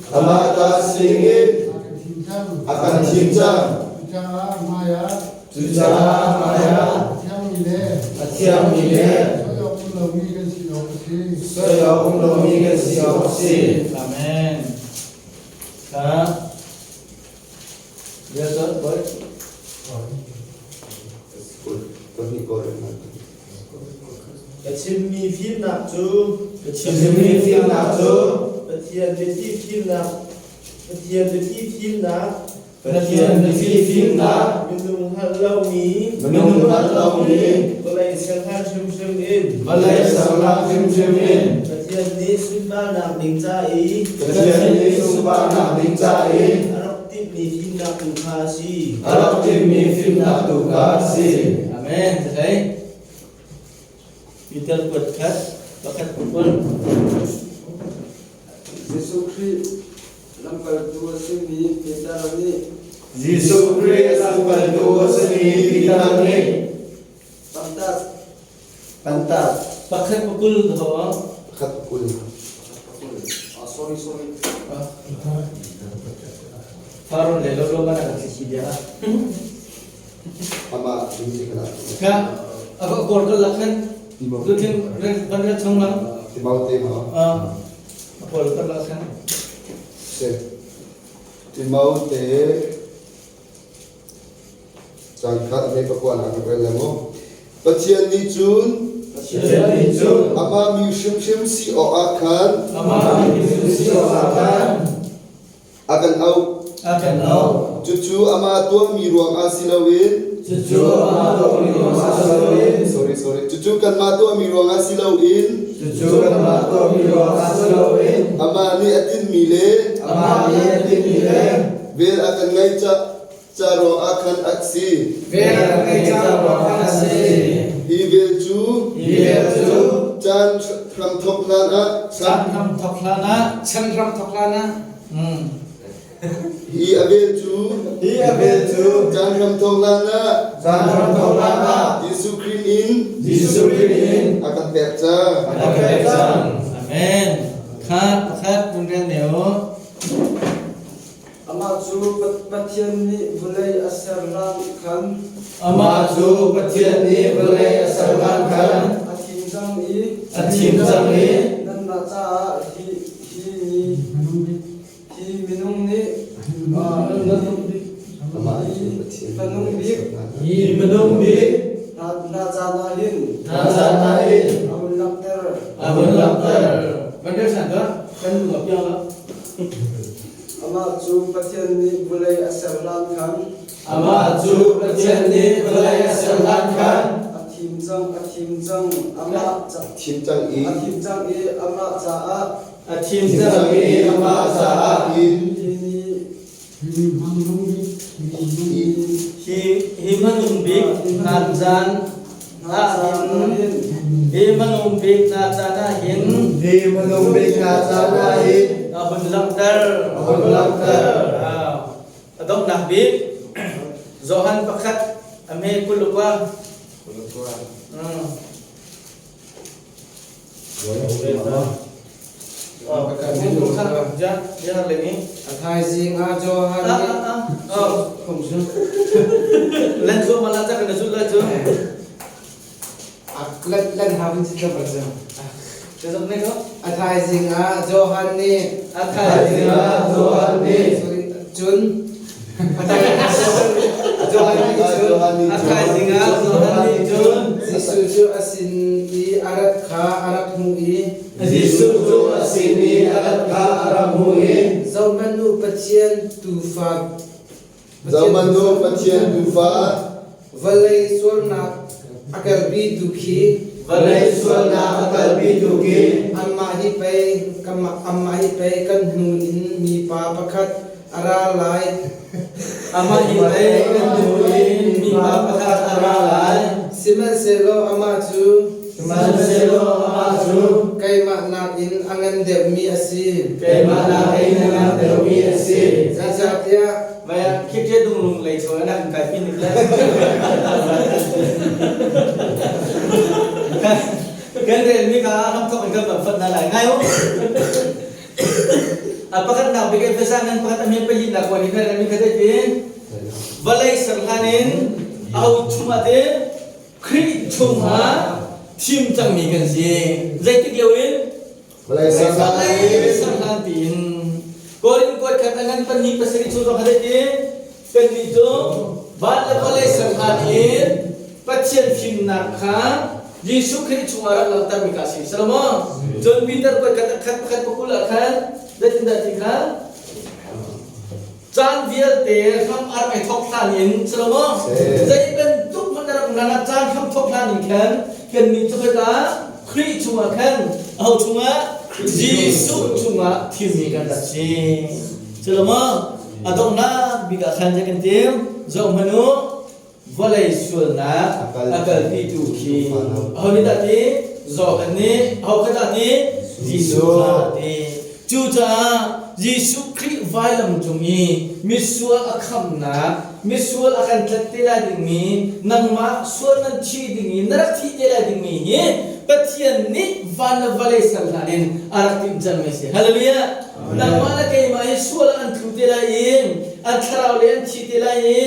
Amah ta si dingin a kan thim cang. Cucaah hmaiah a thiangmi le soi awk um lomi kan si awk a si. Amen. Kha Biasa boy. Ka chimmi fimnak cu Ka chimmi fimnak cu Pathian biathli fimnak Pathian biathli fimnak Pathian biathli fimnak minung hngalh lomi minung hngalh lomi vawlei serhlan hrimhrim in vawlei serhlan hrimhrim in Pathian nih sunparnak ding ca i Pathian nih sunparnak ding ca i a rak timhmi fimnak tu kha a si. A rak timhmi fimnak tu kha a si. Amen. Hei. Peter kuat khat pakhat kul. Jesuh Khrih lamkaltu a simi Peter nih Jesuh Khrih lamkaltu a simi Peter nih Pantas Pantas Pakhat pakul ho. Pakhat pakul. Ah, sorry, sorry. Faron le lo lo mana kan si dia. Ama ding kala. Ka ako kor kal lakhan. Tu thin ban re chung lang. Timau te ma. Ah, kor kal lakhan. Se. Timau te Cangkhat me pakua nak rel le mu. Pathian nih cun Pathian nih cun amah mi hrimhrim si awk ah khan amah mi hrimhrim si awk ah khan a kan auh. A kan auh. Cucu amah tuahmi ruangah si loin Cucu amah tuahmi ruangah si loin Sorry, sorry. Cucu kanmah tuahmi ruangah si loin Cucu kanmah tuahmi ruangah si loin amah nih a tinhmi le amah nih a tinhmi le vel a kan ngaih ca ruangah khan a si. Vel a kan ngaih ca ruangah khan a si. Hi vel cu Hi vel cu caan hramthawk hlan ah caan hramthawk hlan ah chan hramthawk hlan ah Hi a vel cu Hi a vel cu caan hramthawk hlan ah caan hramthawk hlan ah Jesuh Khrih in Jesuh Khrih in a kan pek cang. A kan pek cang. Amen. Kha pakhat kun rel ne u. Amah cu Pathian nih vawlei a ser hlan khan Amah cu Pathian nih vawlei a ser hlan khan a thim cang i a thim cang i nanmah caah hi hi mi hi minung nih Amah cu Pathian minung bik hi minung bik hna caan ah hin hna caan ah hin a hun langhter. A hun langhter. Van rel san tuah. Kan lung a piang lo. Amah cu Pathian nih vawlei a ser hlan khan Amah cu Pathian nih vawlei a ser hlan khan a thim cang a thim cang amah ca thim cang i a thim cang i amah caah a thim cang i amah caah in hi ni hi hi hmanung bik hna caan ah hin hi hmanung bik hna caan ah hin Hi hmanung bik hna caan ah hin a hun langhter a hun langhter. A donghnak bik Johan pakhat a me 21. A thaizing ah Johan nih Lan chu ma la cha kan zu la chu. Lan ha vun cit lo cu. A A thaizing ah Johan nih A thaizing ah Johan nih cun a Johan nih cun A thaizing ah Johan nih cun Jesuh cu a sin i a rat kha a rak hmuh i Jesuh cu a sin i a rat kha a rak hmuh i Zohhmanh u Pathian Tuufa Zohhmanh u Pathian Tuufa vawlei sualnak a kalpitu khi vawlei sualnak a kalpitu khi amah hi pei amah hi pei kan hnu in mipa pakhat a ra lai amah hi pei kan hnu in mipa pakhat a ra lai sihmanhsehlaw amah cu sihmanhsehlaw amah cu keimah nakin a ngan deuhmi a si keimah nakin a ngan deuhmi a si zeicahtiah Maya khit dung lung lei chaw na kan kai pin le. Kan rel mi ka ram thok in kan van fat na lai ngai o. A pakhatnak bik Efesa ngan pakhat a hme palinak kuan in kan mi kha ti vawlei ser hlan in aho chungah te Khrih chungah thim cangmi kan si. Zeitik lio in? Vawlei ser hlan tiin. Korin kuat khat a ngan pahnih pasarih chung zong kha ti kannih cu van le vawlei ser hlan in Pathian fimnak kha Jesuh Khrih chungah rak langhtermi kha a si. Salomo, cun Peter kuat khat khat pakhat pakul ah khan zeitindah ti kha caan vialte hram a rak i thawk hlan in Salomo, zei bantuk hmanh a rak nan ah caan hram thawk hlan in khan kannih cu khika Khrih chungah khan aho chungah Jesuh chungah thimmi kan rak si. Salomo, a donghnak bik ah khan zei kan tim? Zoh hmanh u, vawlei sualnak a kalpitu khi aho nih dah ti Johan nih aho kha dah ti Jesuh kha ti. Cucaah Jesuh Khrih vailam cung i misual a khamhnak, misual a kan tlat te lai dingmi, nangmah sual nan thi ding i na rak thih te lai dingmi hi Pathian nih van le vawlei ser hlan in a rak timh cangmi a si. Hallelujah! Nangmah le keimah hi sual ah an tlu te lai i an thlarau le an thi te lai i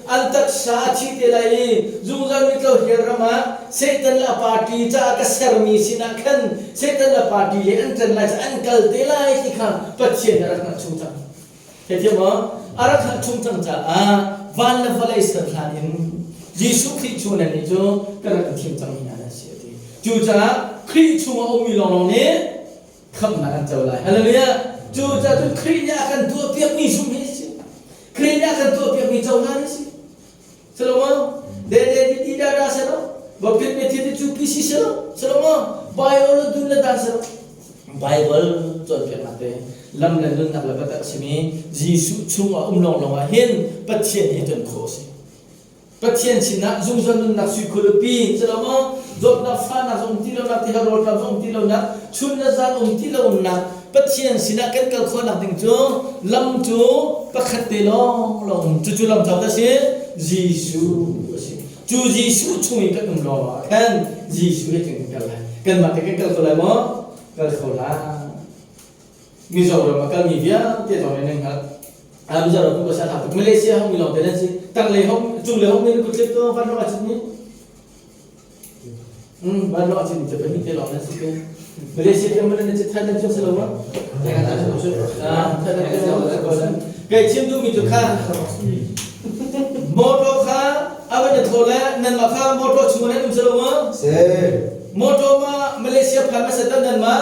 an taksa a thi te lai i zungzal mitlo hell ram ah Satan le a party caah ka sermi sinah khan Satan le party le an ṭan lai an kal te lai ti kha Pathian nih a rak hngalh chung cang. Theithiam maw? A rak hngalh chung cang caah van le vawlei ser hlan in Jesuh Khrih chung nan nih cu ka rak in thim cangmi hna nan si a ti. Cucaah Khrih chungah ummi lawnglawng nih khamhnak an co lai. Hallelujah! Cucaah cun Khrih nih a kan tuahpiakmi zumh hi a si. Khrih nih a kan tuahpiakmi cohlan a si. Salomo, de de di di da da selo, baptit me thi cu pi si selo, Salomo, Bible dun le dan selo. Bible cawnpiaknak te lam le nunnak le biatak a simi Jesuh chungah um lawnglawng ah hin Pathian hi ton khawh a si. Pathian sinah zungzal nunnak sui khualipi maw dawtnak fahnak zong ti lonak ti rawlṭam zong ti lonak chun le zan um ti lonak Pathian sinah kan kal khawhnak ding cu lam cu pakhat te lawng lawng cucu lam cau si Jesuh a si. Cu Jesuh chung i kan um lawng ah khan Jesuh he cun kan kal lai. Kanmah te kan kal kho lai maw? Kal kho lai. Mizoram a kalmi vialte zong nih nan hngalh. Mizoram ku ka tuk. Malaysia hong mi lawng te nan si. Tanglei hong, cunglei hong mi kut tlip to van rong a cit mi. Van rong a cit mi te pahnih te lawng nan si ke. Malaysia te man nan cit Thailand cu si lo ma? Thailand Kai chim duh mi tu kha motor kha avan na thaw le nan mah kha motor chung nan um si lo ma? Motor ma Malaysia phan ma setan nan ma?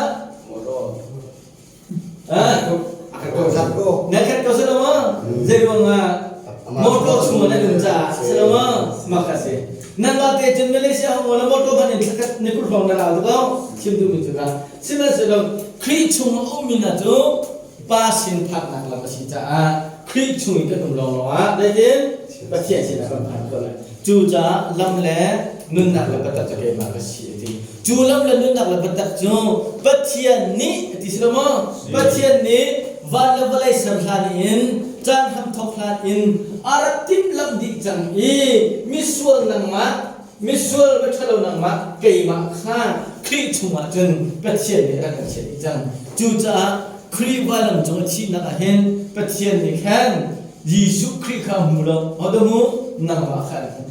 Na khat ko silo maw? Zei ruangah motor chung nan um caah silo maw? Mak a si. Nanmah te cun Malaysia hong la motor ban in thlakhat ni kul hrawng na rau ko. Chim duhmi cu ka. Sihmanhsehlaw Khrih chung a ummi hna cu Pa sin phaknak lam a si caah Khrih chung in kan um lawnglawng ah zeitin Pathian sinah kan phan ko lai. Cucaah lam le nunnak le biatak cu keimah ka si a ti. Cu lam le nunnak le biatak cu Pathian nih a ti si lo maw? Pathian nih van le vawlei ser hlan in caan hram thawk hlan in a rak timhlamh dih cang i misual nangmah misual miṭhalo nangmah keimah kha Khrih chungah cun Pathian nih a rak kan chiah dih cang. Cucaah Khrih vailam cung a thihnak ah hin Pathian nih khan Jesuh Khrih kha a hmu lo. Hodah hmu? Nangmah kha an hmuh.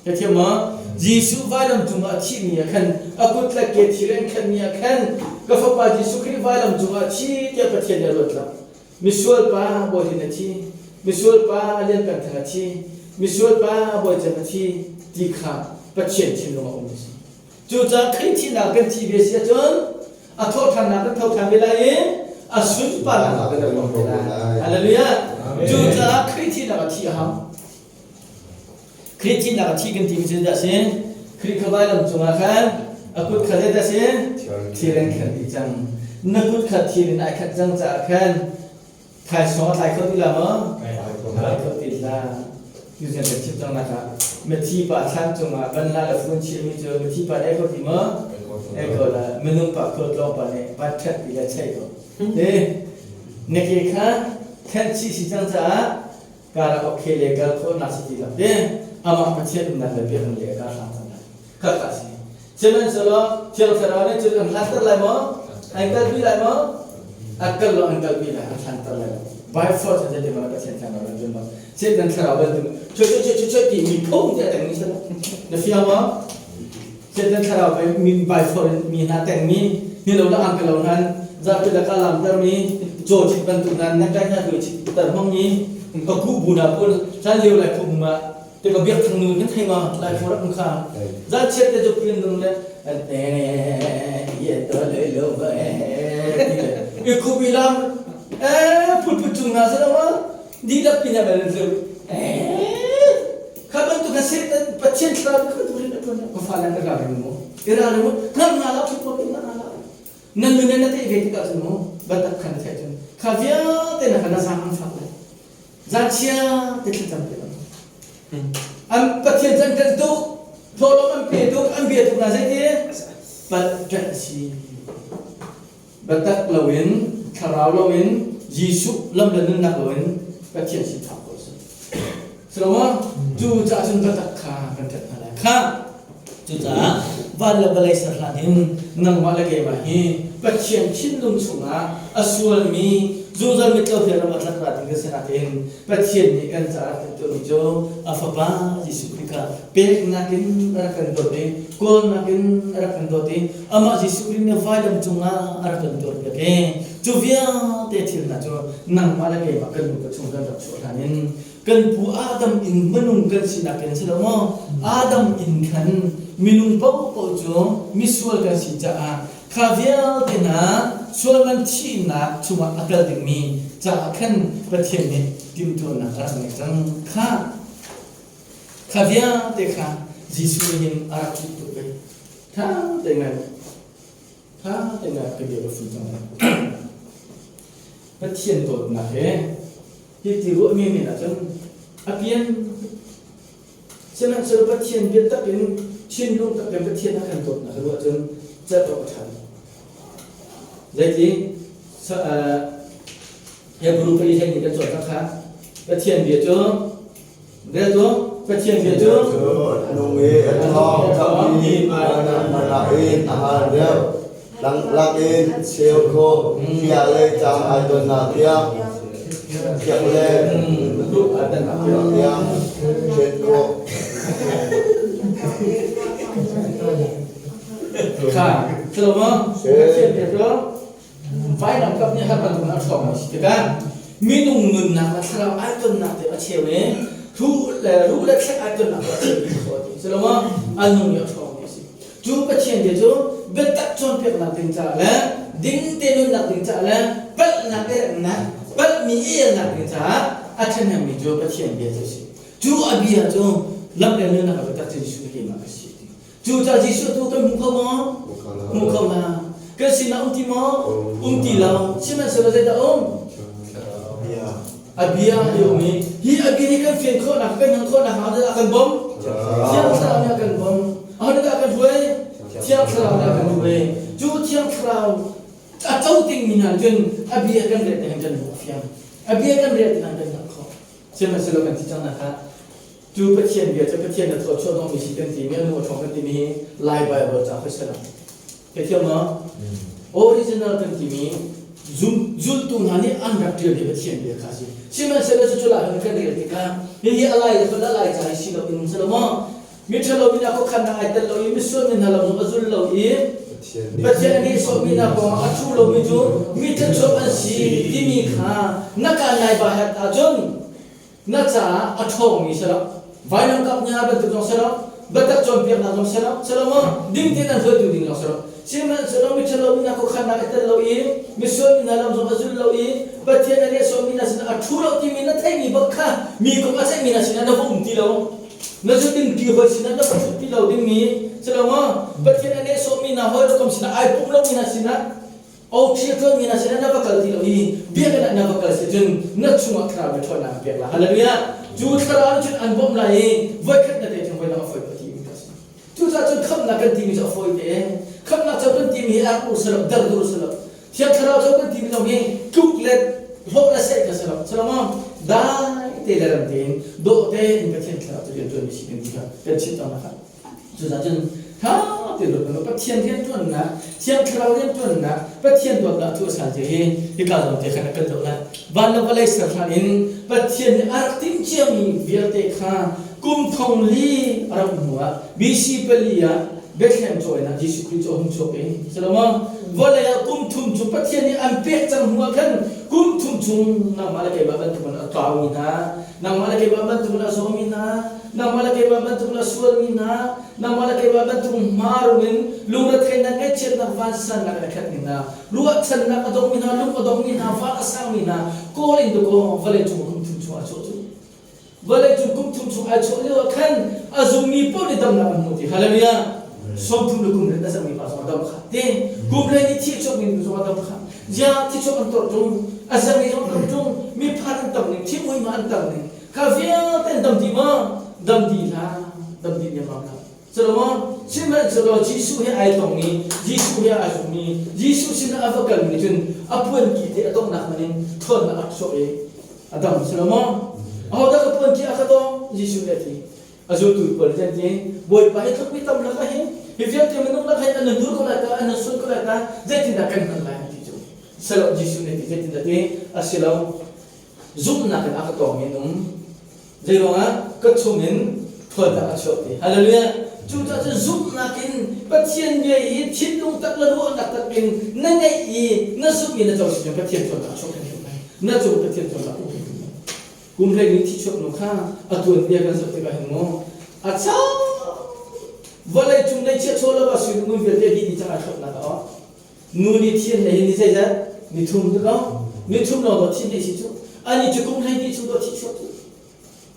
Ka thiam maw? Jesuh vailam cungah a thihmi ah khan a kut le ke thir an khenhmi ah khan ka fapa Jesuh Khrih vailam cungah a thi tiah Pathian nih a ruat lo. Misual pa Bawi Lin a thi, misual pa Lian Peng Thang a thi, misual pa Bawi Cem a thi ti kha Pathian thinlung a um a si. Cucaah Khrih thihnak kan thih ve si ahcun a thawhṭhannak kan tho ṭhan ve lai i a sunparnak kan hmu ve lai. Hallelujah. Cucaah Khrih thihnak a thih a hau. Khrih thihnak a thih kan timi cu dah si? Khrih kha vailam cungah khan a kut kha zeidah si? Thir an khen dih cang. Na kut kha thir in ai khat cang caah khan thaisawng a tlai kho ti la maw? Tlai kho ti hlah. Tuzen kan chim cang nak ah mithi pa thlan cungah banhla le fun chiahmi cu mithi pa nih ai kho ti maw? Ai kho la. Minung pa khual tlawng pa nih van ṭhat ti le chei ko. Te na ke kha khenh chih si cang caah karak okay le kal khawhnak si ti lo te amah Pathian umnak le biakinn le ka hlang cang lai. Kha kha si. Sihmanhsehlaw Thiang Thlarau nih cun an hlatter lai maw? An kalpi lai maw? A kal lo an kalpi lai, an thlanter lai lo. By force an ti mana Pathian thiang lo an ma. Satan thlarau bantuk choi choi choi choi ti mi phung ti a teng mi si na fiang ma? Satan thlarau bai mi by force mi hna teng mi ni lo la ang ka lo nan zapi la ka lam ter mi chaw chit bantuk nan na kai hna tu chit ter hmang mi ka ku bu na pun chan lio lai phung ma te ka biak thang nu nan thei ma lai phung rak kha za chiat te chu pin dung le ne ye to le lo ba e ku bi lam e phut phut chung na sa ma dihlak pin ah ban cu kha bantuk kha Satan Pathian thlarau kha tu rin atuan ka fa lan ka ra ring mu ira ring mu ngam nga la thut ko nga la nan nun na te ve tikah cun mu batak khan thai cun kha vialte na kana sang an fak lai zan chia te thlacam te an Pathian can kan tuk tholom an pe tuk an bia tuk na zei ti pat ṭanh si Biatak loin, thlarau loin, Jesuh lam le nunnak loin Pathian sin phak khawh a si. Silo cu caah cun biatak kha kan ṭanh hna lai. Kha cucaah van le vawlei ser hlan in nangmah le keimah hi Pathian thinlung chungah a sualmi zungzal mitlo he ram a tlak ra ding kan si nain Pathian nih kan caah rak timhtuahmi cu a Fapa Jesuh Khrih kha peknak in a rak kan dawt i kawlnak in a rak kan dawt i amah Jesuh Khrih nih vailam cungah a rak kan tuarpiak i cu vialte thil hna cu nangmah le keimah kan nupa chung kan rak chuah hlan in kan pu Adam in minung kan sinak in si lo maw Adam in khan minung paohpaoh cu misual kan si caah kha vialte hna sual man thihnak chungah a kal dingmi caah khan Pathian nih timhtuahnak a rak ngei cang kha Kha vialte kha Jesuh nih hin a rak tluk tuk ve. Tha te ngai. Tha te ngai ka bia ka fun cang lai. Pathian dawtnak he hi ti ruah mi men ahcun a pian sihmanhsehlaw Pathian biatak in thinlung tak in Pathian a kan dawtnak ruah ahcun celh awk a ṭha lo. Zeiti Hebrew pali hlei nih kan cawn cang kha Pathian bia cu Bia cu Pathian bia cu a nung i a ṭhawng cangmi hmanh in a har deuh. Langlak in cheu khawh, fia le cang ai tonnak tiang, khiak le tiang ṭhen khawh. Kha, silo Pathian bia cu Vailam kap nih har bantuk in a ṭhawng mi si tikah minung nunnak le thlarau ai tonnak te a cheu i ruh le ruh le thlek ai tonnak te a cheu mi khawh ti si lo maw a nung i a ṭhawng mi a si. Cu Pathian bia cu biatak cawnpiaknak ding caah le ding te nunnak ding caah le palhnak i remnak palhmi i elnak ding caah a ṭhahnemmi cu Pathian bia cu a si. Cu a bia cu lam le nunnak a biatak cu Jesuh keimah ka si ti. Cucaah Jesuh tu kan hmu kho maw? Hmu kho hlah. Kan sinah um ti maw? Um ti lo. Sihmanhsehlaw zeidah um? A bia a um i hi a bia hi kan fian khawhnak kan hman khawhnak hnga a kan bawmh. Thiang Thlarau nih a kan bawmh. Aho nih dah a kan hruai? Thiang Thlarau nih a kan hruai. Cu Thiang Thlarau a co dingmi hna cun a bia kan rel tikhan kan lung a fiang. A bia kan rel tikhan kan hngalh khawh. Sihmanhsehlaw kan thi cang nak ah Cu Pathian bia cu Pathian na thawchuah hnawhmi si kan timi, a nu a ṭhawng kan timi hi Lai Bible ca khoi si lo. Theithiam maw? Original kan timi zultu hna nih an rak ṭialmi Pathian bia kha a si. Sihmanhsehlaw cucu lai kan rel tikah hihi a lai le a lai ca hi si lo in si lo maw? Miṭhalo mi hna khuakhannak ai tel lo i misual mi hna lam zong a zul lo i Pathian a nihsawhmi hna kongah a ṭhu lomi cu mi thluachuak an si timi kha na kaan nai ba hat ahcun na caah a ṭhawngmi si lo vailam kap hna bantuk zong si lo biatak cawnpiaknak zong si lo si lo maw ding tein an hruaitu ding zong si lo sihmanhsehlaw miṭhalo mi hna khuakhannak i tel lo i misual mi hna lam zong a zul lo i Pathian a nehsawhmi hna sinah a ṭhu lo timi na theihmi bak kha mi kong a ceihmi hna sinah na va um ti lo na zu ding ti hawi sinah na va ṭhut ti lo dingmi si lo maw Pathian a nehsawhmi hna hawi le kom sinah ai pum lomi hna sinah Oṭhia ṭuanmi na sinah na va kal ti lo i biakinn ah na va kal si cun na chungah thlarau nih ṭhawnnak an pek lai. Hallelujah! Cu thlarau nih cun an bawmh lai i voikhat na te cun voidang a fawi pah ti mi ka si. Cucaah cun khamhnak kan timi cu a fawi te. Khamhnak co kan timi hi ar ur si lo, dar dur si lo. Thiang thlarau co kan timi zong hi tluk le hlawh le seh ka si lo. Si lo maw? Dai te le ram tein dawh tein Pathian thlarau cu rian ṭuanmi si kan ti kha kan chimh tawn kha. Cucaah cun Tha te lo kan Pathian riantuannak, Thiang Thlarau riantuannak, Pathian dawtnak cu a san ti hi hika zawn te khan a kan zoh lai. Van le vawlei ser hlan in Pathian nih a rak timh ciami vialte kha kum thong li a rak hnu ah BC pali ah Bethlehem caw ah Jesuh Khrih cu a hung chuak i Solomon vawlei ah kum thum cu Pathian nih an pek cang hnu ah khan kum thum chung nangmah le keimah bantukin a tlaumi hna, nangmah le keimah bantukin a zawmi hna, nangmah le keimah bantukin a sualmi hna, nangmah le keimah bantuk hmarung in lungretheihnak ngaihchiatnak vansannak in a khatmi hna, ruahchannak a dongmi hna, lung a dongmi hna, van a sangmi hna, kawl in dakaw vawlei cung kum thum chung ah chuah cu. Vawlei cung kum thum chung ai chuah lio ah khan a zummi paoh nih damnak an hmu ti. Hallelujah. 30 le kum le na zangmi pa zong a dam kha te. Kum le ni thi chuak mi zong a dam kha. Zia thi chuak an tor tung, a zangmi zong an tung, mi phan an tam ning, thi mui ma an tam ning. Kha vialte an dam dih ma? Dam dih hlah. Dam dih niamam hlah. Solomon, sihmanhsehlaw Jesuh he ai tongmi, Jesuh he aa zummi, Jesuh sinah a va kalmi cun a puanki te a donghnak hmanh in ṭhawnnak a chuak i a dam. Solomon, ahodah ka puanki a ka dong? Jesuh nih a ti. A zultu pawl nih an ti, Bawipa hi tluk mi tam lakah hin, hi vialte minung lakah hin an nan dur ko lai ta, an nan sun ko lai ta, zeitindah kan hngalh lai an ti cu. Selo Jesuh nih a ti, zeitindah ti? A si lo, zumhnak in a ka tawngmi an um. Zeiruangah ka chungin ṭhawnnak a chuak ti. Hallelujah! Cucaah cun zumhnak in Pathian bia i thinlung tak le ruahnak tak in na ngeih i na zumh i na co si cun Pathian ṭhawnnak a chuak hrimhrim lai. Na cung Pathian ṭhawnnak a um hrimhrim lai. Kum hleihnih thi chuak nu kha a tuanbia kan zoh tikah hin maw a chau vawlei cung ngeihchiah chaw lo ah sui ngun vialte dih ni cang ai thlopnak a awk. Nu nih thi an nei hi ni zeizat? Ni thum tu ko. Ni thum lawng dawh thi nei si cu. Ani cu kum 12 chung dawh thi chuak cu.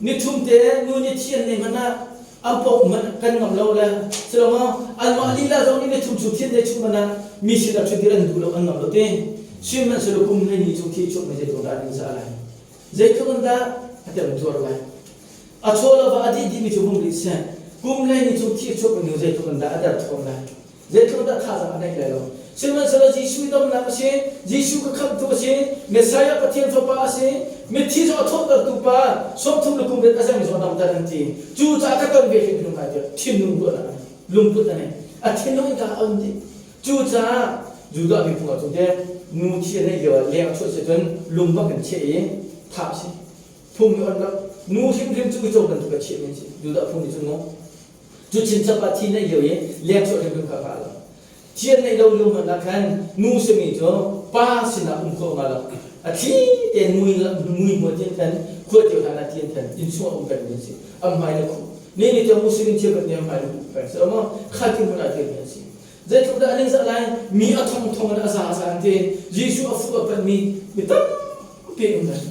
Ni thum te nu nih thi an nei hmanh ah an pok hmanh kan ngam lo le silo maw anmah lila zong nih ni thum chung thi an nei chung hmanh ah mi sin ah ṭhutdir an duh lo an ngam lo te. Sihmanhsehlaw kum 12 chung thi chuak mi zeitluk dah an in zah lai? Zeitluk in dah a temtuar lai? A chaw lo va a dih dihmi cu vung rih seh. Kum 12 chung thi chuak mi nu zeitluk in dah a derthawm lai? Zeitluk dah thazaang a ngeih lai lo. Sihmanhsehlaw Jesuh i domnak a si, Jesuh ka khamhtu a si, Messiah Pathian Fapa a si, mithi zong a thawhtertu pa, 30 le kum riat a zeng zong a damter an ti. Cucaah ka ton ve hrimhrim lai tiah thinlung ruahnak a ngei, lungput a ngei. A thinlung in ka a um dih. Cucaah Judah miphun ah cun teh nu thi a neih lio ah leng a chuah si cun lung bak in cheh i thah a si. Phung nih on lo. Nu hrimhrim cu uico bantuk a chiah mi an si. Judah phung nih cun maw Cu chinchap ah thi neih lio i leng chuah hrimhrim kha ka lo. Thian neih lo lio hmanh ah khan nu simi cu pa sinah um khawh nga lo. A thli tein mui mui hmual tin khan khua cio hlan ah tian khan inn chung ah um peng mi an si. Am hmai le khuh. Ni ni tiang Muslim cheukhat nih am hmai le khuh peng si lo maw? Kha ti hmun ah tian mi an si. Zeitluk dah an in zah lai? Mi a thong thong in a za za an ti. Jesuh a fuh a panh mi mi tampi an um lai.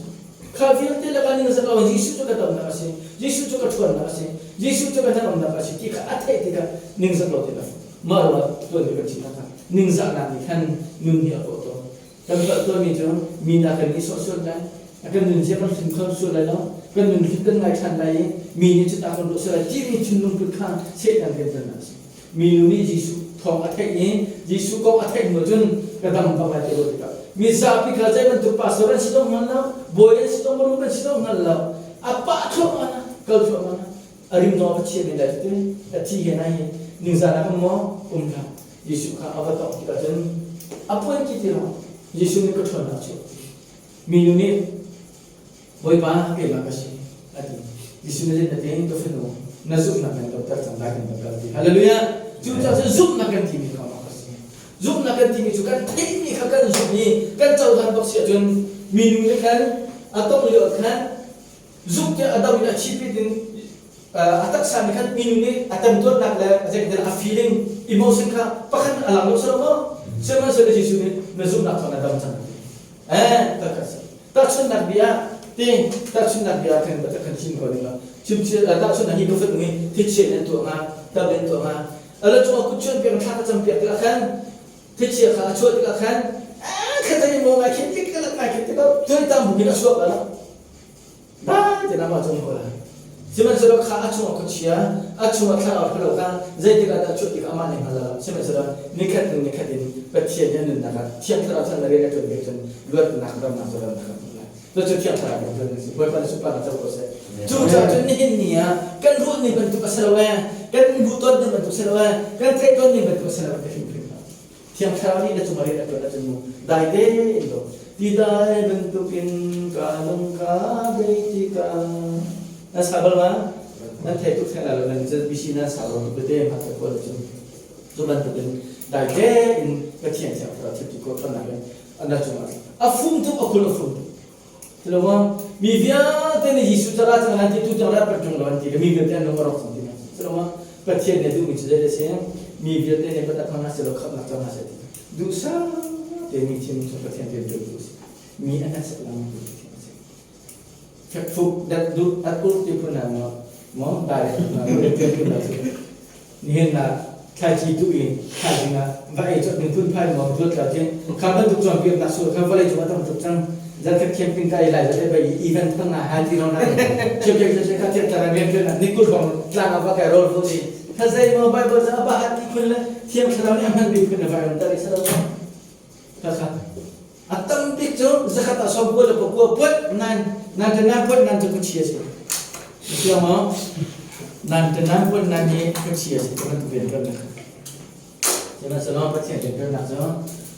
Kha vialte lakah ning zat lo Jesuh cu ka damnak a si, Jesuh cu ka ṭhawnnak a si, Jesuh cu ka hnangamnak a si ti kha a theih tikah ningzak lo tein a mah ruangah tuan kan chim kha ningzahnak nih khan nun hi a kawh tawn. Kan palh tawnmi cu mi na kan nihsawh sual lai, kan nunzia kan hrim kho sual lai lo, kan nun hrim kan ngai ṭhan lai i mi nih cun a kan ruah sual lai timi thinlung put kha Satan kan tonnak a si. Minu nih Jesuh thawng a theih i Jesuh kong a theih hnu cun ka dam bak lai ti ruah tikah mizapi kha zei bantuk pastor an si zong hngal lo, bawi an si zong marum an si zong hngal lo, a pah thluahmah na, kal thluahmah na, a rim zong a va chia men lai cu ti, a thi he nai ningzah nak um maw? Um hlah. Jesuh kha a va tawk tikah cun a puan ki ti lo, Jesuh nih ka ṭhawnnak cu minu nih Bawipa keimah ka si a ti. Jesuh nih a ti, ka fanu, na zumhnak kan doter cang lai kan kal ti. Hallelujah. Cucaah cun zumhnak kan timi kha mah ka si. Zumhnak kan timi cu kan theihmi kha kan zumh i kan cohlan bak si ahcun minu nih khan a tong lio ah khan zumh tiah a dam in a chipit in a taksa nih khan minu nih a temtuarnak le zeitindah a feeling emotion kha pakhat a lang lo silo maw? Sihmanhsehlaw Jesuh nih na zumhnak thawng na dam cang a ti. Eh, tak a si. Tahchunhnak bia te tahchunhnak bia kan kan chim ko ding lo. Chim tahchunhnak hi ka fut ngi thichia nan tuah nga tab nan tuah nga. Ala chung a kut chuan piak thla ka cam piak tikah khan thichia kha a chuah tikah khan kha tai mo ngai khin tik ka lak ngai khin tik tuai tam bukin a chuak la. Dai te nama chung ko la. Sihmanhsehlaw kha a chungah khuachia, a chungah thlarau ṭhalo kha zeitik ah dah chuah tikah amah nih hngal lo. Sihmanhsehlaw nikhat hnu nikhat in Pathian nih a nunnak ah Thiang Thlarau chan na rian a ṭuan bik cun luatnak ramnak cu ramnak a hmuh lai. Cucu Thiang Thlarau nih tuan si. Bawipa nih sunparnak co ko seh. Cucaah cun nihin ni ah kan ruah ning bantuk a si lo ee, kan hmuh tawn ning bantuk a si lo ee, kan theih tawn ning bantuk a si lo ti hrimhrim hlah. Thiang Thlarau nih na cungah rian a ṭuan ahcun mu dai tein do. Ti dai bantukin ka lung ka bei tikah na sa bal ma? Nan thei tuk theng lai lo nan bisi nan sa lo tuk tete ma te pawl cun cu bantukin dai tein Pathian Thiang Thlarau thil ti ko ṭhawnnak in na cungah a fum tuk a khul a fum tuk Tilomaw mi vialte nih Jesuh cu ra cang an ti tu tiang ra pat ṭung lo an ti le mi vialte an lung a rawk cang ti Tilomaw Pathian nih a duhmi cu zei a si mi vialte nih pat a hmang hna seh law khamhnak cang hna seh ti duhsah tein mi thinlung chung Pathian rian ṭuan tu a si mi an hneksak lengmang tu Pathian a si fekfuk dat duh at ur ti phun ah maw maw dai phun ah cu nihin ah thlaici tu in thaizing ah va ei cawt ding phunphai maw duat lo cin kha bantuk cawnpiaknak sul kha vawlei cung a tam tuk cang zarkhat camping ka i lai zate bai event phang ah hai ti ro na cheu cheu cheu kha thiam tara rian tuan nikul hong tlang ah va kai rol fu ti kha zei maw bible ca ba hat ti khun le thiam thlarau nih a hman bik phun na vai ram tar i salo kha kha a tam bik cu zakhat ah sawm kua le pakua puat nan nan te nan puat nan cu khuachia si siang maw nan te nan puat nan hi khuachia si kan tu ven kan sihmanhsehlaw Pathian rianṭuannak cu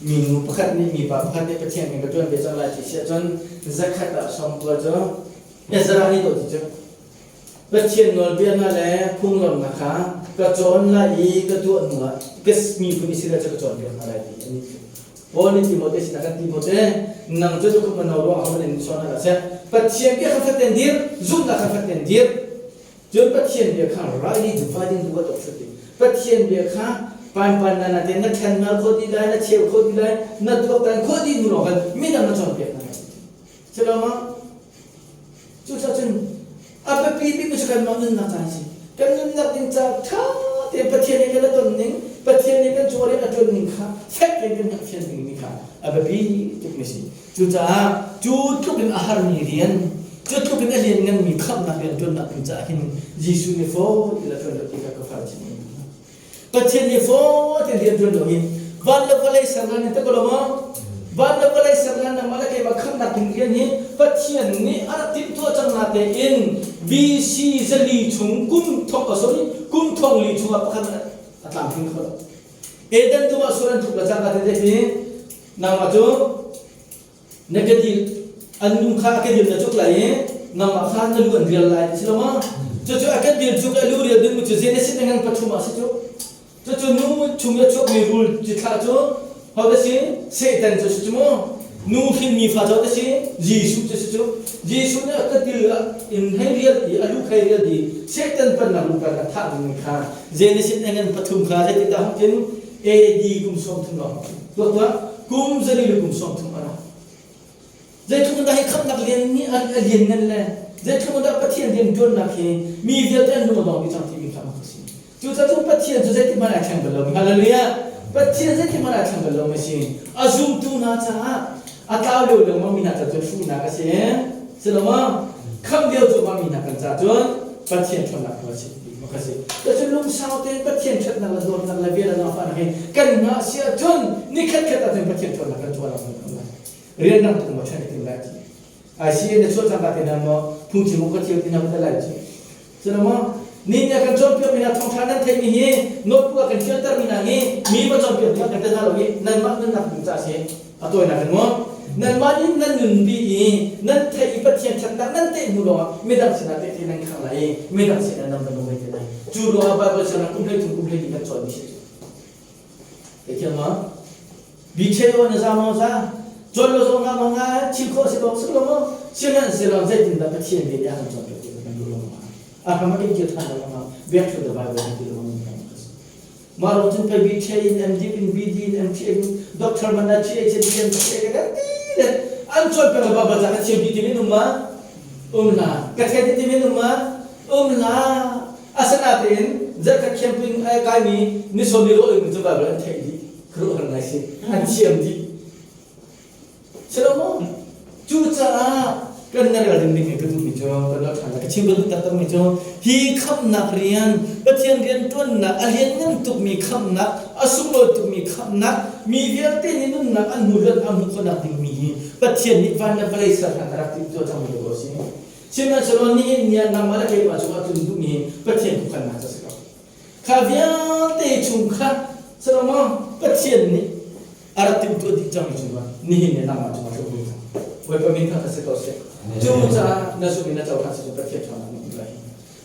minu pakhat nih mipa pakhat nih Pathian min ka ṭuan ve cang lai ti si ahcun zakhat ah sawm kua cu Ezra nih dawh ti cu Pathian nawlbia hna le phunglam hna kha ka cawn lai i ka tuah hnuah ka miphun Israel cu ka cawnpiak hna lai ti an i Paul nih Timote sinah khan Timote nang cu tukum mano ruangah khan in sawn hna seh Pathian bia kha fek dir zumhnak kha fek dir cun Pathian bia kha rightly dividing the word of truth Pathian bia kha panpan na na te na ṭhen na kho ti lai na cheu kho ti lai na tuaktan kho ti hnu lawng khan midang na cawnpiak hna lai Silama Cucaah cun a biapi bikmi cu kanmah nunnak caan a si. Kan nunnak ding ca ṭha tein Pathian nih kan a ton ning, Pathian nih kan cung rian a ṭuan ning kha fek tein kan hngalhthiam dingmi kha a biapi tukmi a si. Cucaah cu tluk in a harmi rian, cu tluk in a liannganmi khamhnak rian ṭuannak ding caah hin Jesuh nih fawi tein a ṭuan lo ti kha ka far chim. Pathian nih fawi tein rian ṭuan loin van le vawlei ser hlan in tak lo maw? Van le vawlei ser hlan nangmah le keimah khamhnak ding rian hi Pathian nih a rak timhtuah cang na tein BC 400 chung kum thong sorry kum thong li chungah pakhat a tlamtling kho lo. Eden dum ah sual an tluk le cangka te te nangmah cu na kedil an nu kha a kedil na cuk lai i nangmah kha na lu an rial lai ti si lo maw cucu a kedil cuk le lu rial ding cu Genesis ngan pathum ah si cu cucu nu chung i a chuakmi rul cithlah cu ho da si Satan cu si cu mu nu hrinmi fa cu da si Jesuh cu si cu Jesuh nih a kedil in hei rial i a lu hei rial i Satan pannak lu kan a thah ding kha Genesis ngan pathum kha zeitindah hung tin AD kum 30 lawng tuah tuah kum 400 le kum 30 a ra zeitluk in dah hi khamhnak lian nih a lian ngan le zeitluk in dah Pathian rian ṭuannak hi mi vialte an lung a dong dih cang timi kha mak a si cucaah cun Pathian cu zeitik hmanh ai thleng bal lo hallelujah Pathian zeitik hmanh ai thleng bal lo mi si a zumtu hna caah a tlau lio lengmang mi hna ca cun hruhnak a si si lo maw khamh lio cuahmah mi hna kan ca cun Pathian ṭhawnnak tu a si ka si. Cucu lungsau tein Pathian ṭhatnak le dawtnak le vel a zaangfahnak hi kan ngah si ahcun nikhat khat ahcun Pathian ṭhawnnak kan tuah lang ko lai. Rian dang tuk maw ṭhen i tim lai ti. ICA na chuah cangka te hna maw phungchim ka thiam ti hna maw lai ti. Culo maw ni nih a kan cawnpiak mi hna thawngṭha nan theihmi hi notebook ah kan ṭialter mi hna hi mi va cawnpiak ding ah kan ti hna lo i nanmah nunnak ding ca a si. A tawinak in maw nanmah nih nan nunpi i nan theih i Pathian ṭhatnak nan teh hnu lawngah midang sinah tehte nan khang lai i midang sinah nan va nung ve te lai. Cu ruangah Baibal sianginn kum 13 kum 14 kan cawnmi si cu. Theithiam ma? Bicheu na za maw za? Cawn lo zong nga ma nga chim khawh si lo si lo maw? Sihmanhsehlaw zeitindah Pathian bia nih a kan cawnpiak ti kan duh lo ma? A hram a kan kir ṭhan lo ma? Back to the Bible kan ti lo ma? Mah lawng cun pei BK in MD in BD in MT in Doctor man na TH in BM TA ka kan ti le an cawn peng le baba ka thiam ti min um ma um la ka thei ti min um ma um la asanatein zarkhat camping ai kai mi ni som ni ro in cu Bible an theih dih kru har ngai si an thiam dih Silo maw? Cucaah Kan na rel ding ding hi ka duhmi cu kan lo ṭhan lai. Ka chim ka duh taktakmi cu hi khamhnak rian, Pathian rianṭuannak a lianngan tukmi khamhnak, a sunglawi tukmi khamhnak, mi vialte nih nunnak an hmu luat an hmuh khawhnak dingmi hi Pathian nih van le vawlei ser hlan a rak timhtuah cangmi ko a si. Sihmanhsehlaw nihin ni ah nangmah le keimah cungah tlun duhmi hi Pathian khuakhannak cu a si ko. Kha vialte chung kha Solomon Pathian nih a rak timhtuah dih cangmi cungah nihin ni nangmah cungah tlung ding cang. Bawipa min kha si ko seh. Cucaah na zumh in na cohlan si cun Pathian ṭhawnnak na hmuh lai.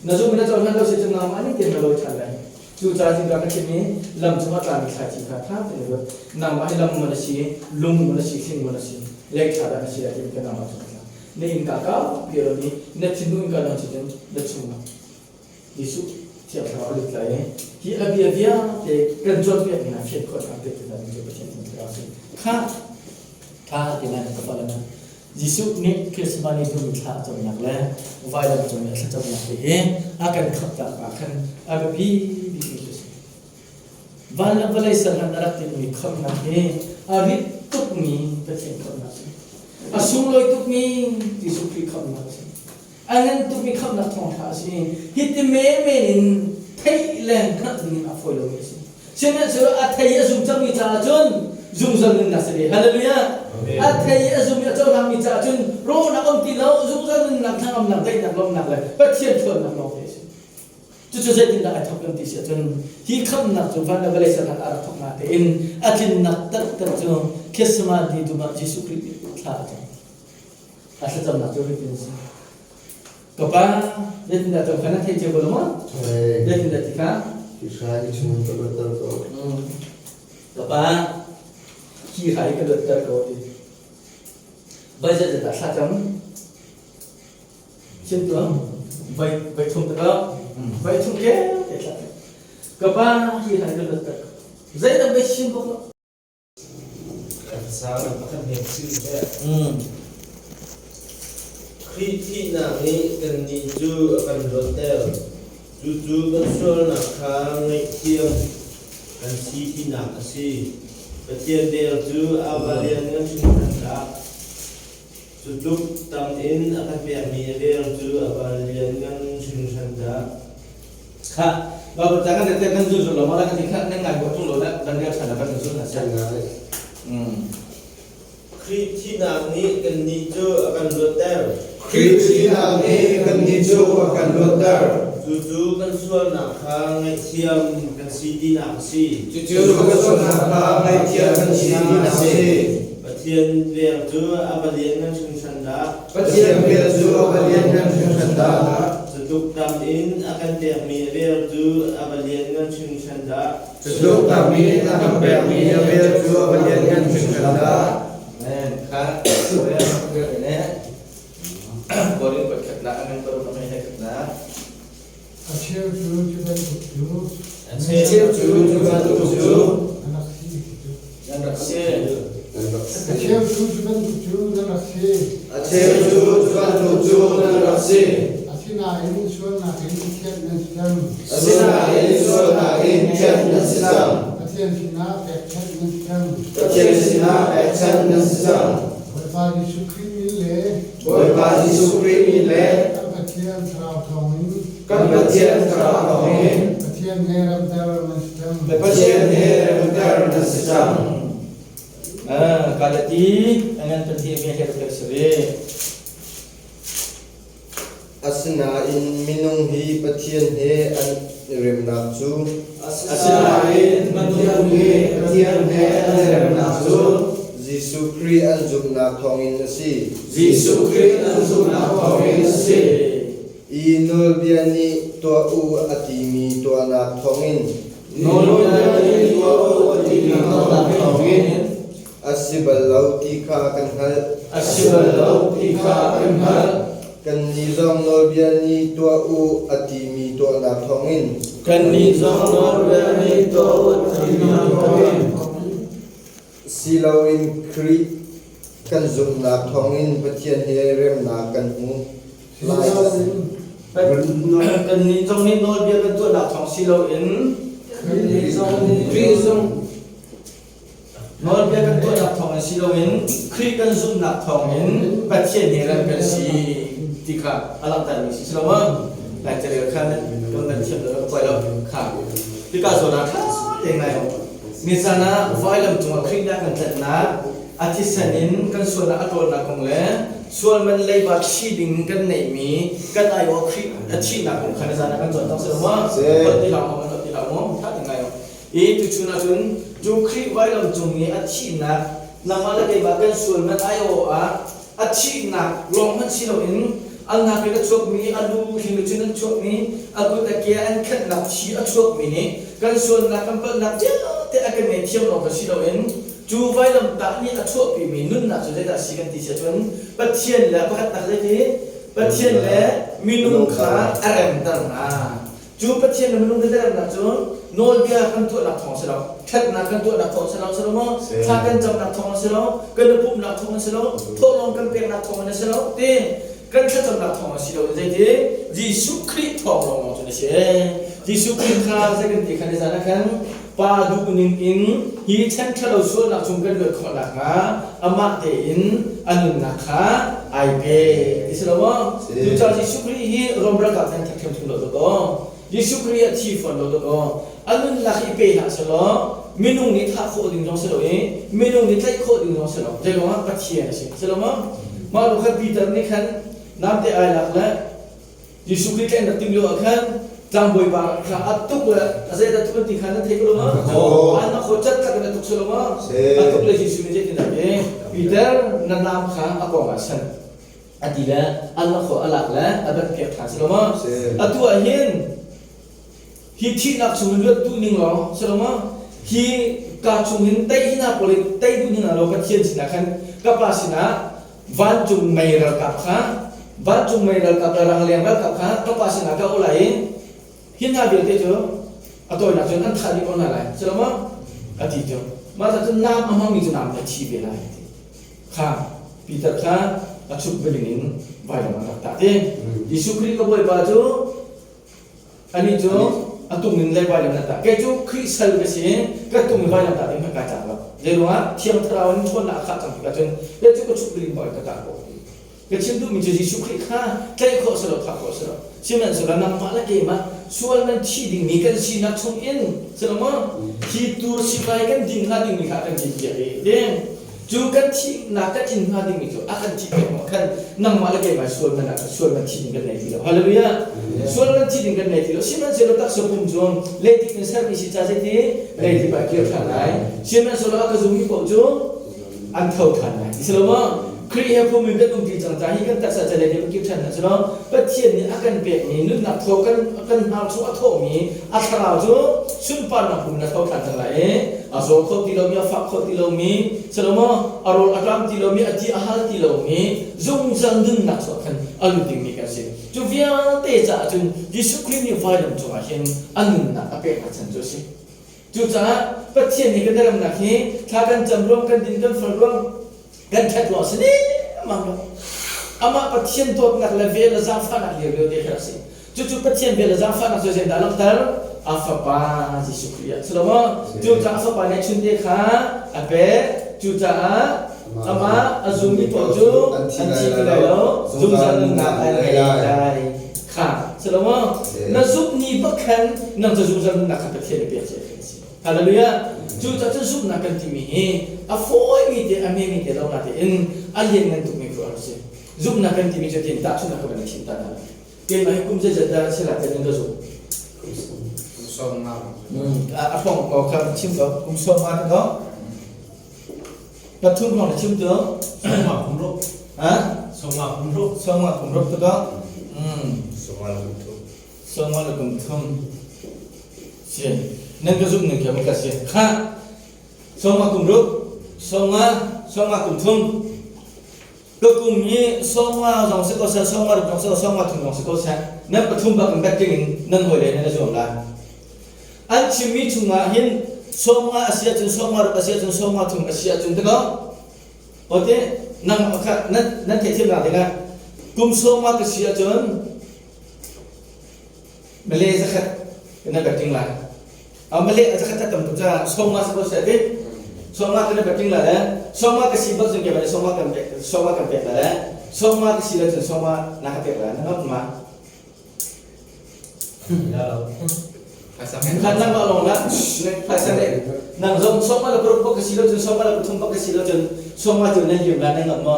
Na zumh in na cohlan lo si cun nangmah nih tein na lawi ṭhan lai. Cucaah zingka ka chim i lam cungah tlami thlaici kha ṭha tein ruat. Nangmah hi lam maw na si, lung maw na si, thing maw na si, lei ṭha dah na si lai timi kha nangmah cungah tla. Na innka kau pi ron i na thinlung innka nawn si cun na chungah Jesuh Thiang Thlarau a lut lai i hi a bia vialte kan cawnpiak mi hna fian khawh hna te hna cu Pathian thiang Thlarau a si. Kha tha ti lai ka fale na Jesuh nih Christmas ni dum thla a camnak le vailam cung i a thlacamnak te hi a kan khamhtak ah khan a biapi bikmi cu a si. Van le vawlei serhlan a rak timmi khamhnak hi a rit tukmi Pathian khamhnak a si. A sunglawi tukmi Jesuh Khrih khamhnak a si. A ngan tukmi khamhnak thawngṭha a si. Hiti menmen in theih le hngalh dingin a fawi lomi a si. Sihmanhsehlaw a thei a zum cangmi caah cun zungzal nunnak si ve. Hallelujah! A thei a zum i a cohlangmi caah cun rawhnak um ti lo, zungzal nunnak, hnangamnak, daihnak, lawmhnak le Pathian ṭhawnnak lawngte a si. Cucu zeitindah ai thawk kan ti si ahcun hi khamhnak cu van le vawlei sernak a rak thawk natein a tlinnak taktak cu Gethsemane dum ah Jesuh Khrih nih thla a cam. A thlacamnak cu hitin a si. Ka pa, zeitindah cam kha na thei cio ko lo maw? Zeitindah ti kha? Hi hrai chung ka luatter ko. Ka pa, hi hrai ka luatter ko ti. Vai zeitindah thlacam? Chim tuah. Vai vai thum tak vai thum ke te thla. Ka pa hi hai ka lut tak. Zei dang vai chim bok lo. Sang pakhat hnek si le. Khrih thihnak nih kannih cu a kan luatter. Cucu kan sualnak kha ngaihthiam kan si tinak a si. Pathian vel cu a va lianngan hringhran dah! Cu tluk tam in a kan pekmi a vel cu a va lianngan hringhran dah. Khah, Baibal ca kan rel kan zul zul lo maw la kan ti kha nan ngai huah tung lo le kan rel ṭhan ah kan zul hna seh. Khrih thihnak nih kannih cu a kan luatter. Khrih thihnak nih kannih cu a kan luatter. Cucu kan sualnak kha ngaihthiam kan si tinak a si. Cucu kan sualnak kha ngaihthiam kan si tinak a si. Pathian vel cu a va lianngan hringhran dah. Pathian vel cu a va lianngan hringhran dah. Cu tluk tam in a kan pekmi a vel cu a va lianngan hringhran dah. Cu tluk tam in a kan pekmi a vel cu a va lianngan hringhran dah. Amen. Kha Korin pakhatnak a ngan paruk a mei khatnak. A cheu cu cu bantuk cu A cheu cu cu bantuk cu an rak si Nan rak si. A cheu cu cu bantuk cu nan rak si. A cheu cu cu bantuk cu nan rak si. Asinain sualnak in thianh nan si cang. Asinain sualnak in thianh nan si cang. Pathian sinah pekchanh nan si cang. Pathian sinah pekchanh nan si cang. Bawipa Jesuh Khrih min le Bawipa Jesuh Khrih min le kan Pathian Thlarau thawngin kan Pathian Thlarau thawngin Pathian he ramter nan si cang. Pathian he remter nan si cang. Galati angan pahnih mi he rak si ve. Asinain minung hi Pathian he an i remnak cu Asinain minung hi Pathian he an i remnak cu Jesuh Khrih an zumhnak thawngin a si. Jesuh Khrih an zumhnak thawngin a si. I nawlbia nih tuah u a timi tuahnak thawngin Nawlbia nih tuah u a timi tuahnak thawngin a si bal lo ti kha kan hngalh. A si bal lo ti kha kan hngalh. Kannih zong nawlbia nih tuah u a timi tuahnak thawngin Kannih zong nawlbia nih tuah u a timi thawngin si loin Khrih kan zumhnak thawngin Pathian he remnak kan hmu lai. Kannih zong nih nawlbia kan tuahnak thawng si loin Khrih zong nawlbia kan tuahnak thawngin thawngin si loin Khrih kan zumhnak thawngin Pathian he rem kan si ti kha a langhtermi si lo maw? Lai carel kha kan nan thiam lo ka lo kha. Hika zawn ah ṭha tein ngai u. Nizan ah vailam cungah Khrih nih a kan tlanhnak, a thisen in kan sualnak a ṭawlnak kong le sual man leiba thi ding kan neihmi kan aiawh Khrih a thihnak kong kha nizan ah kan cawn cang si lo maw? Holh ti hlah maw, holh ti hlah maw? Ṭha tein ngai u. I tuchun ahcun cu Khrih vailam cung i a thihnak nangmah le keimah kan sual man aiawh ah a thihnak lawng hmanh si loin an hnak in a chuakmi a lu hling cun an chuakmi a kut a ke an khenhnak thi a chuakmi nih kan sualnak kan palhnak vialte a kan ngaihthiam lawng kha si loin cu vailamtah nih a chuahpimi nunnak cu zeidah a si kan ti si ahcun Pathian le pakhatnak zeiti Pathian le minung kha a remter hna. Cu Pathian le minung remnak cu nawlbia kan tuahnak thawng si lo, ṭhatnak kan tuahnak thawng si lo, si lo maw? Thla kan camnak thawng si lo, kan i pumhnak thawng si lo, thawhlawm kan peknak thawng in a si lo, ti kan thlacamnak thawng a si lo. Zeiti? Jesuh Khrih thawng lawnglawng cun a si. Jesuh Khrih kha zei kan ti khan nizan ah khan Pa duhning in hi chan ṭhalo sualnak chung kan luat khawh nakhnga amah tein a nunnak kha ai pe ti si lo maw? Cucaah Jesuh Khrih hi Rom ralkap nih an that ṭhiamṭhiam lo dawkaw Jesuh Khrih a thi fawn lo dawkaw a nunnak hi pe hlah selaw minung nih thah khawh ding zong si lo i minung nih tlaih khawh ding zong si lo zei ruangah Pathian a si si lo maw? Mah lu kha Peter nih khan namte ai lak le Jesuh Khrih tlaih nak tim lio ah khan tlangbawi pa kha a tuk le a zeidah tuk an ti kha nan thei ko lo ma? An na kho cat tak in a tuk si lo ma? A tuk le Jesuh nih zeitindah ti? Peter na nam kha a kong ah san a ti le an na kho a lak le a bat piak ṭhan si lo ma? Atu ah hin hi thihnak chung in luat duh ning law si lo ma? Hi ka chung hin tei hi na pawl tei duh ning lo Pathian sinah khan ka pa sinah Vancung mei ralkap kha vancung mei ralkap le rangleng ralkap kha ka pa sinah ka auh lai i hi hna vialte cu a tawinak cun an thah dih ko hna lai si lo maw a ti cu mah cun nam a hmangmi cu nam a thi ve lai ti kha Peter kha a chuk veling in vailam an rak tah ti Jesuh Khrih ka Bawipa cu Anih cu a tung in le vailam na tah. Kei cu Khrih sal ka si i ka tung in vailam tah ding kha kai tlak lo. Zeiruangah Thiang Thlarau in ṭhawnnak a khah cang tikah cun kei cu ka chuk ling bak in ka tah khawh. Ka chim duhmi cu Jesuh Khrih kha tlaih khawh si lo, thah khawh si lo. Sihmanhsehlaw nangmah le keimah sual man thi dingmi kan sinak chung in si lo maw? Hi tur sivai kan din hnga dingmi kha a kan dinpiak i ding. Cu kan thihnak kan in hnga dingmi cu a kan thih piak maw khan nangmah le keimah sual man ah sual man thi ding kan nei ti lo. Hallelujah. Sual man thi ding kan nei ti lo. Sihmanhsehlaw taksa pum cu leitik in sermi si ca zeiti leitik ah kir ṭhan lai. Sihmanhsehlaw a ka zummi paoh cu an tho ṭhan lai. Ti si lo maw? Khrih he phung in kan um ti cang ca hi kan taksa ca leitik ah kir ṭhan hna selaw Pathian nih a kan pekmi nunnak thaw kan kan hnar chung a thawhmi a thlarau cu sunparnak pum in a tho ṭhan cang lai i a zaw kho ti lomi a fak kho ti lomi salomo a rawl a ṭam ti lomi a ti a hal ti lomi zungzal nunnak chuah khan a lut dingmi kan si cu vialte caah cun Jesuh Khrih nih vailam cungah hin a nunnak a peknak chan cu a si cucaah Pathian nih kan remnak hi thla kan cam ruang kan din kan fal ruang kan ṭhat ruang si lengmang lo amah Pathian dawtnak le vel le zaangfahnak lio lio te kha a si Cucu Pathian bia le zaangfahnak cu zeidah langhter? A Fapa Jesuh Khrih ah. Si lo maw? Cucaah a Fapa nih chunte kha a pek. Cucaah amah a zummi paoh cu an thi ti lai lo, zungzal nunnak an ngei lai. Kha, si lo maw? Na zumh ni bak khan nang cu zungzal nunnak kha Pathian nih pek cia khi a si. Hallelujah! Cucaah cun zumhnak kan timi hi a fawimi te, a hmemi te lo natein a lianngan tukmi khu a rak si. Zumhnak kan timi cu tin tahchunhnak ka van i thim ta hna. Keimah hi kum zeizat dah si lai tiah ka zumh. Kum 50. A hrawng ko kha chim ko. Kum 50 ti ko. Pathum hrawng na chim tu. Sawmnga kum ruk. Ha? 50 kum ruk. 50 kum ruk tu ko. 50 le kum thum. 50 le kum thum. Si. Nan ka zumh ning kha ka si. Kha. 50 kum ruk. 50 50 kum thum. Ka kum hi 50 zong si ko seh, 50 ruk zong si ko, 53 zong si ko seh, nan pathum bak in betting in nan hawile nan i zuam lai. An chimmi chungah hin 50 a si ahcun 50 ruk a si ahcun 53 a si ahcun tikaw ote nang kha nan nan theihthiamnak dingah kum 50 ka si ahcun Malay zakhat na betting lai. Malay zakhat tam tuk caah 50 si ko seh ti. Sawma kan pek la le sawma ka si bak cun ke ba sawma kan pek sawma kan pek la le sawma ka si la cun sawma na ka pek la na ngap ma Khan nang ma long na phaisa ne nang zong sawma la paruk bak ka si lo cun sawma la pathum bak ka si lo cun sawma cu na liam la na ngap ma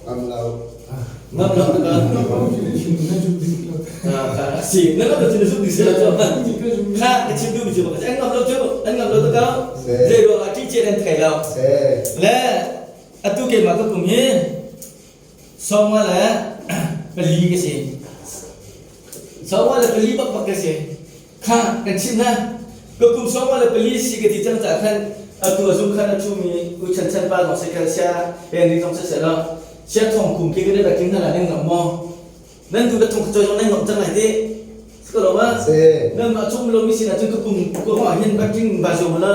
Ngam lo. Ngam lo ka. Si na ngam lo cun na zuk ding si lo cu. Kha ka chim duh mi cu an ngam lo cu an ngam lo to ka. Zei ruang ah ṭih nan thei lo. Le atu keimah ka kum hi sawma le pali ka si. Sawma le pali bak bak ka si. Kha kan chim na. Ka kum 24 si ka ti cang caah khan atu a zung khan a ṭhumi U Chan Chan pa zong si khan sia he ni zong siseh law sia thong kum khi kan i rak tling hna lai nan ngam maw? Nan tu ka thong ka cawi zong nan ngam cang lai ti. Si ko lo ma? Nan mah chung lo mi sin ahcun ka kum ka hong hin rak tling ba zo la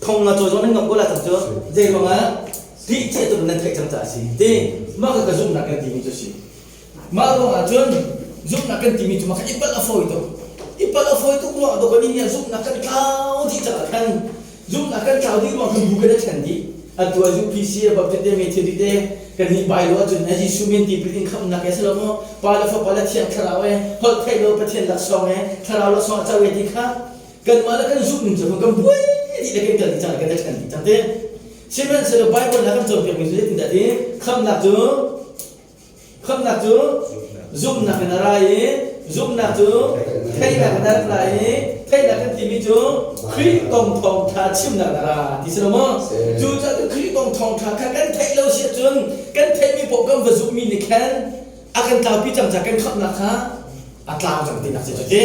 thong nga cawi zong nan ngam ko la cang cu. Zei ruangah ti che tu nan theih cang caah si. Ti mah ka ka zumhnak kan timi cu si. Mah ruangah cun zumhnak kan timi cu mah kha i palh a fawi tuk. I palh a fawi tuk ruangah dawh kan nih zumhnak kan tlau dih caah khan zumhnak kan tlau dih ruang kan bu kan i ṭhen dih. Atu ah UPC a Baptist te Methodist te kan nih Bible ahcun Jesuh min tipil in khamhnak he si lo maw Pa le Fapa le Thiang Thlarau he holh theih lo Pathian laksawng he Thlarau laksawng a co he ti kha kanmah le kan zumh ning cu kan buai dih le kan kal dih cang kan i ṭhen dih cang te. Sihmanhsehlaw Bible na kan cawnpiakmi cu zeitindah ti khamhnak cu Khamhnak cu zumhnak in a ra i zumhnak cu theihnak in a rak ra i theihnak kan timi cu Khrih kong thawngṭha chimnak in a ra ti si lo maw? Cucaah cun Khrih kong thawngṭha kha kan theih lo si ahcun kan theihmi paoh kan va zumhmi nih khan a kan tlaupi cang caah kan khamhnak kha a tlau cang tinak si cu ti.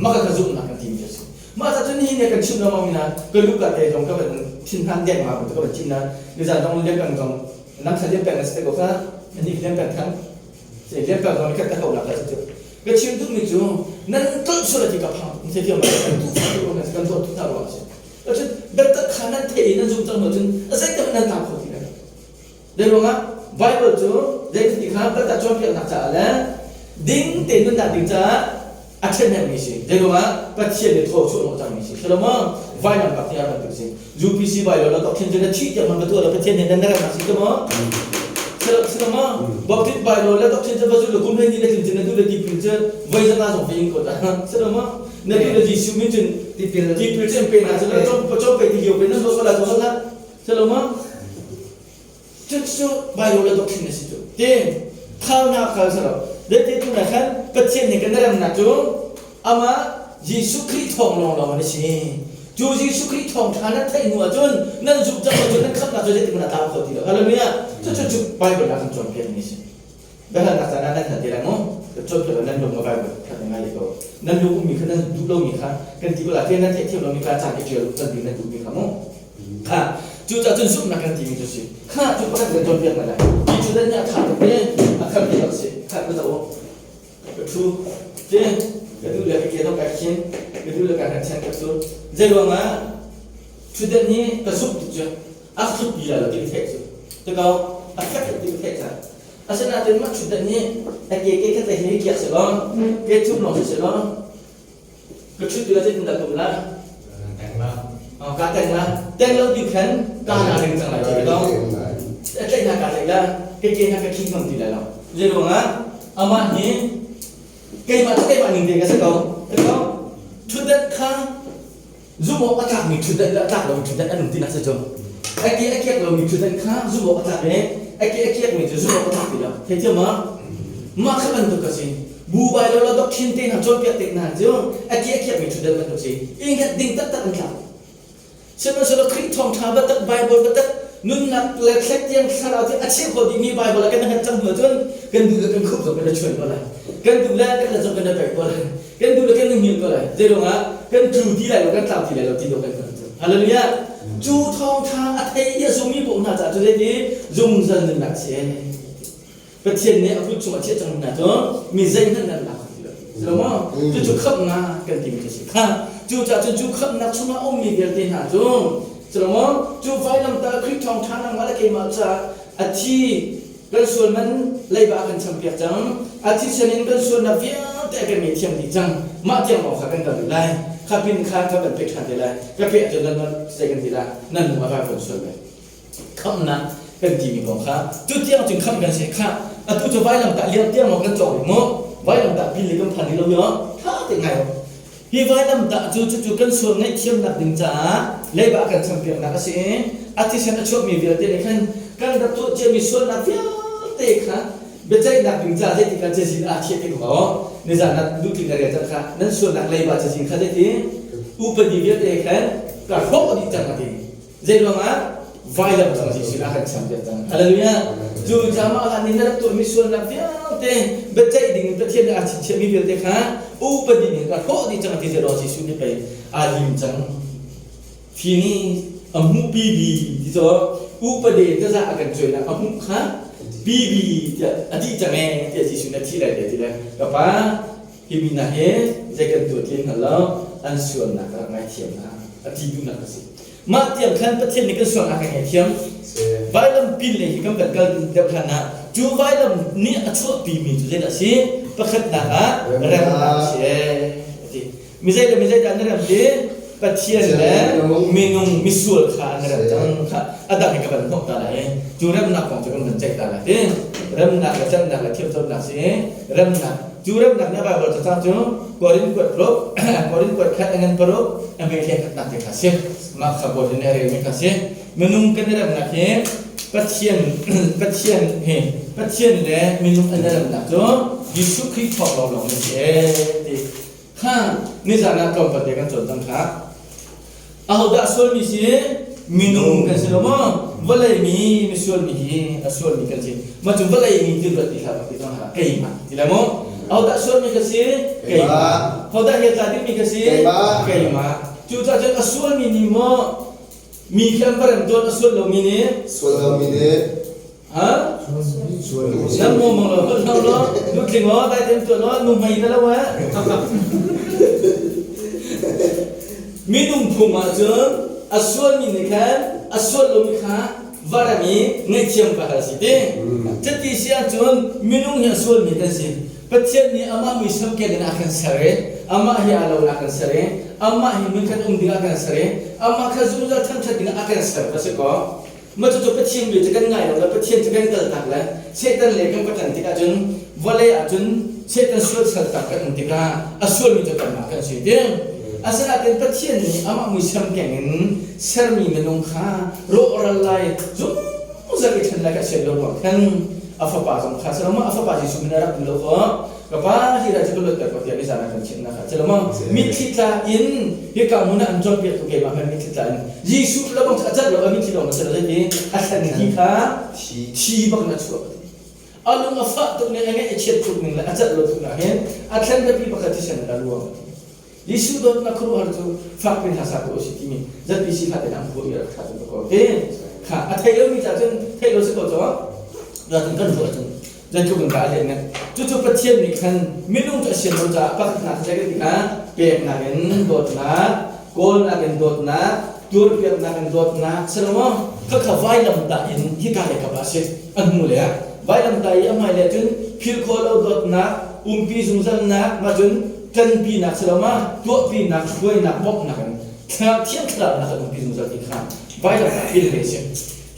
Mah kha zumhnak kan timi cu a si. Mah ca cun nihin kan chim lengmang mi hna ka luka te zong ka van thinhan dengmang ka van chim na nizan zong lian peng zong nang kha lian peng na si te ko kha ani lian peng khan se lian peng zong khat ka hau la ka cu ka chim duh mi cu nan tlolh sual ti ka phang se thiam kan tu tu kan kan tuah tu ta ruang si cun biatak kha nan thei nan zum cang lo cun a zei tak nan tang kho ti lai Zei ruangah Bible cu zeiti kha biatak cawnpiaknak caah le ding tein nunnak ding caah a ṭhahnemmi si. Zei ruangah Pathian nih thaw chuah hnawh cangmi si. Shalom vainam bak tiah bantuk si. UPC Bible la doctrine cu na thih tiang man va tuah lo Pathian nih nan na si ka maw? Shalom Baptist Bible la doctrine cu va zul kum hlei ni na tlin cun na duh le tipil cu voi zanga zong ve in ko ta. Shalom na duh le Jesuh min cun tipil tipil cu pe na cu la chom pe ti lio pe na zo la zo la. Shalom Cucu Bible le doctrine a si cu. Ti khalnak khal si lo. Zeiti tu na khan Pathian nih kan remnak cu amah Jesuh Khrih thawng lawnglawng an si. Cu Jesuh Khrih thawng ṭha nan theih hnu ahcun nan zumh cang ahcun nan khamhnak cu zeitik hmanh a tlau kho ti lo. Hallelujah. Cucu cu Bible ah kan cawnpiakmi a si. Biahalnak caan ah nan hal ti lai maw? Ka cawnpiak nan lung a Bible kha ngai ko. Nan lung ummi kha nan duh lomi kha kan ti ko la. Nan theihthiam lomi kha caan i ṭial kan ti nan duhmi kha mu. Kha cucaah cun zumhnak kan timi cu si. Kha cu pakhat kan cawnpiak hna lai. Hi cu dan nih a ṭha tuk i a khamh ti bak si. Kha ka zoh u. Ka ṭhu. Ti ka duh le ka ke zong kai khin. Ka duh le ka kan chen ka cu. Zei ruangah ṭhutdan hi ka zumh tuk cu a thut pi lai lo ti ka theih cu. Tikau a fek tuk ti ka theih cang. Asinain mah ṭhutdan hi a ke ke khat le hi kiak si law, ke thum lawng si si law, ka ṭhut tikah zeitindah ka um lai? Ka teng la. Teng lo ding khan ka na ring cang lai ti ka A tlaih hna ka tlaih la, ka ke hna ka khing ngam ti lai lo. Zei ruangah amah hi keimah cu keimah ning te ka si ko. Ka ṭhutdan kha zumh awk a tlakmi ṭhutdan le a tlak lomi ṭhutdan an um tinak si cu. A ke a kiak lomi ṭhutdan kha zumh awk a tlak i a ke a kiakmi cu zumh awk a tlak ti lo. Theithiam ma? Mah kha bantuk ka si. Bu bai lo la doctrine te hna cawnpiak te hna cu a ke a kiakmi ṭhutdan bantuk si. Ingat ding taktak an tlak. Sihmanhsehlaw Khrih thawngṭha biatak Bible biatak nunnak le thlek tiang thlarau cu a cheu kho dihmi Bible ah kan hngat cang hnu ahcun kan duh le kan khup zong kan i chuan ko lai. Kan duh le kan zong kan i paih ko lai. Kan duh le kan i hngilh ko lai. Zei ruangah kan tlu ti lai lo, kan tlau ti lai lo ti dawh kan hngalh cu. Hallelujah! Cu thawngṭha a thei i a zummi paoh hna caah cu zeiti zungzal nunnak a si. Pathian nih a kut chungah chiah cang hna cu mi zeihmanh nan lak ti lo. Si lo maw? Cucu khamhnak kan timi cu a si. Kha cucaah cun cu khamhnak chungah a ummi vialte hna cu si lo maw? Cu vailamtah Khrih thawngṭha nangmah le keimah caah a thi kan sual man leiba a kan champiak cang. A thisen in kan sualnak vialte a kan ngaihthiam dih cang. Mah tiang lawng kha kan kal rih lai. Kha pin kha ka van pek ṭhan te lai. Ka peh ahcun nan zei kan ti la, nan lung a vai von sual lai. Khamhnak kan timi kong kha cu tiang cun khamh kan si kha atu cu vailamtah liang tiang maw kan cawng rih maw vailamtah pin le kan phan rih lo yo tha te ngai hi vailamtah cu cucu kan sual ngaihthiamnak ding caah leiba kan champiaknak a si i a thisen a chuakmi vialte nih khan kan rak tuah ciami sualnak vialte kha biaceihnak ding caah zeitik ah cazin aa thiah ti ko nizan ah duhting na rel cang kha nan sualnak leiba cazin kha zeiti upadi vialte khan ka hrawh dih cang a ti. Zeiruangah vailam cung Jesuh a kan champiak cang. Hallelujah. Cu caah hlan in na rak tuahmi sualnak vialte biaceih ding in Pathian nih aa chinchiahmi vialte kha upadi nih ka hrawh dih cang ti zero Jesuh nih pei aa lim cang. Fini a hmuh pibi ti cu upade taza a kan cuainak a hmuh kha pibi tiah a dih cang ee tiah Jesuh nih a thi lai ti le ka pa hi mi hna hi zei kan tuah ti an hngal lo an sualnak ka rak ngaithiam hna a ti duhnak a si. Mah tiang khan Pathian nih kan sualnak a ngaihthiam. Vailam pin lei hi kan van kal deuh hlan ah cu vailam nih a chuahpimi cu zeidah a si? Pakhatnak ah remnak a si a ti. Mi zei le mi zei dah na rem ti? Pathian le minung misual kha na rem cang kha a dang hi ka van hnawh ta lai. Cu remnak kong cu kan van ceih ta lai ti. Remnak le tlanhnak le thiamconak si remnak Cu remnak nih a Baibal cacang cu Korin kuat ruk, Korin kuat khat a ngan paruk, a mei hlei khatnak te kha si. Mah kha Bawi nih a relmi kha si. Minung kan i remnak hi Pathian Pathian he Pathian le minung an i remnak cu Jesuh Khrih thawng lawnglawng in si ee ti kha nizan ah tlawmpal te kan cawn cang kha. Ahodah sualmi si? Minung kan si lo maw? Vawlei mi misual mi hi a sualmi kan si. Mah cu vawlei mi ti ruat ti hlah ti zong hlah keimah ti lai maw? Ahodah sualmi ka si? Keimah. Hodah he tla dingmi ka si? Keimah. Keimah. Cucaah cun a sualmi nih maw mi khi an va rem tawn a sual lomi nih? Sual lomi nih. Ha? Nan maw mang lo hol lo lo nu tling aw dai tem tuan aw nu hmai na lo eh. Minung phung ah cun a sualmi nih khan a sual lomi kha varam i ngaihthiam ka hal si ti. Cuti si ahcun minung hi a sualmi kan si. Pathian nih amah muisam ken in a kan ser i amah hi aa lo in a kan ser i amah hi mun khat um ding a kan ser i amah kha zungzal thangṭhat ding ah a kan ser va si kaw Mah cucu Pathian bia cu kan ngai lo le Pathian cu kan kaltak le Satan le kan va ṭan tikah cun vawlei ah cun Satan sual saltak kan um tikah a sualmi cu kanmah kan si ti. Asinain Pathian nih amah muisam keng in sermi minung kha rawhral lai zungzal i ṭhen lai kha a sian lo ruang khan a fapa zong kha a fapa Jesuh min a rak um lo kaw Ka pa hi dah cu ka luatter ko tiah nizan ah kan chimhnak ah cu mitthli tla in hika hmun ah an cawnpiaktu keimah hmanh mitthli tla in Jesuh lebang cu a cat lo a mitthli lawng a si lo zeiti a thlen hi kha thi bak in a chuah a lung a fah tuk ning a ngeih a chiat tuk ning le a cat lo tuk nak hin a thlen biapi pakhat thisen in a luang. Jesuh dawtnak khuaruahhar cu fak pin hla sa ko si timi ZPC hla te an phuah i rak tha cun ko te kha a thei lomi ca cun theih lo si ko cu cun kan ruah cun zeitluk in dah a lian ngan cucu Pathian nih khan minung cu a sian lo caah pakhatnak zei kan ti kha peknak in dawtnak kawlnak in dawtnak tuarpiaknak in dawtnak si lo maw khakha vailamtah in hika le kap ah si a hnu le ah vailamtah i a hmai le cun philh khawh lo dawtnak umpi zungzalnak mah cun ṭanpinak si lo ma tuahpinak hruainak bawmhnak in thiang thlarau nak kan umpi zungzal ti kha vailamtah pil ve si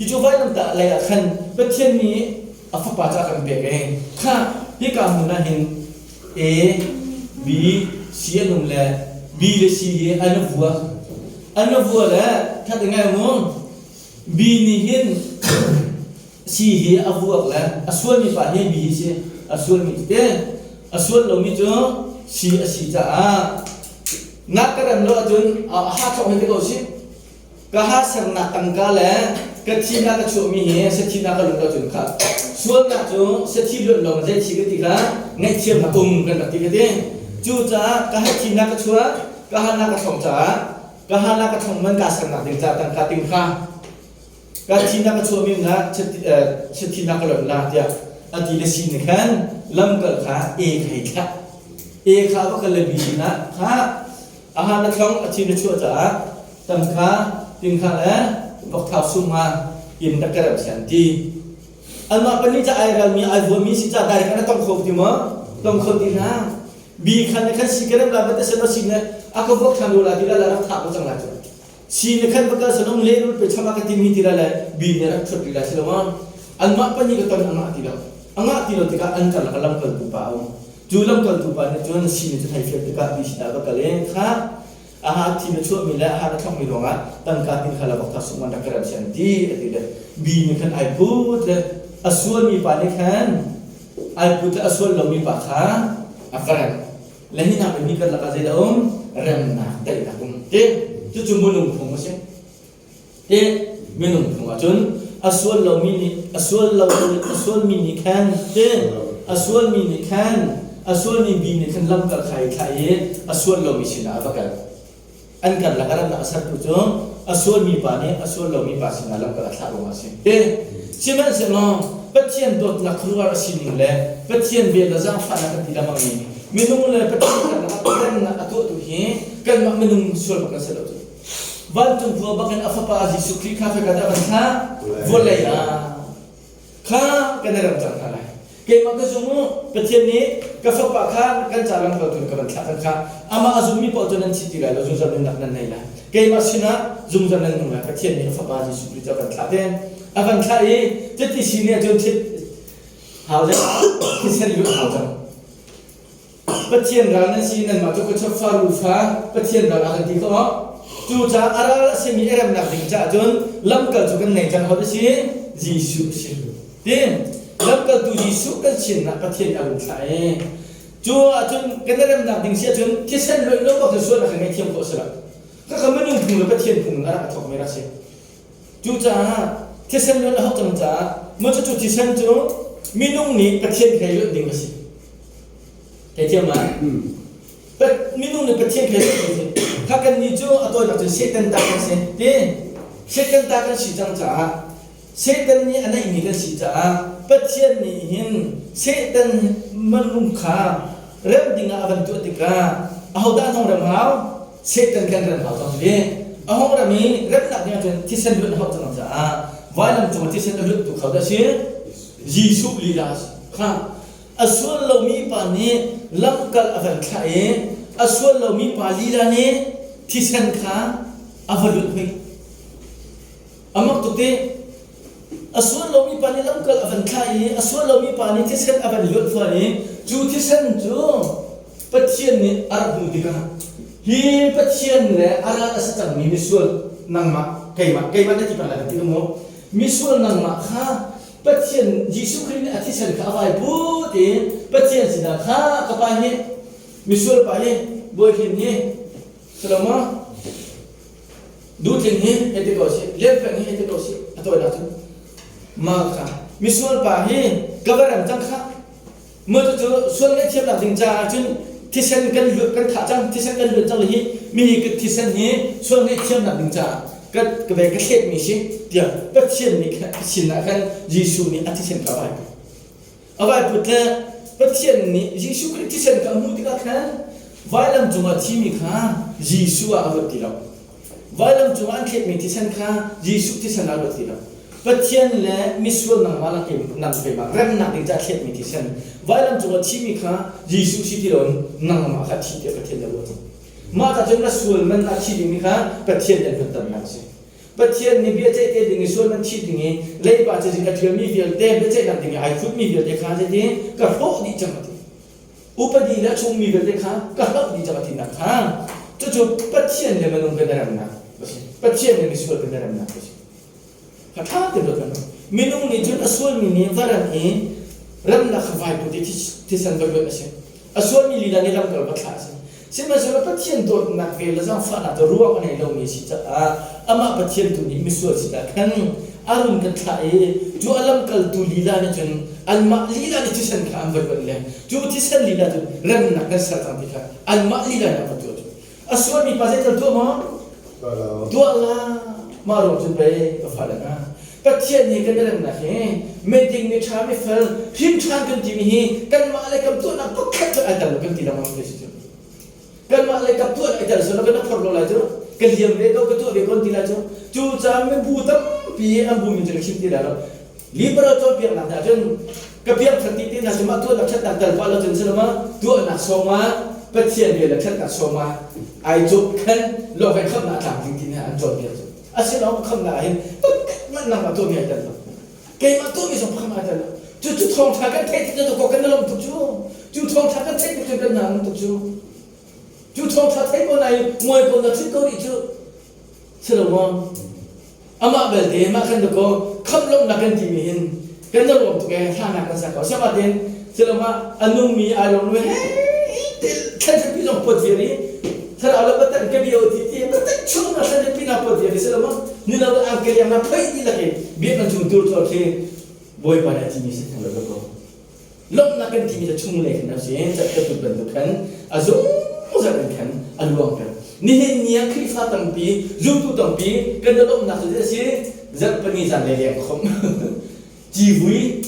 hi cu vailamtah lei ah khan Pathian nih a fapa ca kan pek e kha hika hmun ah hin A B C an um le B le C hi an vua an vua le that ngai mu B nih hin C hi a vuak le a sualmi pa hi B hi si a sualmi tete a sual lomi cu C a si caah na ka rem lo ahcun a ha thawk hin te ko si ka ha sernak tangka le ka thi na ka chuahmi hi sathi na ka lut ahcun kha sualnak cu sathi luat lawng zei thi ka ti kha ngaihthiam na um kan rak ti ka ti cu caah ka ha thi na ka chuah ka ha na ka thong caah ka ha na ka thong man ka sernak ding caah tangka ting kha Ka thihnak a chuahmi na chiathinak ka lonh la tiah a ti le si nih khan lamkal kha e kha hei thlah. E kha va kal le bi sinah kha aha na thlong a thi na chuah caah tangka tingkha le vokthau sum nga in rak ka remh sian ti. Anmah pahnih ca ai ralmi ai vuami si ca dai kha na tong kho ti maw? Tong kho ti hlah. Bi khan le khan si ka rem la va te selo si ne a ka vuak than lo la ti la la rak thah ko cang la cu. Si ne khan va kal sanong le rul pe chama ka ti mi ti la le bi ne rak thut la si lo ma. Anmah pa nih ka ton angah ti lo. Angah ti lo tikah an karlak ah lamkaltu pa a um. Cu lamkaltu pa nih cun si ne cu thei fial tikah bi sinah va kal i kha aha thi na chuahmi le aha na thlongmi ruangah tangka tin kha la bak ta sung man rak ka rem sian ti a ti le bi nih khan ai put le a sualmi pa nih khan ai put le a sual lomi pa kha a va rem le hi nak mi karlak ah zeidah um remnak daihnak um ti cucu minung phung a si ti minung phung ahcun a sual lomi nih a sual lo a sualmi nih khan ti a sualmi nih khan a sualmi bi nih khan lamkal kha i thlah i a sual lomi sinah a va kal an karlak a ramnak a sertu cu a sualmi pa nih a sual lomi pa sinah lamkal a thlah ruangah a si ti sihmanhsehlaw Pathian dawtnak khuaruahhar a sining le Pathian vel le zaangfahnak kan ti lengmang mi minung le Pathian karlak ah remnak a tuahtu hi kanmah minung sual bak kan si lo cu Vancung khua bakin a fapa Jesuh Khrih kha khoika dah van thlah? Vawlei ah. Kha kan i rem cang hna lai. Keimah ka zum u, Pathian nih ka fapa kha kan ca lamkaltu in ka van thlah cang kha. Amah a zummi paoh cu nan thi ti lai lo, zungzal nunnak nan nei lai. Keimah sinah zungzal nan nung lai. Pathian nih a fapa Jesuh Khrih cu a van thlah te. A van thlah i cuti si nih cun thit hau thisen luh hau cang. Pathian ral nan si nanmah cu ka fa lu fa Pathian ral a kan ti kho. Cucaah a ral a simi i remnak ding caah cun lamkal cu kan nei cang hot a si Jesuh a si. Tin lamkaltu Jesuh kan sinah Pathian a run thlah i cu ahcun kan i remnak ding si ahcun thisen loih lo bak cu sual a kan ngaihthiam khawh a si lo. Khakha minung phung le Pathian phung in a rak a thawkmi rak si. Cucaah thisen luan a hauh cang caah maw cucu thisen cu minung nih Pathian hlei luanh ding a si. Theithiam ma? Minung nih Pathian hlei luanh ding a si. Kha kan nih cu a tawinak cun Satan ta kan si. Ti Satan ta kan si cang caah Satan nih a neihmi kan si caah Pathian nih hin Satan minung kha rem ding ah a van tuah tikah ahodah an hong rem hau? Satan kan rem hau cang ti. A hong rem i remnak ding ahcun thisen luan a hauh cang caah vailam cung ah thisen a luat tu kho dah si? Jesuh lila kha a sual lomi pa nih lamkal a van thlah i a sual lomi pa lila nih thisen kha a va lut hoi. A mak tuk ti. A sual lomi pa nih lamkal a van thlah i a sual lomi pa nih thisen a van luanh fual i cu thisen cu Pathian nih a rak hmuh tikah hi Pathian le a ral a si cangmi misual nangmah keimah keimah na ti peng lai kan ti maw misual nangmah kha Pathian Jesuh Khrih nih a thisen kha a vai put i Pathian sinah kha ka pa hi misual pa hi Bawipa hi Saloma Duhtling hi hei ti ko sih, Lianpeng hi hei ti ko sih, a tawinak cun mah kha misual pa hi ka va rem cang khah. Mu cu sual ngaihthiamnak ding caah cun thisen kan luat kan thah cang, thisen kan luat cang le hi mi hi ka thisen hi sual ngaihthiamnak ding caah ka ka ve ka thlet mi si tiah Pathian nih sin ah khan Jesuh nih a thisen kha a vai put. A vai put le Pathian nih Jesuh Khrih thisen kha a hmuh tikah khan vailam cungah thimi kha Jesuh ah a ruat ti lo. Vailam cungah an thletmi thisen kha Jesuh thisen ah a ruat ti lo. Pathian le misual nangmah le nang keimah remnak ding caah thletmi thisen vailam cungah thimi kha Jesuh si ti loin nangmah kha thi tiah Pathian nih a ruat. Mah ta cun na sual man ah thi dingmi kha Pathian nih an hnonternak a si. Pathian nih biaceih te ding i sual man thi ding i leiba cazin a ṭialmi vialte biaceihnak ding i ai khutmi vialte kha zeiti ka hrawh dih cang a ti. Upadi le a chungmi vialte kha ka hloh dih cang a tinak kha cucu Pathian le minung kan i remnak a si. Pathian le misual kan i remnak a si. Kha ṭha te ruat hmanh. Minung nih cun a sualmi nih va rem i remnak kha vai put i thisen va luat a si. A sualmi lila nih lamkal va thlah a si. Sihmanhsehlaw Pathian dawtnak vel le zaangfahnak cu ruang a nei lomi a si caah amah Pathian tu nih misual sinah khan a run kan thlah i cu a lamkaltu lila nih cun anmah lila nih thisen kha an va luanh le cu thisen lila cu remnak kan ser cang ti kha anmah lila nih an va tuah cu. A sualmi pa zeital tuah maw? Tuah la. Mah ruang cun pei ka fale hna Pathian nih kan i remnak hi miding mi ṭha mi fel hrim ṭhan kan timi hi kanmah le kam tuahnak pakhat cu ai tel lo kan ti lengmang ti si cu. Kanmah le kam tuahnak ai tel silo kan phor lo lai cu ka liam ve ko ka tuah ve ko ti lai cu. Cu caah mibu tampi an bu min cu ka chim ti lai lo. Liberal cawnpiaknak nih ahcun Ka piangthar ti te hna cu mah tuahnak ṭhatnak tal pah lo cun si lo ma tuahnak sawm ah Pathian bia le ṭhatnak sawm ah ai cawp khan lawng kan khamhnak a tlamtling ti hna an cawnpiak cu. Asinain khamhnak ah hin pakhat hmanh nangmah tuahmi ai tel lo. Keimah tuahmi zong pakhat hmanh ai tel lo. Cucu thawngṭha kan theih tik cu kan i lawm tuk cu. Cu thawngṭha kan theih tik cun kan hna a ngam tuk cu. Cu thawngṭha theih ko nain muai ko na ṭhut ko rih cu. Si lo maw? Amah belte mah kan dakaw khamh lawmhnak kan timi hin kan i lawm tuk ee hlahnak kan sak ko. Siamatin si lo ma a nungmi ai lawm mi he thlan zong pot viar i thlarau le patan ka bio ti ti patan chung na thlan pi na pot viar i si lo ma ni lo ang ke liang na phei ti lak i biak chung tur tur khi bawipa nih a timi si thang lo ko. Lawmhnak kan timi cu chunglei khan a si cat bantuk khan a zungzal in khan a luang peng. Nihin ni ah Khrihfa tampi, zumtu tampi kan i lawmhnak cu a si zarhpini zan le leng khom. Civui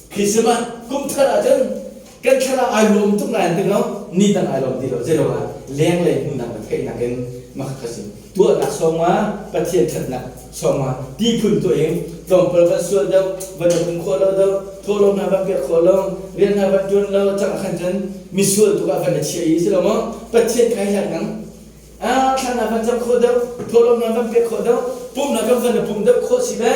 Christmas kum thar ahcun kan thlarau ai lawm tuk nain ti lo ni dang ai lawm ti lo zeiruangah lenglei hmuhnak le theihnak in mah kha si. Tuahnak sawngah Pathian ṭhatnak sawngah ti phun tuah in tlawmpal van sual deuh, van i pum khawh lo deuh, thawhlawm hna van pek khawh lo, rian hna van ṭuan lo cang ah khan cun misual tuk ah van i chiah i si lo maw? Pathian kha hi hlat nang. Ah, thla hna van cam khawh deuh, thawhlawm hna van pek khawh deuh, pumhnak kan van i pum deuh khawh si le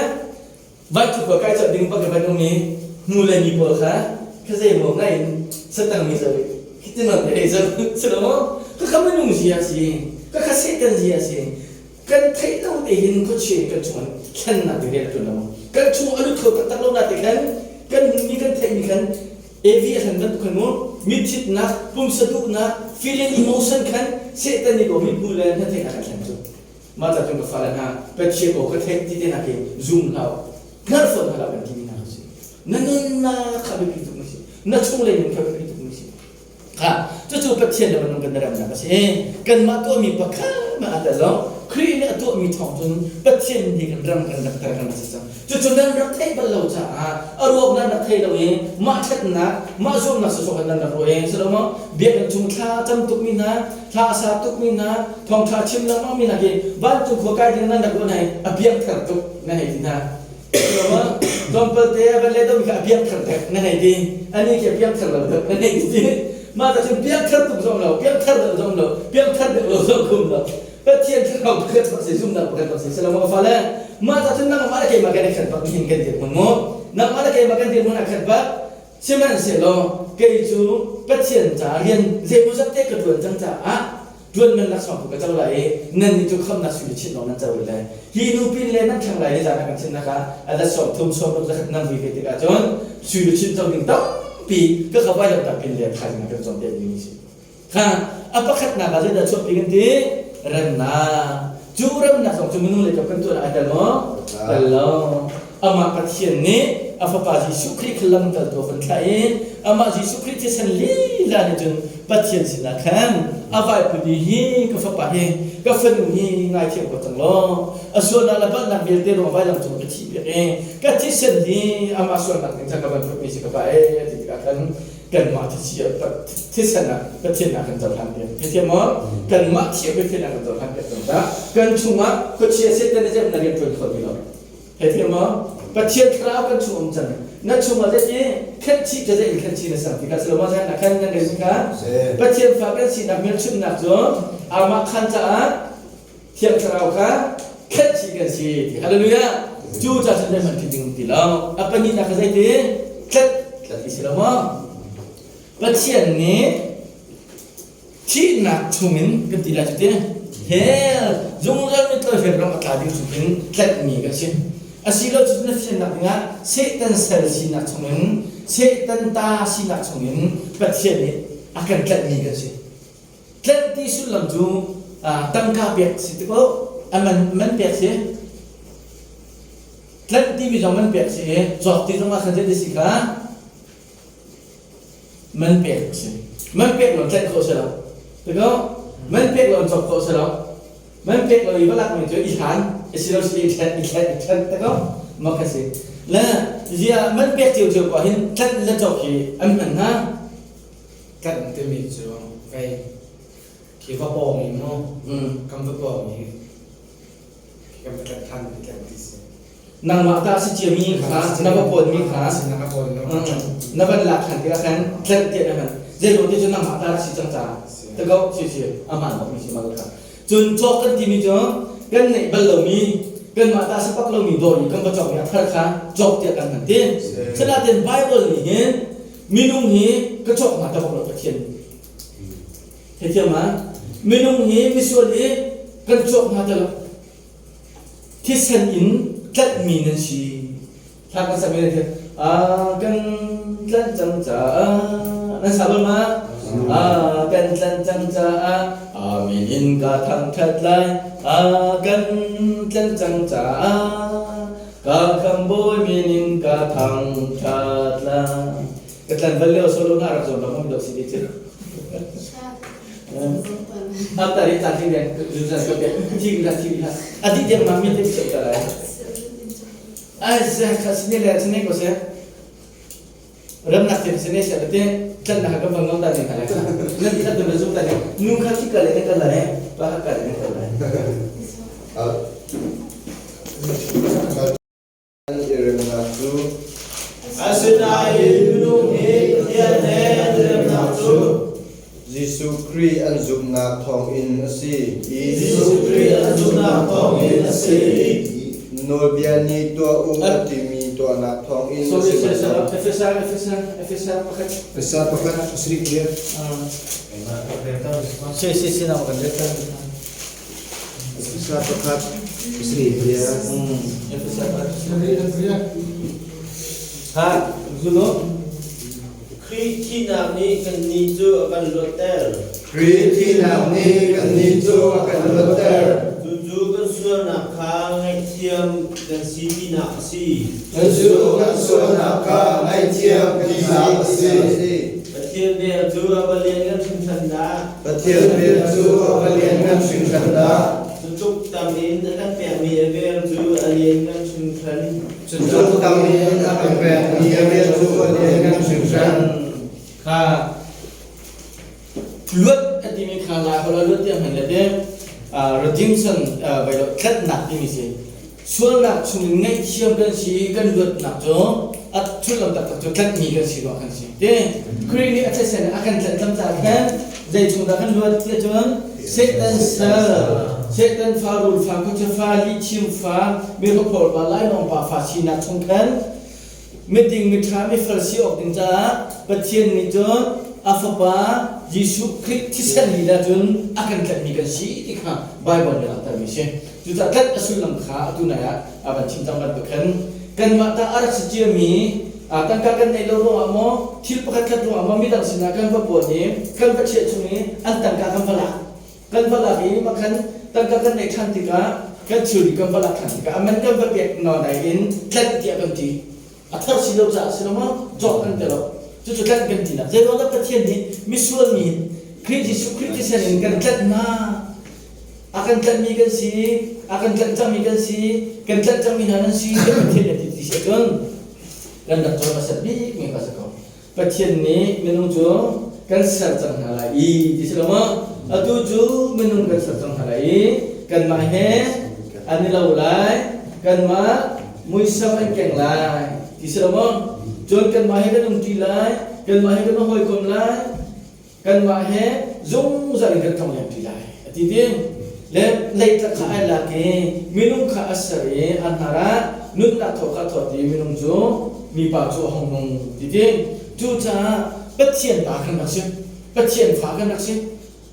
Vancung khua kai cawh ding bak in van um i hnu le mi pawl kha kha zeimaw ngai in satang mi zoh i khi non te zo si lo maw ka kha minung zia si ka kha Satan zia si kan theih lo te hin khuachia kan chung thlennak ding rian a ṭuan lo maw kan chung a lut kho taktak lo na te khan kan hmuhmi kan theihmi khan Evi a hlan bantuk khan mu mitthitnak pumsa duhnak feeling emotion khan Satan nih ko mit hmu le hna theihnak kan thlen cu Mah ca cun ka fale hna Pathian aw ka theih ti te nak hi zum hlah u. Hngalh fawn hlah kan timi hna si. Na nunnak kha biapi tuk mi si. Na chunglei nun kha biapi tuk mi si. Kha cucu Pathian le minung kan remnak a si. Kanmah tuahmi pakhat mah ata zong Khrih nih a tuahmi thawng cun Pathian nih kan ram kan rakter kan si cang. Cucu nan rak theih bal lo caah a ruak nan rak thei lo i mah ṭhatnak mah zuamnak sawsawh khan nan rak ruah i si lo maw biakinn chung thla cam tukmi hna thla a sa tukmi hna thawngṭha chim lengmang mi hna khi vancung khua kai ding nan rak ruah hna i a piangthar tuk na hei ti hna si lo maw tlawmpal te van le domi kha a piangthar dek na hei ti ani khi a piangthar lo dek na hei ti mah ta cun piangthar tuk zong lo piangthar deuh zong lo piangthar deuh lo zong khum lo Pathian thlarau pakhat bak si zumnak pakhat bak si selaw fale mah ta cun nangmah le keimah kan i khat bak nihin kan dirhmun mu nangmah le keimah kan dirhmun a khat bak sihmanhsehlaw kei cu Pathian ca rian zeimawzat te ka ṭuan cang caah ṭuan man laksawng tu ka co lai i nan nih cu khamnak sui chin lawng nan co rih lai hi nu pin le nan thlang lai ni zan ah kan chimnak ah a let sawm thum sawm ruk zakhat nan vui ve tikah cun sui chin co ding tampi ka ka vai lo ta pin le thaizing ah kan cawn piak ding si Kha a pakhatnak ah zeidah chuahpi kan ti? Remnak. Cu remnak zong cu minung lei kan tuah ai tel maw? Tel lo. Amah Pathian nih a fapa Jesuh Khrih kha lamkaltu a kan thlah i amah Jesuh Khrih thisen lila nih cun Pathian sinah khan a vaipudi hi ka fapa hi ka fanu hi ngaithiam ko cang law a sualnak le palhnak vialte ruang vailam cung ka thih piak i ka thisen hi amah sualnak ding ca ka van putmi si ka pa e ti tikah khan kanmah thisen ah Pathian ah kan cohlan piak. Thiam maw? Kanmah thiam Pathian ah kan cohlan piak cang ta. Kan chungah khuachia Satan nih na rian ṭuan kho ti lo. He thiam maw? Pathian thlarau kan chung um cang. Na chungah zeiti khenhchih ka zei in khenhchih na sang ti kha si lo maw zan na khan nan rel kha Pathian fa kan sinak hmelchunhnak cu amah khan caah Thiang Thlarau kha khenhchih kan si ti. Hallelujah! Cu ca cun zeihmanh ṭih ding um ti lo. A pahnihnak kha zeiti? Tlat tlat ti si lo maw? Pathian nih thihnak chungin kan ti lai cu ti. Hell zungzal mitlawi fel ram a tla ding chungin tlaihmi kan si. Asilo cu na fiannak dingah Satan sal sinak chungin Satan ta sinak chungin Pathian nih a kan tlaihmi kan si. Tlenh ti sullam cu tangka pek si ti ko a man man pek si. Tlenh timi zong man pek si i cawk ti zong ah khan zei si kha man pek si. Man pek lo tlenh khawh si lo. Ti ko man pek lo cawk khawh si lo. Man pek lo i va lak mi cu i hlan i si lo si i thlen i thlen i thlen ti ko ma kha si. Le zia man pek cio cio ko hin tlenh le cawk hi an hman hna. Kan timi cu vei khi va pawng i mu kan va pawng i kan va tlanh than ti tlanh ti si. Nangmah ta si ciami kha na va pawnmi kha na van lak ṭhan tikah khan tlanh tiah na hman. Zeiruang ti cu nangmah ta si cang caah. Tako si si a hmaan bak mi si mah kha. Cun cawk kan timi cu kan neih bal lomi kanmah ta si bak lomi dawr i kan va cawkmi a thar kha cawk tiah kan hman ti. Sinain Bible nih hin minung hi ka cawk hna ta bak lo Pathian. Theithiam ma? Minung hi misual hi kan cawk hna ta lo. Thisen in tlanhmi nan si. Thla kan sak mi nan kan tlanh cang caah nan sa bal ma? Kan tlanh cang caah Amen in ka thangṭhat lai. Kan tlanh cang caah ka khambawi min in ka thangṭhat lai. Ka tlan bal lio solo na rak zuam bang um dok si ti cu. After i caan ting den zuzan ka pe thi la thi la adi tiang ma mi te cheu ta lai. Ai se kha sine le sine ko se. Ramnak te sine se te tlan na ka bang ngam ta ne kha le. Nan ti atu na zum ta ne. Nu kha ki ka le ne ka la ne. Pa kha ka le ne ka la. An i remnak cu Asinain minung hi Pathian he an i remnak cu Jesuh Khrih an zumhnak thawngin a si i Jesuh Khrih an zumhnak thawngin a si i Nawlbia nih tuah u a timi tuahnak thawngin a si bal lo. Efesa, Efesa, Efesa pakhat. Efesa pakhat pasarih pariat. Si si si na kan ret Efesa pakhat pasarih pariat. Efesa pakhat. Ha, zulo. Khrih thihnak nih kannih cu a kan luatter. Khrih thihnak nih kannih cu a kan luatter. Cucu kan sualnak kha ngaihthiam kan si tinak a si. Cucu kan sualnak kha ngaihthiam tinak a si. Pathian vel cu a va lianngan hringhran dah! Pathian vel cu a va lianngan hringhran dah! Cu tluk tam in a kan pekmi a vel cu a lianngan hringhran. Cu tluk tam in a kan pekmi a vel cu a lianngan hringhran. Kha luat a timi kha Lai holh ah luat tiah hman le te redemption vai lo tlatnak timi si. Sualnak chungin ngaihthiam kan si i kan luatnak cu a sullam taktak cu tlanhmi kan si ruah kan si. Ti Khrih nih a thisen a kan tlanh cang caah khan zei chung dah kan luat tiah cun Satan sal, Satan fa, rul fa, khuachia fa, lihchim fa, mihrokhrol pa, lainawng pa fa sinak chung khan miding miṭha mifel si awk ding caah Pathian nih cun a fapa Jesuh Khrih thisen lila cun a kan tlanhmi kan si ti kha Baibal nih a langhtermi a si. Cucaah tlanh a sullam kha atu nai ah a van chim cang bantuk khan kanmah ta a rak si ciami tangka kan neih lo ruangah maw thil pakhat khat ruangah maw midang sinah kan va puan i kan va chiah chung i an tangka kan va lak kan va lak i mah khan tangka kan neih ṭhan tikah kan thilri kan va lak ṭhan tikah a man kan va pek nawnai in tlanh tiah kan ti. A thar si lo caah si lo maw cawk kan ti lo. Cucu tlanh kan ti nak. Zeiruang dah Pathian nih misual mi Khrih Jesuh Khrih thisen in kan tlanh hna. A kan tlanhmi kan si, a kan tlanh cangmi kan si, kan tlanh cangmi hna nan si tiah Pathian nih a ti ti si ahcun kan rak cawn hmasat bik mi kha si ko. Pathian nih minung cu kan ser cang hna lai i ti si lo maw? Atu cu minung kan ser cang hna lai i kanmah he an i lo lai, kanmah muisam an keng lai ti si lo maw? Cun kanmah he kan umṭi lai, kanmah he kan i hawikom lai, kanmah he zungzal in kan tlong lengṭi lai a ti ding. Le leitlak kha ai lak i minung kha a ser i a hnar ah nunnak thaw kha a thawt i minung cu mipa cu a hung nung ti ding. Cucaah Pathian pa kan rak si. Pathian fa kan rak si.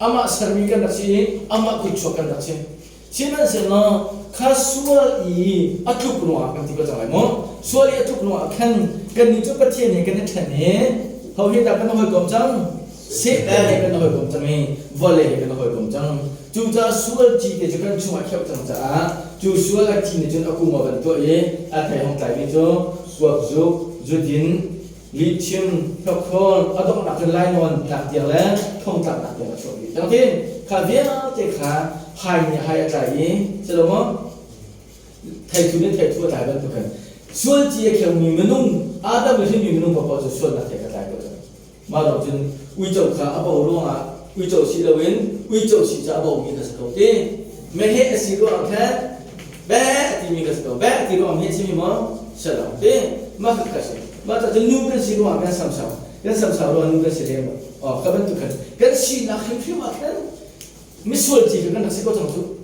Amah sermi kan rak si i amah kutchuak kan rak si. Sihmanhsehlaw kha sual i a tluk ruangah kan ti ko cang lai maw? Sual i a tluk ruangah khan kannih cu Pathian he kan i ṭhen i ho he dah kan hawikom cang? Satan he kan hawikom cang i vawlei he kan hawikom cang. Cucaah sual ci te cu kan chungah kheuh cang caah cu sual a ci nih cun a kung a van tuah i a thei hong tlaimi cu kuak zuk, zudin, lihchim, hlokhrol, a donghnak cun lainawn tlak tiang le thongtlaknak tiang a chuak dih. Cang tin kha vialte kha hai nih hai a tlai i si lo maw? Theithu nih theithu a tlai bantuk khan sual ci a kheumi minung Adam le hrinmi minung paohpaoh cu sualnak thei kha tlai ko cang. Mah lawng cun uico kha a bo ruangah uico si loin uico si cu a bomi kha si ko ti. Meheh a si ruangah khan be a ti. timi ka si ko. Beh ti ruang hi chimi maw? Si lo. Ti mah kha ka si. Mah cu nu kan si ruang kan samsau. Kan samsau ruang nu kan si lem lo. Oh, ka bantuk khan kan sinak hrimhrim ah khan misual ci kan rak si ko cang cu.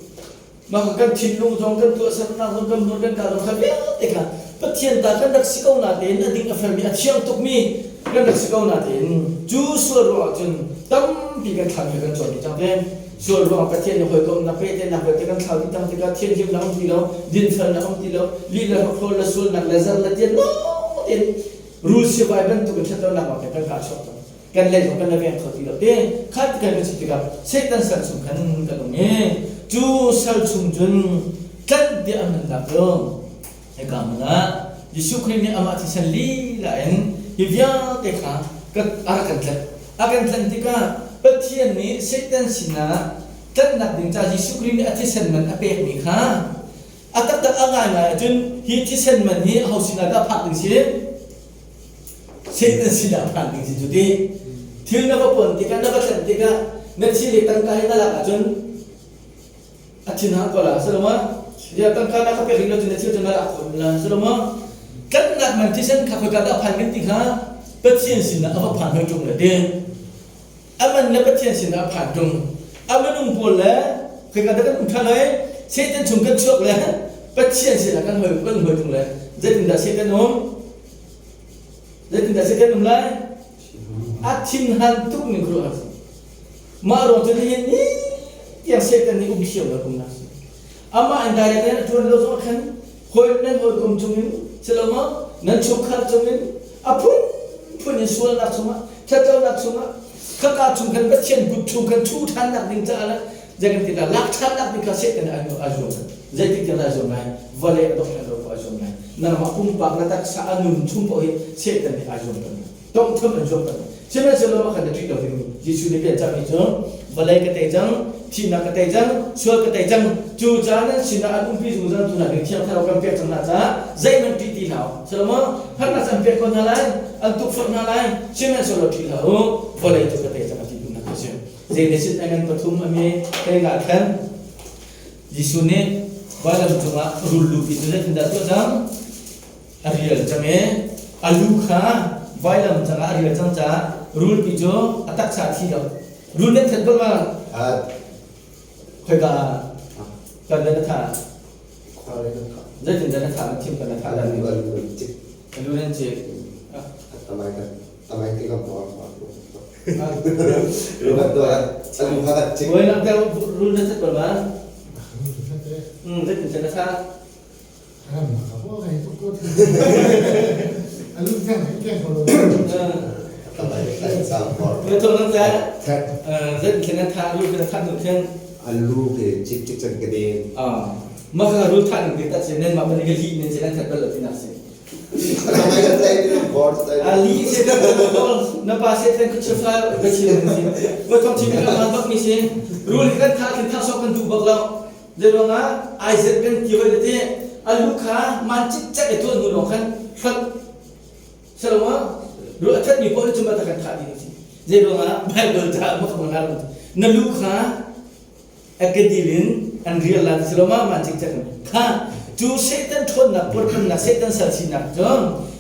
Mah kan thinlung zong kan tuahsernak zong kan hmur kan ka zong kha vialte kha Pathian ta kan rak si ko natein a ding a felmi a thiang tukmi kan rak si ko natein cu sual ruangah cun tampi kan thlami kan cawn dih cang te. Sual ruangah Pathian nih hawikomhnak pehtlaihnak vialte kan thlau dih cang tikah thianhlimnak um ti lo, dinfelnak um ti lo, lih le hrokhrawl le sualnak le zer le tian lawng tein rul sivai bantuk in ṭhatlonak lawng kan kaa chuak cang. Kan lei zong kan la veng kho ti lo te. Kha ti kan chim tikah Satan sal chung khan kan um i cu sal chung cun tlanh tiah an nunnak cu hika hmun ah Jesuh Khrih nih amah thisen lila in hi vialte kha a rak kan tlanh. A kan tlanh tikah Pathian nih Satan sinah tlanhnak ding ca Jesuh Khrih nih a thisen man a pekmi kha a taktak a ngaingai ahcun hi thisen man hi aho sinah dah phak ding si? Satan sinah phak ding si cu ti. Thil na va pon tikah na va tlanh tikah na thi le tangka hi na lak ahcun a thin hang ko la si lo ma ya tangka na ka pek ring lo cun na thil cu na lak khawh la si lo ma tlanhnak man thisen kha khoika dah phan kan ti kha Pathian sinah a va phan hoi ṭung le ti a man le Pathian sinah a phan ṭung a minung pawl le khoika dah kan um ṭhan hoi Satan chung kan chuak le Pathian sinah kan hoi kan hoi ṭung le zeitindah Satan um zeitindah Satan um lai a thinhan tuk ning khuaruahhar Mah ruang cu nihin ni tiang Satan nih um thiam lo um nak si. Amah in direct in a ṭuan lo zong khan hawi nan hawikom cungin si lo maw nan chungkhar cungin a phunphun in sualnak chungah ṭhatlonak chungah khaka chung khan Pathian kut chung khan ṭhu ṭhannak ding caah le zei kan ti la lak ṭhannak ding kha Satan nih a zuam zeitik tiang dah a zuam lai vawlei a dongh lo a zuam lai nangmah pumpak na taksa a nun chung paoh hi Satan nih aa zuam peng tonghtham an zuam peng. Sihmanhsehlaw mah khan na ṭih lo ding Jesuh nih bia cahmi cu vawlei ka tei cang, thihnak ka tei cang, sual ka tei cang. Cu caah nan sinah an umpi zungzal tu hna ding Thiang Thlarau kan pek cang hna caah zeihmanh ṭih ti hlah u. Salomo, harnak an pek ko hna lai, an tukforh hna lai, sihmanhsehlaw ṭih hlah u, vawlei cu ka tei cang a ti duhnak a si. Genesis a ngan pathum a mi tei nga khan Jesuh nih vailam cungah rul lupi cu zeitindah tuah cang? A rial cang i a lu kha vailam cangah a rial cang caah rulpi cu a taksa a thi lo. Rul nan that bal ma? Khoika kan na tha? Zeitindah na tha na thim kan na tha? A lu nan cik. Voi nak deuh rul na that bal ma? Zeitindah na tha? Alu ke cik cik cang ke den. Mah ka rul than ning ta se nen ma ban ke li nen se nan that bal lo ti nak se. Ali se ka na pa se ten ku chufa ka chi ni si. Ko thong chi ka ma bak mi si. Rul kan tha kin tha sok kan du bak lo. Zeiruangah Isaac kan ti hoi tete a lu kha man cikcek i tuah hnu lawng khan hlat salomaw lu a thatmi paoh nih cun kan thah ding a si. Zeiruangah Bible ca ma ka na na lu kha a kedil in an rial la ti salomaw man cikcek in kha cu Satan ṭhawnnak puarphannak Satan sal sinak cu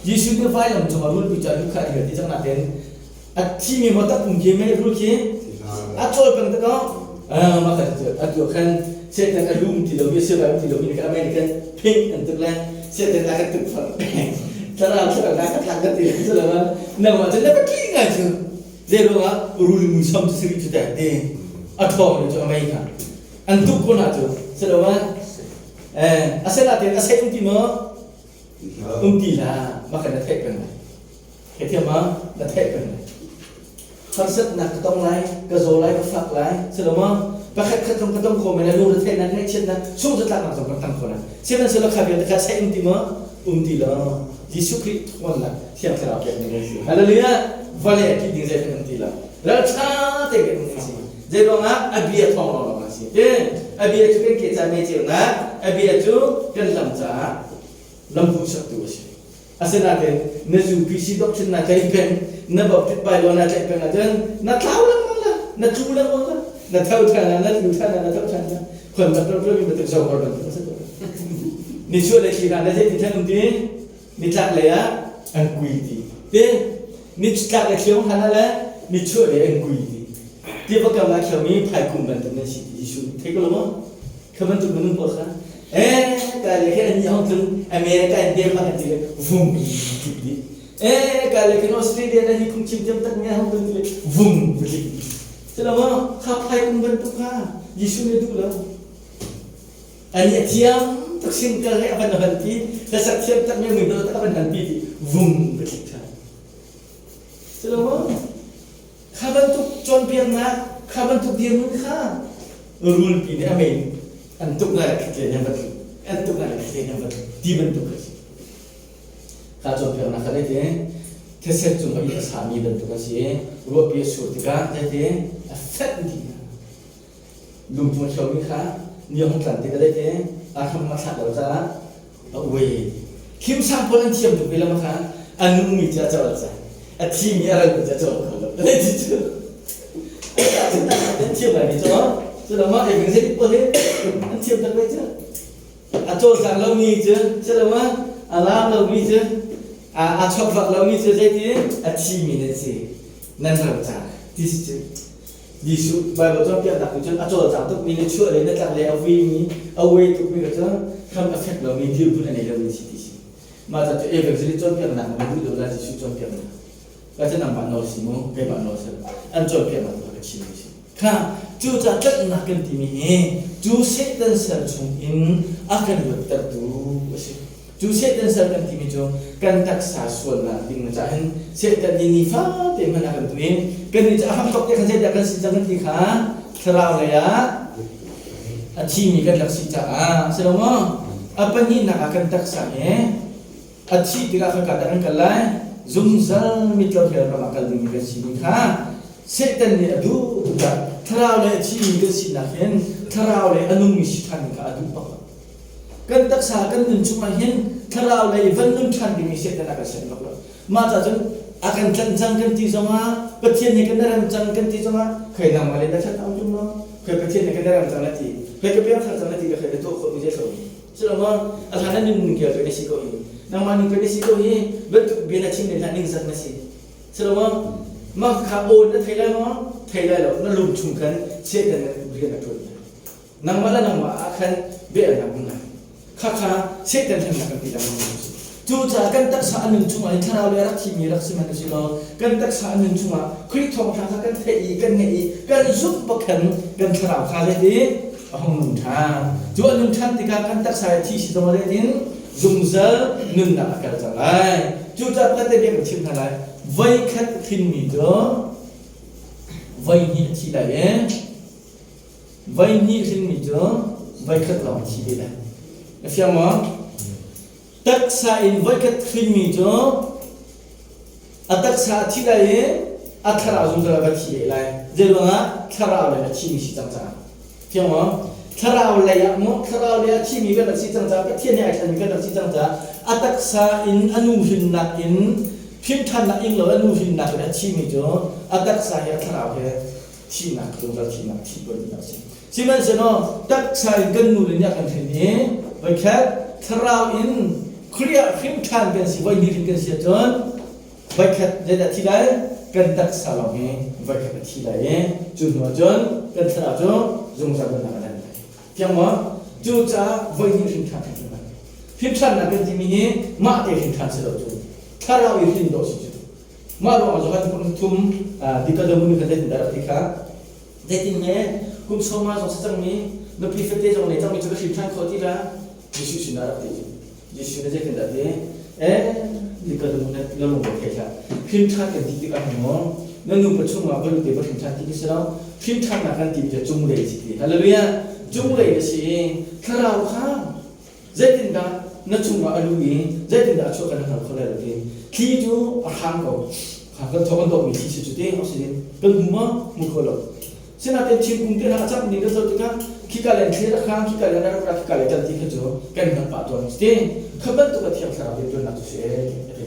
Jesuh nih vailam cungah rulpi cu a lu kha a rial ti cang natin a thimi maw takpum khi mei rul khi a cawl peng te ko mah kha cu atu khan Satan a lum ti lo mi silai um ti lo mi kha amei nih khan phing an tuk le Satan a kan tuk far thlarau thlarau na ka thak ka ti cu lo nangmah cu na va ṭih ngai cu zei ruangah rul muisam cu siri cu te ti a ṭhawng cu amei kha an tuk ko na cu si lo ma eh asinain a sei um ti maw um ti la mah kha na theih peng lai Theithiam ma? Na theih peng lai. Harsatnak ka tong lai, ka zaw lai, ka fak lai, si lo maw? Pakhat khat zong ka tong kho men lai, lungre theihnak, ngaihchiatnak, sungzatlaknak zong kan tang kho lai. Sihmanhsehlaw kha vialte kha sei um ti maw? Um ti lo. Jesuh Khrih ṭhawnnak Thiang Thlarau pek ning an si. Hallelujah! Vawlei a kih ding zeihmanh um ti lo. Ralṭha tein kan um ding si. Zei ruangah a bia thawng lawnglawng a si. A bia cu kan ke ca mei ceunak, a bia cu kan lam caah lamhmuh saktu a si. Asinain na UPC doctrine na tlaih peng, na Baptist bylaw na tlaih peng ahcun na tlau lengmang la, na tlu lengmang la, na tho ṭhan na tlu ṭhan na tho ṭhan la. Khon tak ro mi bantuk zohor bantuk a si ko. Nichuah le thli hna le zeitin khan um ti? Nitlak lei ah an kui ti. Ti nitlak le thli hna le nichuah lei an kui ti. Tiva kam ah khiami phaikung bantuk nan si ti Jesuh nih thei ko lo maw? Kha bantuk minung pawl kha eh ka le khin an hong tlung America in dem an ti le vum ti ti. Eh ka le khin Australia na hi phungchim thiam tak nge hong tlung ti le vum ti. Silo maw? Kha phaikung bantuk kha Jesuh nih duh lo. An i a thiam tuk singkal he a van a van ti, hlasak thiam tak mi mui tak a van han ti ti vum ka tlik ṭhan. Silo maw? Kha bantuk cawnpiaknak, kha bantuk dirhmun kha rulpi nih a mei an tuk lai khatle nan va tlu, an tuk lai khatle nan va tlu ti bantuk a si. Kha cawnpiaknak kha zeiti thisen cung i a sami bantuk a si i ruahpi a sur tikah zeiti a fenh dih hna. Lungpung a hlomi kha ni a hung tlan tikah zeiti a hram a thlak lo caah a uai. Khimsang pawl an thiam tuk ve lo kha a nungmi cu a co ca a thimi a ralmi cu a co kho lo. Zeiti cu an thiam lai mi cu cu lo ma ei zei pawl hi an thiam tak ve cu a cawlcang lomi cu cu lo ma a laam lomi cu a chokvak lomi cu zeiti a thimi nan si nan ro ca ti si cu Jesuh Baibal cawnpiaknak nih cun a cawlcang tukmi le chuah le na tlak le a vuimi a uai tukmi kha cu hram a fek lomi dirhmun a nei lomi si ti si. Mah ca cu evangelist cawnpiaknak na duh deuh la Jesuh cawnpiaknak. Ka cu nangmah nawl si mu, keimah nawl si. An cawnpiaknak tu ka chim mi si. Kha cu ca tlanhnak kan timi hi cu Satan sal chung in a kan luattertu a si. Cu Satan sal kan timi cu kan taksa sualnak ding caah hin Satan nih nifate hmanh a kan tuh i kannih cu a hramthawk te khan zeidah kan si cang kan ti kha thlarau lei ah a thimi kan rak si caah si lo maw? A pahnihnak ah kan taksa hi a thih tikah khaka dah kan kal lai? Zungzal mitlo hell ram ah kal dingmi kan si ni kha Satan nih a duh tikah thlarau lei a thimi kan sinak hin thlarau lei a nungmi si ṭhan ding kha a duh bak. Kan taksa kan nun chungah hin thlarau lei van nun ṭhan dingmi Satan a kan senh bak lo. Mah ca cun a kan tlanh cang kan ti zongah Pathian he kan i rem cang kan ti zongah khei nangmah le na ṭhat ang ṭung lo khei Pathian he kan i rem cang na ti khei ka piangthar cang na ti le khei na tuah khawhmi zei hlo si lo maw a hlan ah nun ning kel na si ko hi nangmah ning na si ko hi bantuk bia na chim len hlah ningzak na si si lo maw mah kha aw na thei lai maw thei lai lo na lung chung khan Satan rian a ṭuan Nangmah le nangmah ah khan biahalnak um lai. Khakha Satan hlennak kan ti lengmang mi a si. Cucaah kan taksa a nun chungah hin thlarau le rak thimi rak si hmanh usih law kan taksa a nun chungah Khrih thawngṭha kha kan theih i kan ngeih i kan zumh bak khan kan thlarau kha zeitin a hung nung ṭhan. Cu a nun ṭhan tikah kan taksa i thi si zong ah zeitin zungzal nunnak a kal cang lai. Cucaah pakhat te bia kan chimh hna lai. Voikhat hrinmi cu voihnih a thi lai i Voihnih hrinmi cu voikhat lawng a thi ve lai. Na fiang maw? Taksa in voikhat hrinmi cu a taksa a thi lai i a thlarau zungzal a va thi leh lai. Zeiruangah? Thlarau lei a thimi si cang caah. Fiang maw? Thlarau lei ah maw thlarau lei a thimi kan rak si cang caah Pathian he ai thlenmi kan rak si cang caah a taksa in a nu hrinnak in hrinṭhannak ing lo a nu hrinnak in a thimi cu a taksa he a thlarau he thihnak zungzal thihnak thih poi ding a si. Sihmanhsehlaw taksa in kan nu le nih a kan hrin i voikhat thlarau in Khrih ah hrim ṭhan kan si voi hnih hrin kan si ahcun voikhat zeidah thi lai kan taksa lawng hi voikhat a thi lai i cu hnu ahcun kan thlarau cu zungzal nunnak a lan lai. Fiang maw? Cucaah voi hnih hrin ṭhan kan si lai. Hrin ṭhannak kan timi hi mah te hrin ṭhan si lo cu thlarau i hrin dawh si cu. Mah ruangah Johan kum thum Nikodemu nih khan zeitindah a rak ti kha? Zeitin nge kum sawma zong si cangmi nupi fate zong nei cangmi cu ka hrin ṭhan khawh ti la? Jesuh sinah a rak ti. Jesuh nih zeitindah a ti? Eh, Nikodemu na lung rak thei hlah. Hrin ṭhan kan ti tikah hin maw na nupa chungah va lut i va hrin ṭhan ti khi si lo. Hrin ṭhannak kan timi cu cunglei si ti. Hallelujah! Cunglei na si i thlarau kha Zeitindah na chungah a luh i zeitindah a chuah kan hngal kho lai lo ti. Thli cu a hrang ko. Kha kan thawk kan dawhmi thli si cu ti oxygen kan hmu maw? Hmu kho lo. Sinain thingkung te hna a cam ning kan zoh tikah khika len thli rak hrang, khika len a rak ra, khika le kan ti kha cu kan hngalh pah tawn ti. Kha bantuk a thiang thlarau rianṭuannak cu si a ti.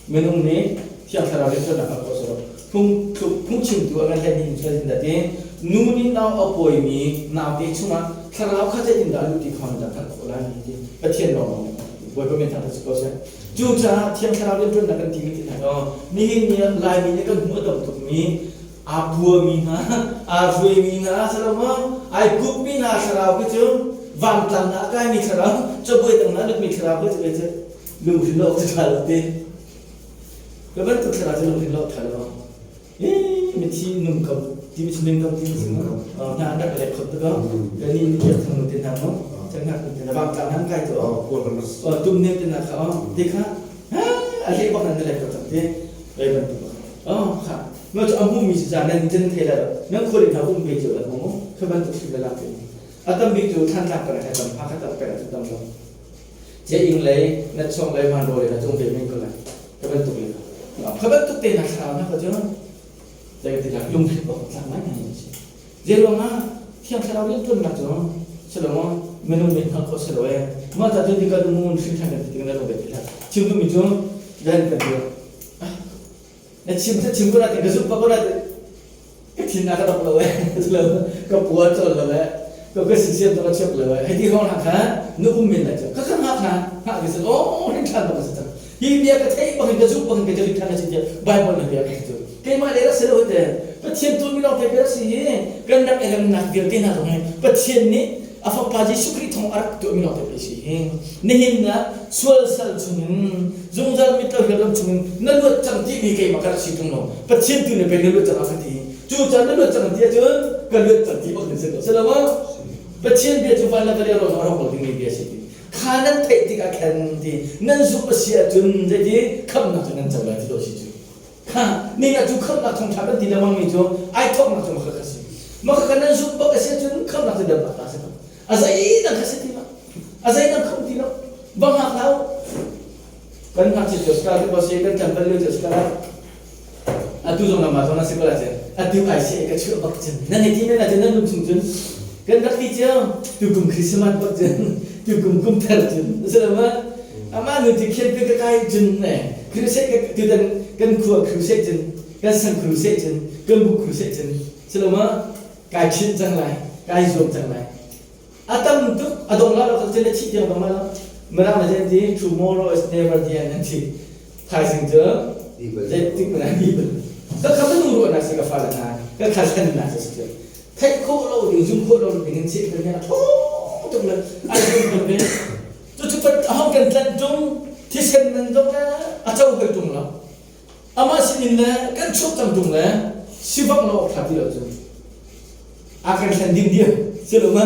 Minung nih Thiang Thlarau rianṭuannak a tuah sawh. Phungchimtu a ngan hleihnih in zeitindah ti? Nu nih nau a pawimi naute chungah Thlarau kha zeitindah a luh ti kha dah hngalh khawh lai ti Pathian lawng Bawipa min thangṭhat si ko seh. Cucaah Thiang Thlarau rianṭuannak kan timi ti hna cu nihin ni ah Laimi nih kan hmuh a tam tukmi aa puami hna, aa hruaimi hna, silo ai kupmi hna thlarau khi cu vangtlang hna a kaimi thlarau, cabuai tang hna a lutmi thlarau khi cu cu lunghrin lo awk cu ṭha lo ti. Ka bantuk thlarau cu lunghrin lo awk ṭha lo. Mithi nung kam ti mi nung kam ti mi hna an rak lek khot to ka ni ni kiak thang te hna mo chang hak te na vangtlang hang kai to tum ne te na kha te kha a le bak nan lek ko chang te ei bantuk kha no chu amu mi sa nan chen thei la nan kholi na um be chu la mo kha bantuk sim la la te atam bik chu than tlak ka na tam ha kha tam pe chu tam lo che ing lei na chong lei man ro le na chung ve men ko la ka bantuk le kha bantuk te na thlarau na ka chu zei ti la lungthin bak tlak mai mai si Zeiruang ah Thiang Thlarau rianṭuannak cu silo minung nih hngalh khawh si lo ee. Mah ca cu dika lungun hrin ṭhan kan ti tikah na lung ti hlah. Chim duhmi cu dan kan ti. Na chim cu chim ko na ti ka zumh ko na ti. Ka thin a ka dok lo ee. Silo ka pua cawl lo ee. Ka ka sisiam ka chep lo ee. Hei ti hong hna kha na um men lai cu. Ka ka hngak hna. Hngak ka si oh hrin ṭhan bak ka si cang. Hi bia ka theih bak in ka zumh bak in ka rin ṭhan a si tiah Bible na bia ka cu. Keimah le rak si lo te Pathian tuahmi lawng te bia si hi kan rak i remnak vialte hna zong hi Pathian nih a fapa Jesuh Khrih thawng a rak tuahmi lawng te bia si hi. Nihin ah sual sal chungin zungzal mit lo ram chungin na luat cang timi keimah ka rak si ṭung lo. Pathian tu nih pei na luat cang a ka ti. Cu caan na luat cang ti ahcun ka luat cang ti bak na si ko. Si lo maw? Pathian bia cu van le vawlei ro a rawk lo dingmi bia si ti. Kha nan theih tikah khan ti nan zumh a si ahcun zeiti khamhnak cu nan co lai ti dawh si cu. Kha ningah cu khamhnak thawngṭha kan ti lengmang mi cu ai thawknak cu maka kha si. Maka kha nan zumh bak a si ahcun khamhnak cu damnak ta si ko. A zeidang kha si ti lo. A zeidang kha um ti lo. Va hngak hlah u. Kan ngakchia cu ska te si kan tlangval lio cu ska atu zong lamah zong na si ko lai cun atu ai si ka chuah bak cun nan i ti men ahcun nan lung chung cun kan rak ti cio tukum Christmas bak cun tukum kum thar cun a si lo ma amah nu ti khian pe ka kai cun ne crusade ka tutan kan khua crusade cun kan sang crusade cun kan bu crusade cun si lo ma kai chin cang lai kai zuam cang lai a tam tuk a dong la lo cun na thih tiang dong la lo mirang na zen ti tomorrow is never the end an ti thaizing cu zeitik mana ni bal ka kha nu ruahnak si ka fa le hna ka kha thlennak si si theih khawh lo ding zum khawh lo ding in cheh kan a thawng tuk le ai zum khawh ve cucu pat ahong kan tlanh tung thisen nan zong le a co hoi tung lo amah sinin le kan chuak cang tung le sivak lo awk tha ti lo cun a kan hlan dim diam si lo ma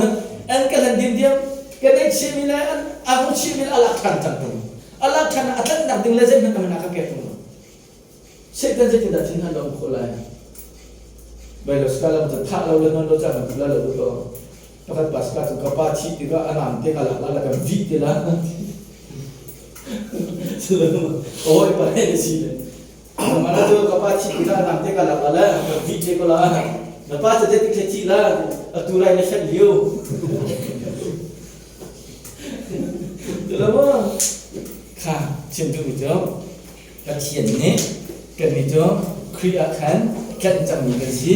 an ka hlan dim diam ka nei chimi le an a hung chimi le a lak than cang tung a lak than a tlanhnak ding le zeihmanh a ka pek tung lo Satan zeitindah thin han lo khawh lai bai lo ska lam cu thah lo le non lo cha man la lo ko pakhat pa ska cu ka pa thi tikah a nam te ka lak la la kan vi te la oi pa ne si le mana cu ka pa thi tikah a nam te ka lak la la kan vi te ko la na pa cu te tik thi la atu lai na fat liu kha chim duhmi cu Pathian nih kannih cu Khrih ah khan tlanh cangmi kan si.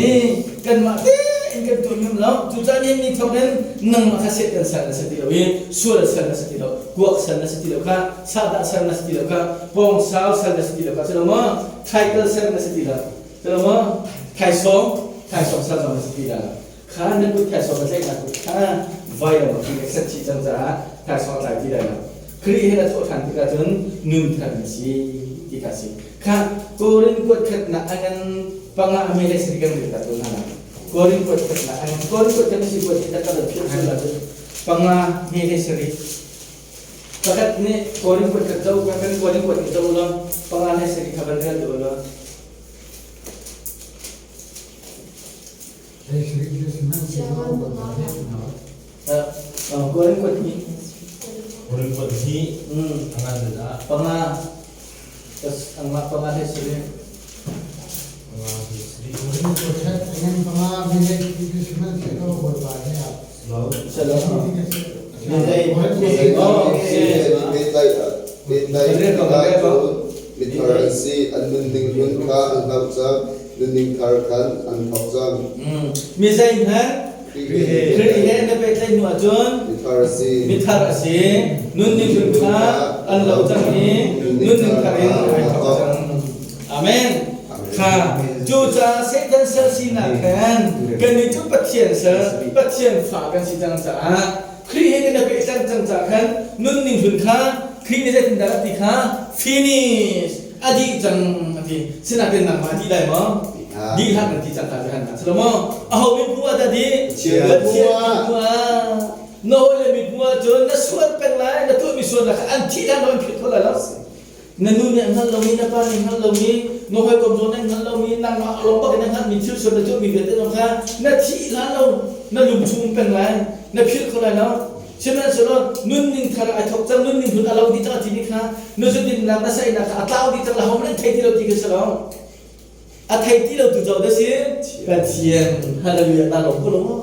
Kanmah tein kan tuah ngam lo. Cucaah nihin ni thawk in nangmah kha Satan sal na si ti lo i sual sal na si ti lo, kuak sal na si ti lo kha, sahdah sal na si ti lo kha, pawngsau sal na si ti lo kha, si lo maw? Thaikal sal na si ti lo, si lo maw? Thaisawng, thaisawng sal zong na si ti lo. Kha nan kut thaisawng na tlaihnak kut kha vailam ah khin ka chih cang caah thaisawng a tlai ti lai lo. Khrih he na thawh ṭhan tikah cun nun thar na si ti kha a si. Kha Korin kuat khatnak a ngan panga a mele sari kan rel ta tu hna lai. Korin kuat khatnak a ngan Korin kuat khat si kuat khat ka phiah sual ahcun panga mele sari pakhat nih Korin kuat khat zo kan Korin kuat khat zo law panga le sari kha van rel tu law. Korin kuat hnih. Korin kuat hnih. A ngan dah. Panga. Angmah panga he siri. Panga he siri. Mithar an si, an nunning hlun kha an hloh cang, nunning thar khan an thawk cang. Mi zeihmanh Khrih he na pehtlaih hnu ahcun mithar a si. Nunning hlun kha an lo cang i nunning thar in ai thawk cang. Amen. Kha cucaah Satan sal sinak khan kannih cu Pathian sal, Pathian fa kan si cang caah Khrih he kan i pehtlaih cang caah khan nunning hlun kha Khrih nih zeitindah a ti kha finish a dih cang a ti. Sinain nangmah a dih lai maw? Dih hlah kan ti cang kha Johan ah. Silo aho mithmuh ah dah dih? Pathian mithmuh ah. Na hawile mithmuh ah cun na sual peng lai, na tuahmi sualnak kha an thih hlan lo an philh kho lai lo. Na nu nih a hngalh lomi, na pa nih hngalh lomi, na hawikom zawn nih hngalh lomi, nangmah lawng bak in na hngalhmi thil sual na tuahmi vialte zong kha na thih hlan lo na lung chung peng lai, na philh kho lai lo. Sihmanhsehlaw nunning thar ai thawk cang, nunning hlun a lo dih cang a timi kha na zudinnak, na saihnak kha a tlau dih cang, la hohmanh an thei ti lo ti khi si lo. A thei ti lo tu co da si Pathian. Hallelujah na lawm ko lo maw?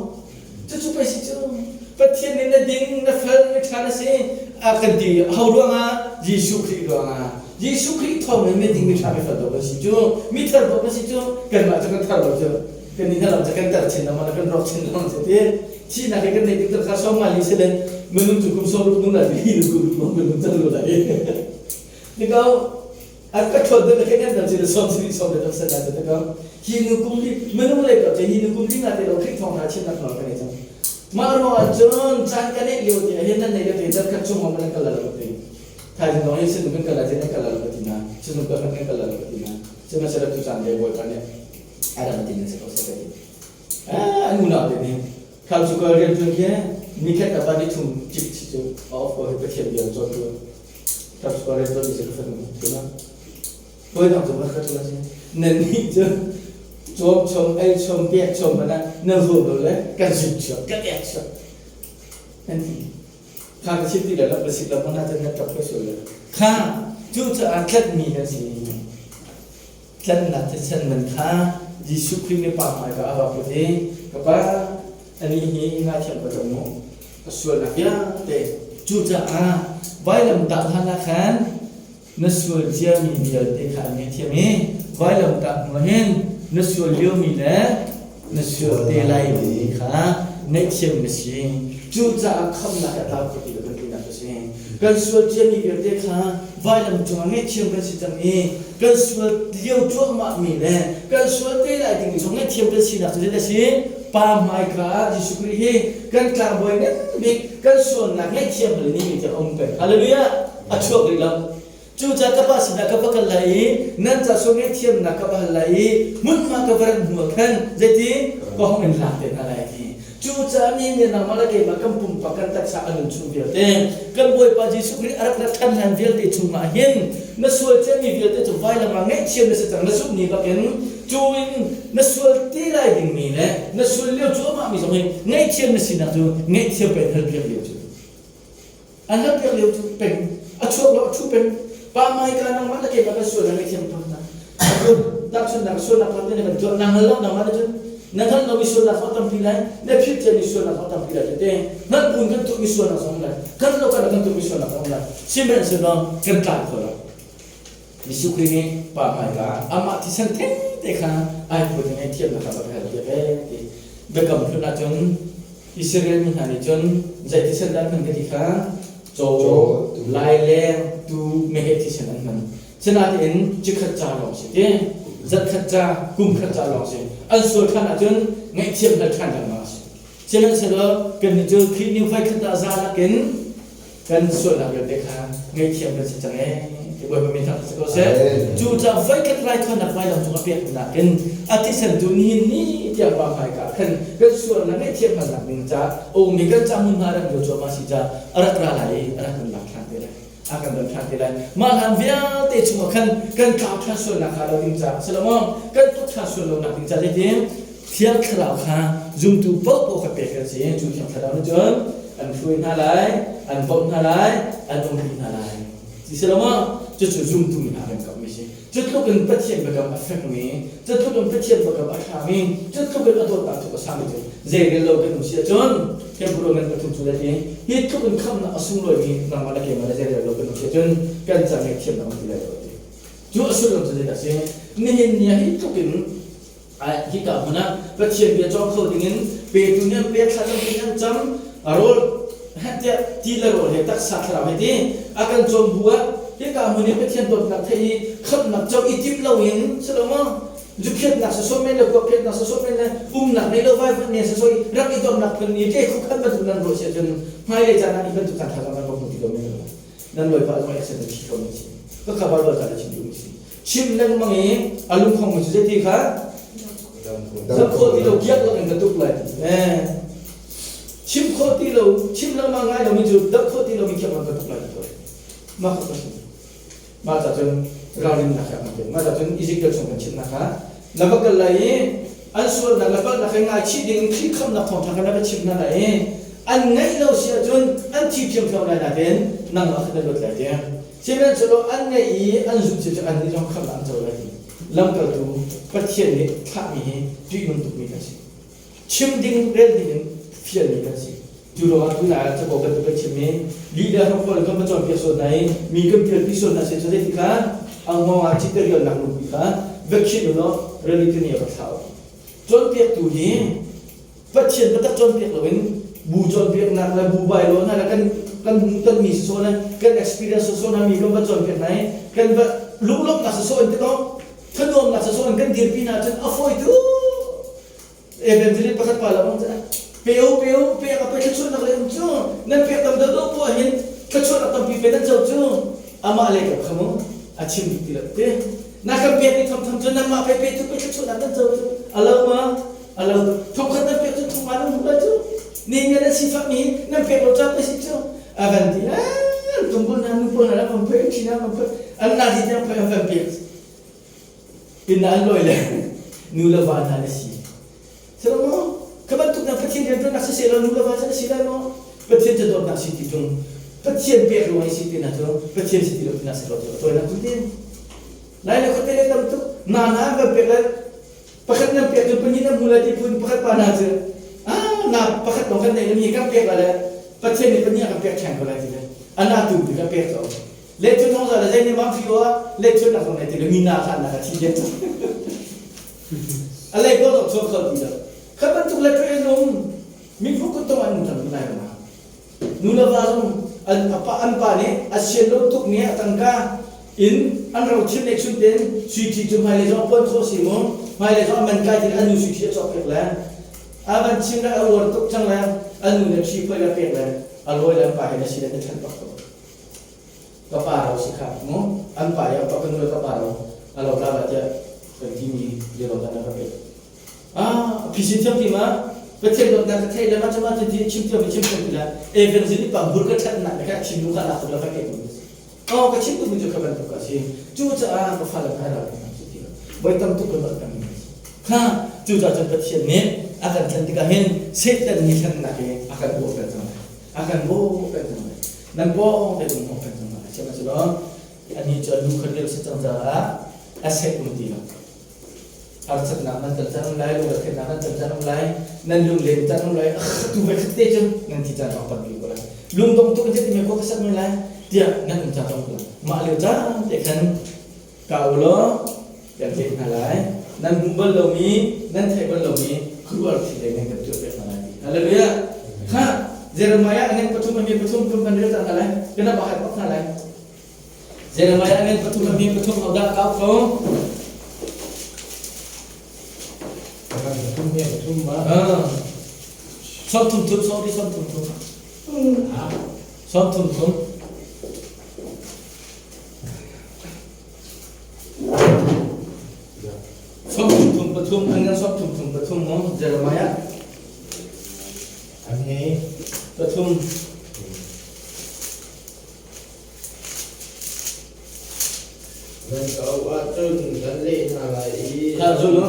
Cucu pei si cu. Pathian nih na ding, na fel, na ṭha na si a kan ti. Ho ruangah? Jesuh Khrih ruangah. Jesuh Khrih thawng in miding miṭha mifel dawh kan si cu. Mithar dawh kan si cu. Kanmah cu kan thar lo cu. Kan nih hna lam cu kan tar chin lengmang le kan rawk chin lengmang cu ti. Thihnak hi kan neih tik kha sawm ngai li si le minung cu kum 60 nung lai hi kum kum minung cang lu lai. Nikau an ka ṭhawn deuh le kan kan chin sawm siri sawm le san na te ka hi nu kum li minung lei ka hi nu kum li na te lo Khrih thawng hna chimnak nawl kan ei cang. Mah ruangah cun caan kan neih lio ti ahhin nan neih lio ti zan khat chung ma nan kal lo ti. Thaizing dong hi sinung kan kal lai kan kal lo ti na sinung kan kan kal lo ti na sihmanhsehlaw tu caan le Bawipa nih a ram tin na si ko se ti. An unau te nih khal cu ka rian ṭuan khi nikhat ah van i thum cik chi cu a off ko hi Pathian bia cawn tu khal cu ka rian ṭuan mi cu ka fanu tu na hawi dang cu ka ṭuan si nan nih cu cawm chom ei chom pek chom hmanh ah na zuam lo le kan zut chuak kan ek chuak nan ti kha ka chim ti le lo ka sit lo hmanh ah cun nan ṭap ko sual le kha cu caah tlatmi kan si. Tlanhnak thisen man kha Jesuh Khrih nih Pa hmaika a va put i, Ka Pa, anih hi ngaithiam ko cang mu, ka sualnak vialte. Cucaah vailamtah hlan ah khan na sual ciami vialte kha an ngaihthiam i vailamtah hnu ah hin na sual liomi le na sual te laimi kha ngaihthiam na si. Cucaah khamhnak a tlau kho ti lo kan tinak a si. Kan sual ciami vialte kha vailam cungah ngaihthiam kan si cang i kan sual lio cuahmahmi le kan sual te lai dingmi zong ngaihthiam kan sinak cu zeidah a si? Pa hmaika ah Jesuh Khrih hi kan tlangbawi ngan bik kan sualnak ngaihthiam hal in mi tiang a um peng. Hallelujah! A chuak rih lo. Cucaah ka Pa sinah ka va kal lai i nan ca sual ngaihthiamnak ka va hal lai i hmunhma ka va rat hnuah khan zeitin ka hong in lak te hna lai ti. Cucaah nihin ni nangmah le keimah kan pumpak kan taksa a nun chung vialte kan Bawipa Jesuh Khrih a rak rat ṭhan hlan vialte chungah hin na sual ciami vialte cu vailam ah ngaihthiam na si cang na zumh ni bakin cu in na sual te lai dingmi le na sual lio cuahmahmi zong hi ngaihthiam na sinak cu ngaihthiam peng hal piak lio cu An hal piak lio cu peng a chuak lo a ṭhu peng. Pa hmaika nangmah le keimah kan sual na ngaihthiam pah hna. Cun tahchunhnak sualnak lam in kan tuah na hngal lo nangmah nih cun na hngalh lomi sualnak zong a tampi lai na philh ciami sualnak zong a tampi lai tete hngalh buin kan tuahmi sualnak zong lai kan lo kan kan tuahmi sualnak zong lai sihmanhsehlaw kan tlau kho lo. Jesuh Khrih nih pa hmaika amah thisen thengte kha ai phut in ngaihthiamnak kha va ka hal piak ee ti biakam hlun ahcun Israel mi hna nih cun zei thisen dah an hman ka ti kha caw, laileng, tuu, meheh thisen an hman. Sinain cikhat ca lawng si ti zatkhat ca, kumkhat ca lawng si. An sual ṭhan ahcun ngaihthiam hal ṭhan lengmang a si. Sihmanhsehlaw kannih cu Khrih nih voikhat ah za lakin kan sualnak vialte kha ngaihthiam kan si cang ee ti Bawipa min thangṭhat si ko seh. Cucaah voikhat raithawinak vailam cung a pek nakin a thisen cu nihin ni tiang pa hmaika ah khan kan sualnak ngaihthiam halnak ding caah a ummi kan ca hmunhma ram lio cuahmah si caah a rak ra lai i a rak kan lak ṭhan te lai. A kan dam ṭhan te lai. Mah hlan vialte chungah khan kan tlau ṭhan sualnak hnga lo ding caah si lo maw? Kan tluk ṭhan sual lonak ding caah zeitin Thiang Thlarau kha zumtu paohpaoh kha pek kan si. Cu Thiang Thlarau nih cun an hruai hna lai, an bawmh hna lai, an umpi hna lai. Ti si lo maw? Cucu zumtu mi hna kan kamhmi si. Cu tluk in Pathian biakam a fekmi, cu tluk in Pathian biakam a ṭhami, cu tluk in a dawtnak tluk a sangmi cu zeirel lo kan um si ahcun Hebrew ngan pathum cu le hi hi tluk in khamhnak a sunglawimi nangmah le keimah le zeirel lo kan um si ahcun kan ca ngaihthiamnak um ti lai lo ti. Cu a sullam cu zeidah a si? Nihin ni ah hi tluk in Hika hmun ah Pathian bia cawng kho dingin petu nih an pek thla cam an cam rawl tiah ti le rawl he taksa thlarau he ti a kan cawm bu ah hika hmun i Pathian dawtnak theih i khamhnak co i timh loin si lo maw zuphiatnak sasawh men le kuakphiatnak sasawh men le umnak nei lo vai ne sasawh i rak i dornak phun i tle khukhan bantuk nan ruah si ahcun hmailei caan ah i bantuk caan tha zong nan va hmu ti lo men lo nan bawipa zong accident a thi ko mi si ka khabar bal ta chim duh mi si chim lengmang i a lungkhong mi cu zeiti kha dam khawh ti lo kiak lo in ka tuk lai eh chim khawh ti lo chim lengmang ngai lo mi cu dam khawh ti lo mi kiak lo ka tuk lai ti mah kha ka mah ca cun ralrin nak kha mah ca cun Ezekiel chung kan chimnak kha na va kal lai i an sualnak le palhnak he ngaichih ding in Khrih khamhnak thawngṭha kha na va chimh hna lai i an ngaih lo si ahcun an thi ṭhiamṭhiam lai nain nangmah kha na luat lai tiah. Sihmanhsehlaw an ngaih i an zumh si cu annih zong khamhnak an co lai ti. Lamkaltu Pathian nih thlahmi hi ṭihnung tukmi kan si. Chim ding rel ding in fialmi kan si. Cu ruangah tunai ah capo bantuk kan chim i lih le hrokhrol in kan va cawnpiak sual hna i mi kan pialpi sual hna sin cu zeiti kha a hngawng ah citarialnak lungpi kha va khinh u law reality nih a va thlau. Cawnpiaktu hi Pathian biatak cawnpiak loin bu cawnpiaknak le bu bailo hna le kan kan hmuhtonmi sawsawh le kan experience sawsawh hna mi kan va cawnpiak hna i kan va lunglawmhnak sawsawh in tikaw thanuamnak sawsawh in kan dirpi hna ahcun a fawi tuk. Evangelist pakhat pa lawng cu peu peu pek a pe thluachuahnak le um cu nan pek tam deuh deuh poah hin thluachuahnak tampi pe nan co cu amah le ka khamu a chim dih ti lo te na kan pek ni thom thom cu nangmah pe pe tu pe thluachuahnak nan co cu alo ma alo thongkhat nan pek cu thong nan hmu lai cu ni ne nan sifak mi nan pek lo cha pe si cu a van ti an tumbul na nu pawl na van pe china van pe an na di tiang pe van pek Pin an lawi le nu le va hna na si. Silo maw? Kha bantuk na Pathian rianṭuannak siseh law nu le va cu na si lai maw? Pathian cu dawtnak si ti ṭung. Pathian pek ruang i si ti na cu Pathian si ti lo ti na si lo cu a tawinak cu tin. Lai le khuate le tam tuk na na an van pek le pakhat nan pek cu pahnih nan hmu lai ti phun pakhat pa na cu ah na pakhat lawng kan neih mi kan pek lai le Pathian nih pahnih a kan pek ṭhan ko lai ti le ana tu bi kan pek ko. Lehchun zong za le zei nih mang fio ah lehchun nak zong nei ti le mi na kha na ka thi diam a lei ko dok chuak kho ti lo kha bantuk le train um mi phu kut tong an tam lai ma nu le va zong an apa an pa nih a sian lo tuk ni a tangka in an ro thim le chun ten sui thi cu hmai le zong puan kho si mu hmai le zong man kai tin an nu sui thi a cawk pek le a van chim le a uar tuk cang le an nu le thi phoi le pek le a lawi le an pa he na si le na ṭhan bak ko Ka pa ro si kha mu an pa i ka nu le ka pa ro a lo tla la tiah kan timi lio kan ka pek. Ah phisin thiam ti ma Pathian dawtnak ka thei le ma chama ti chim thiam chim thiam ti la evangelist pa bur ka that nak ka chim nu ka la ka ka ke Oh ka chim tu mi cu ka bantuk ka si cu caah ka fa le ka ra si ti voi tam tuk ka kan kha cu caah cun Pathian nih a kan thlen tikah hin Satan nih thlennak hi a kan bawh kan cang a kan bawh kan cang Nan pawng te um kan cang lai. Sihmanhsehlaw anih cu a lu kha rel si cang caah a seh um ti lo. Harsatnak nan ton caan um lai, lungretheihnak nan ton caan um lai, nan lunglen caan um lai, tu ve khat te cu nan thi caan zong tampi ko lai. Lungdong tuk in zeitin khua ka sak men lai tiah nan um caan zong ko lai. Mah lio caan te khan ka u law kan leh hna lai. Nan hmuh bal lomi, nan theih bal lomi khuaruahhar thil lei nan kan tuah piak hna lai. Hallelujah. Kha Jeremiah ngan pathum a mi pathum kum kan rel cang hna lai. Kan rak pakhat bak hna lai. Jeremiah ngan pathum a mi pathum hodah kau kho? Pathum he pathum ma. Som thum thum sorry som thum thum. Som thum thum. Sawm thum thum pathum an ngan sawm thum thum pathum mu Jeremiah. An ngei. Pathum. Nan ka auh ahcun kan leh hna lai i. Kha zul u.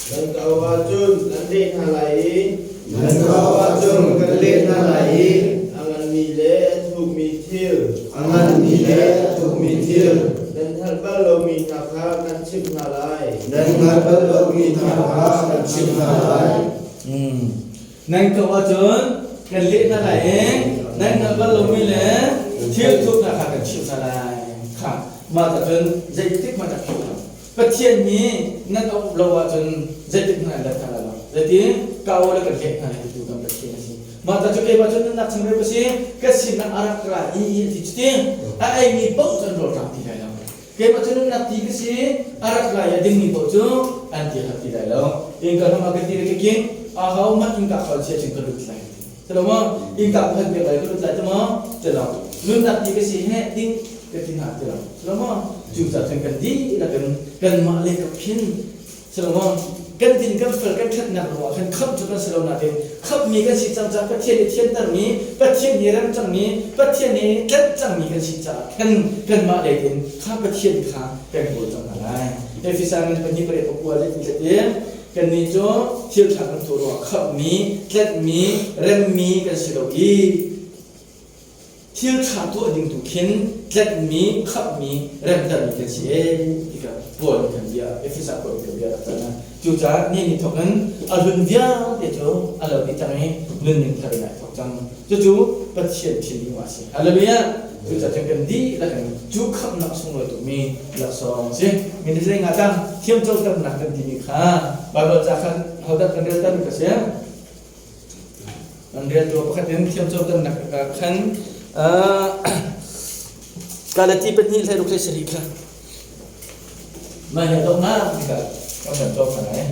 Nan ka auh ahcun kan leh hna lai i. Nan ka auh ahcun kan leh hna lai i. A nganmi le a thukmi thil. A nganmi le a thukmi thil. Nan hngalh bal lomi hna kha kan chimh hna lai. Nan hngalh bal lomi hna kha kan chimh hna lai. Nan ka auh ahcun kan leh hna lai i nan hngalh bal lomi le thil thuk hna kha kan chimh hna lai. Kha mah cun zeitik hmanh ah philh hlah. Pathian hi nan auh lo ahcun zeitik hmanh an let hna lai lo. Zeitin ka aw le ka leh hna lai titu kan Pathian a si. Mah ta cu keimah cu nunnak chung reu ka si, ka sinah a rak ra i a ti cuti a eimi paoh cu an rawlṭam ti lai lo. Keimah cu nunnak ti ka si, a rak ra i a dingmi paoh cu an ti hal ti lai lo. Innka hram ah ka ti le ka king, ahohmanh innka khal chia cun ka lut lai. Tilo maw? Innka ka hal piak lai ka lut lai ti maw? Tilo. Nunnak ti ka si he ding ka ti hna tilo. Tilo maw? Cucaah cun kan dihlak in kanmah le ka phin Silo maw? Kan din kan fel kan ṭhatnak ruangah khan khamh cu kan si lo nain khamhmi kan si cang caah Pathian nih thiantermi, Pathian nih rem cangmi, Pathian nih tlanh cangmi kan si caah khan kanmah lei in kha Pathian kha kan kawl cang hna lai. Efesa ngan pahnih pariat pakua le ti tlatin kannih cu thil ṭha kan tuah ruangah khamhmi, tlanhmi, remmi kan si lo i Thil ṭha tuah ding tu khin tlenhmi, khamhmi, remtermi kan si ee ti kha Paul nih kan bia, Efesa Paul nih kan bia rak cah. Cucaah ni ni thawk in a hlun vialte cu a lo dih cang i nunning thar in ai thawk cang. Cucu Pathian thil a si. Hallelujah! Cucaah cun kan dihlak in cu khamhnak sunglawi tukmi laksawng a si. Minute lei nga tang thiamcoternak kan timi kha Baibal ca khan hodah kan relter ka si? An riantu pakhat in thiamcoternak khan Galati pahnih hlei ruk hlei sarih kha mah hi a donghnak bik ah kan van cawk hna lai.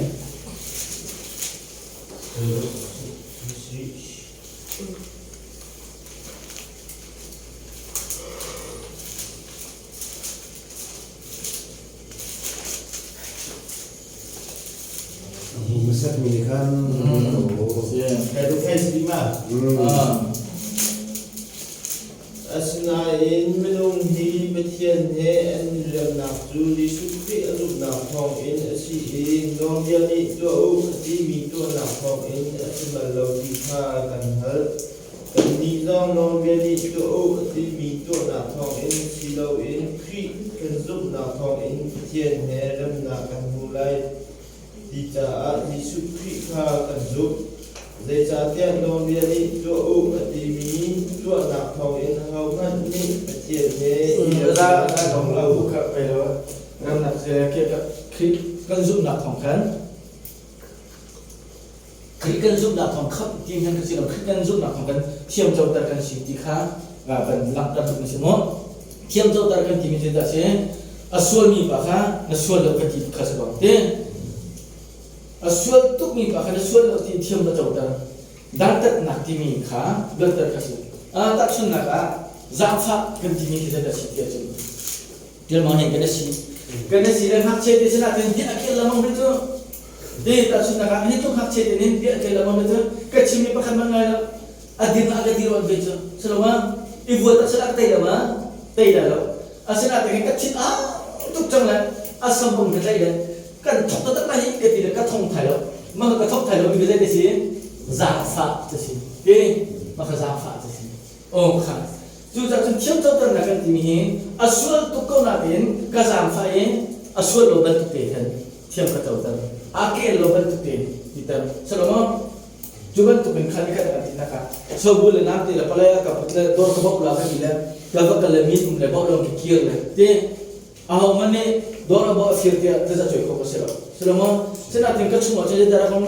Hmasat mi khan Asinain minung hi Pathian he an i remnak cu Jesuh Khrih a zumhnak thawngin a si i nawlbia nih tuah u a timi tuahnak thawngin a si bal lo ti kha kan hngalh. Kannih zong nawlbia nih tuah u a timi tuahnak thawngin si loin Khrih kan zumhnak thawngin Pathian he remnak kan hmu lai ti caah Jesuh Khrih kha kan zumh. Zeicahtiah nawlbia nih tuah u a timi tuahnak thawngin ahohmanh nih Pathian he i remnak an hmu lo. Khrih kan zumhnak thawng khan Khrih kan zumhnak thawng khamh ti hmanh kan si lo Khrih kan zumhnak thawng kan thiamcoter kan si ti kha kan langhter duh na si maw? Thiamcoter kan timi cu dah si a sualmi pa kha na sual lo ka ti kha si ko ti a sual tukmi pa kha na sual lo ti thiam na coter dantatnak timi kha luatter kha si tahchunhnak ah zaangfah kan timi khi zeidah si ti ahcun Tilmang nih kan si kan si le ngakchia te sinah cun bia a kel lamang ve cu te tahchunhnak ah hi tu ngakchia te nin bia a kel lamang ve cu ka chim mi pakhat man ngai lo a din ah ka dir on ve cu saloma i vuat a sala tei lo ma tei la lo asina te ka thin a tuk cang le a sambong ka tlai le kan thok ta tak na hi ka ti le ka thong thai lo ma ka thok thai lo mi ka zei te si zaangfah ca si te ma ka zaangfah ca si Oh kha. Cucaah cun thiamcoternak kan timi hi a sual tuk ko nain ka zaangfah i a sual lo bantuk te khan thiam ka coter. A kel lo bantuk te titer. Salomo cu bantuk in khan ikhat kan tinak ah sobul le nam ti le pale ka put le dor ka bok la ka ti le ka va kal le mi um le bok long ki kir le ti aho man nih dor a bo a fir tiah taza choi kho ka si lo. Salomo sinatin ka chungah cun dara kong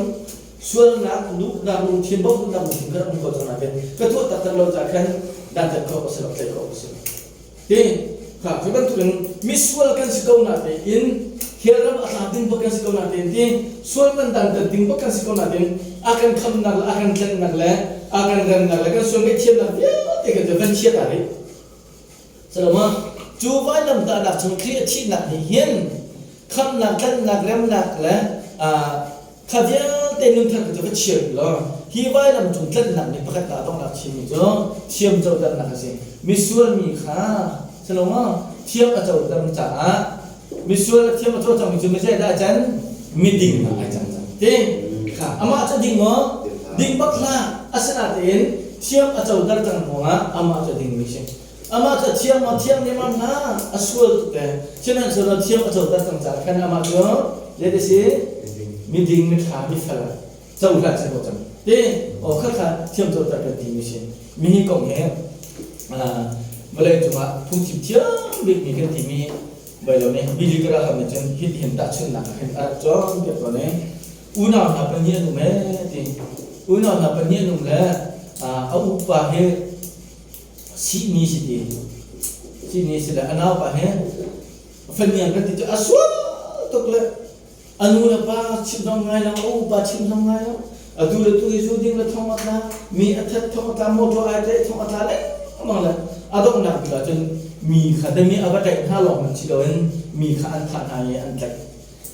sualnak duhnak lungthin bawmhnak lungthin kha um ko cang nain ka tuah taktak lo caah khan dantat khawh a si lo tlaih khawh a si lo ti kha cu bantukin misual kan si ko na tein hell ram a tla ding bak kan si ko na tein ti sual kan dantat ding bak kan si ko na tein a kan khamnak le a kan tlennak le a kan remnak le kan sual ngaihthiamnak vialte kan cu van chiat ah rih Saloma cu vailamtahnak chung Khrih a thihnak nih hin khamnak tlanhnak remnak le kha vialte nunthar cu va chir law hi vailam cung tlanhnak nih pakhat na donghnak chimmi cu thiam coternak a si misual mi kha saloma thiam a coter caah misual a thiam a co cangmi cu mizei dah a can miding ah ai cang cang ti kha amah cu ding maw ding bak hlah asinain thiam a coter cang ruangah amah cu ding mi si amah cu thiam maw thiam ne ma hna a sual tuk te sihmanhsehlaw thiam a coter cang caah khan amah cu zei ti si miding mithla mifel cohlan si ko cang ti aw kha kha thiam coter kan ti mi si mi hi kong he vawlei cungah phungchim thiam bik mi kan ti mi. Bai lo nih Billy Graham nih cun hitihin tahchunhnak ah hin a rak cawnpiak tawn i unau hna pahnih an um ee ti. Unau hna pahnih an um le a upa hi sihni si ti. Sihni si le a naupa hi fahniang kan ti cu a sual tuk le a nu le pa chim zong ngai lo, a upa chim zong ngai lo. Atu le tu hi zu ding le thong a tla, mi a that thong a tla, motor ai tlaih thong a tla lengmang le a donghnak bik ahcun mi kha dami a va tlaih hna lawng hmanh si loin mi kha an thah hna i an tlaih.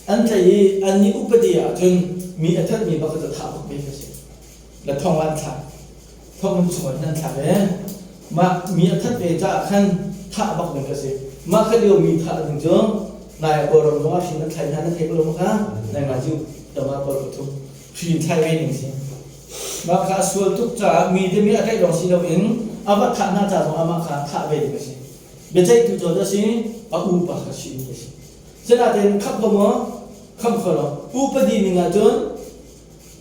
An tlaih i annih upadi ahcun mi a thatmi bak cu thah bak ve kha si. Le thong an thlak. Thonginn chungah hin an thlak i mah mi a that ve caah khan thah bak ding kha si. Mah kha lio mi thah ding cu nai ah Kawlram zongah hri nan thlai hna nan thei ko lo maw kha? Nai nga ziu dama pawl pathum hri in thlai ve ning si. Mah kha a sual tuk caah mi te mi a tlaih lawng si loin a va thah hna ca zong amah kha thah ve ding a si. Biaceihtu cu a si a upa kha si mi a si. Sinain khamh ko maw? Khamh kho lo. Upadi ning ahcun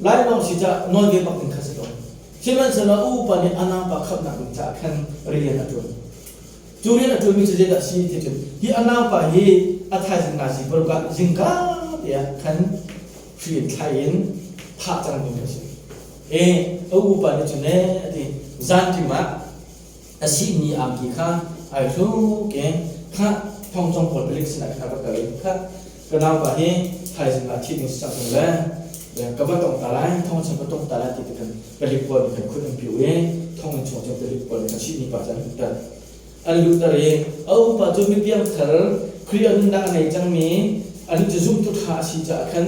Lainawng si cah nawl ve bak ding kha si ko. Sihmanhsehlaw a upa nih a naupa khamhnak ding caah khan rian a ṭuan. Cu rian a ṭuanmi cu zeidah a si ti cun hi a naupa hi a thaizing nazi paruk ah zingka te ah khan hri in thlai in thah cang ding a si. E a upa nih cun ee a ti zanṭim ah a sihni angki kha ai hruk i kha thongcong pawl palik sinah khan a va kal i kha ka naupa hi thaizing ah thi ding si cang le ka va tong ta lai thong chung ka tong ta lai ti ti khan palik pawl nih khan khut an piu i thong in chung cun palik pawl nih khan sihni pa cu an luhter an luhter i a upa cu mi piangthar Khrih a nunnak a ngei cangmi an cu zumtu ṭha a si caah khan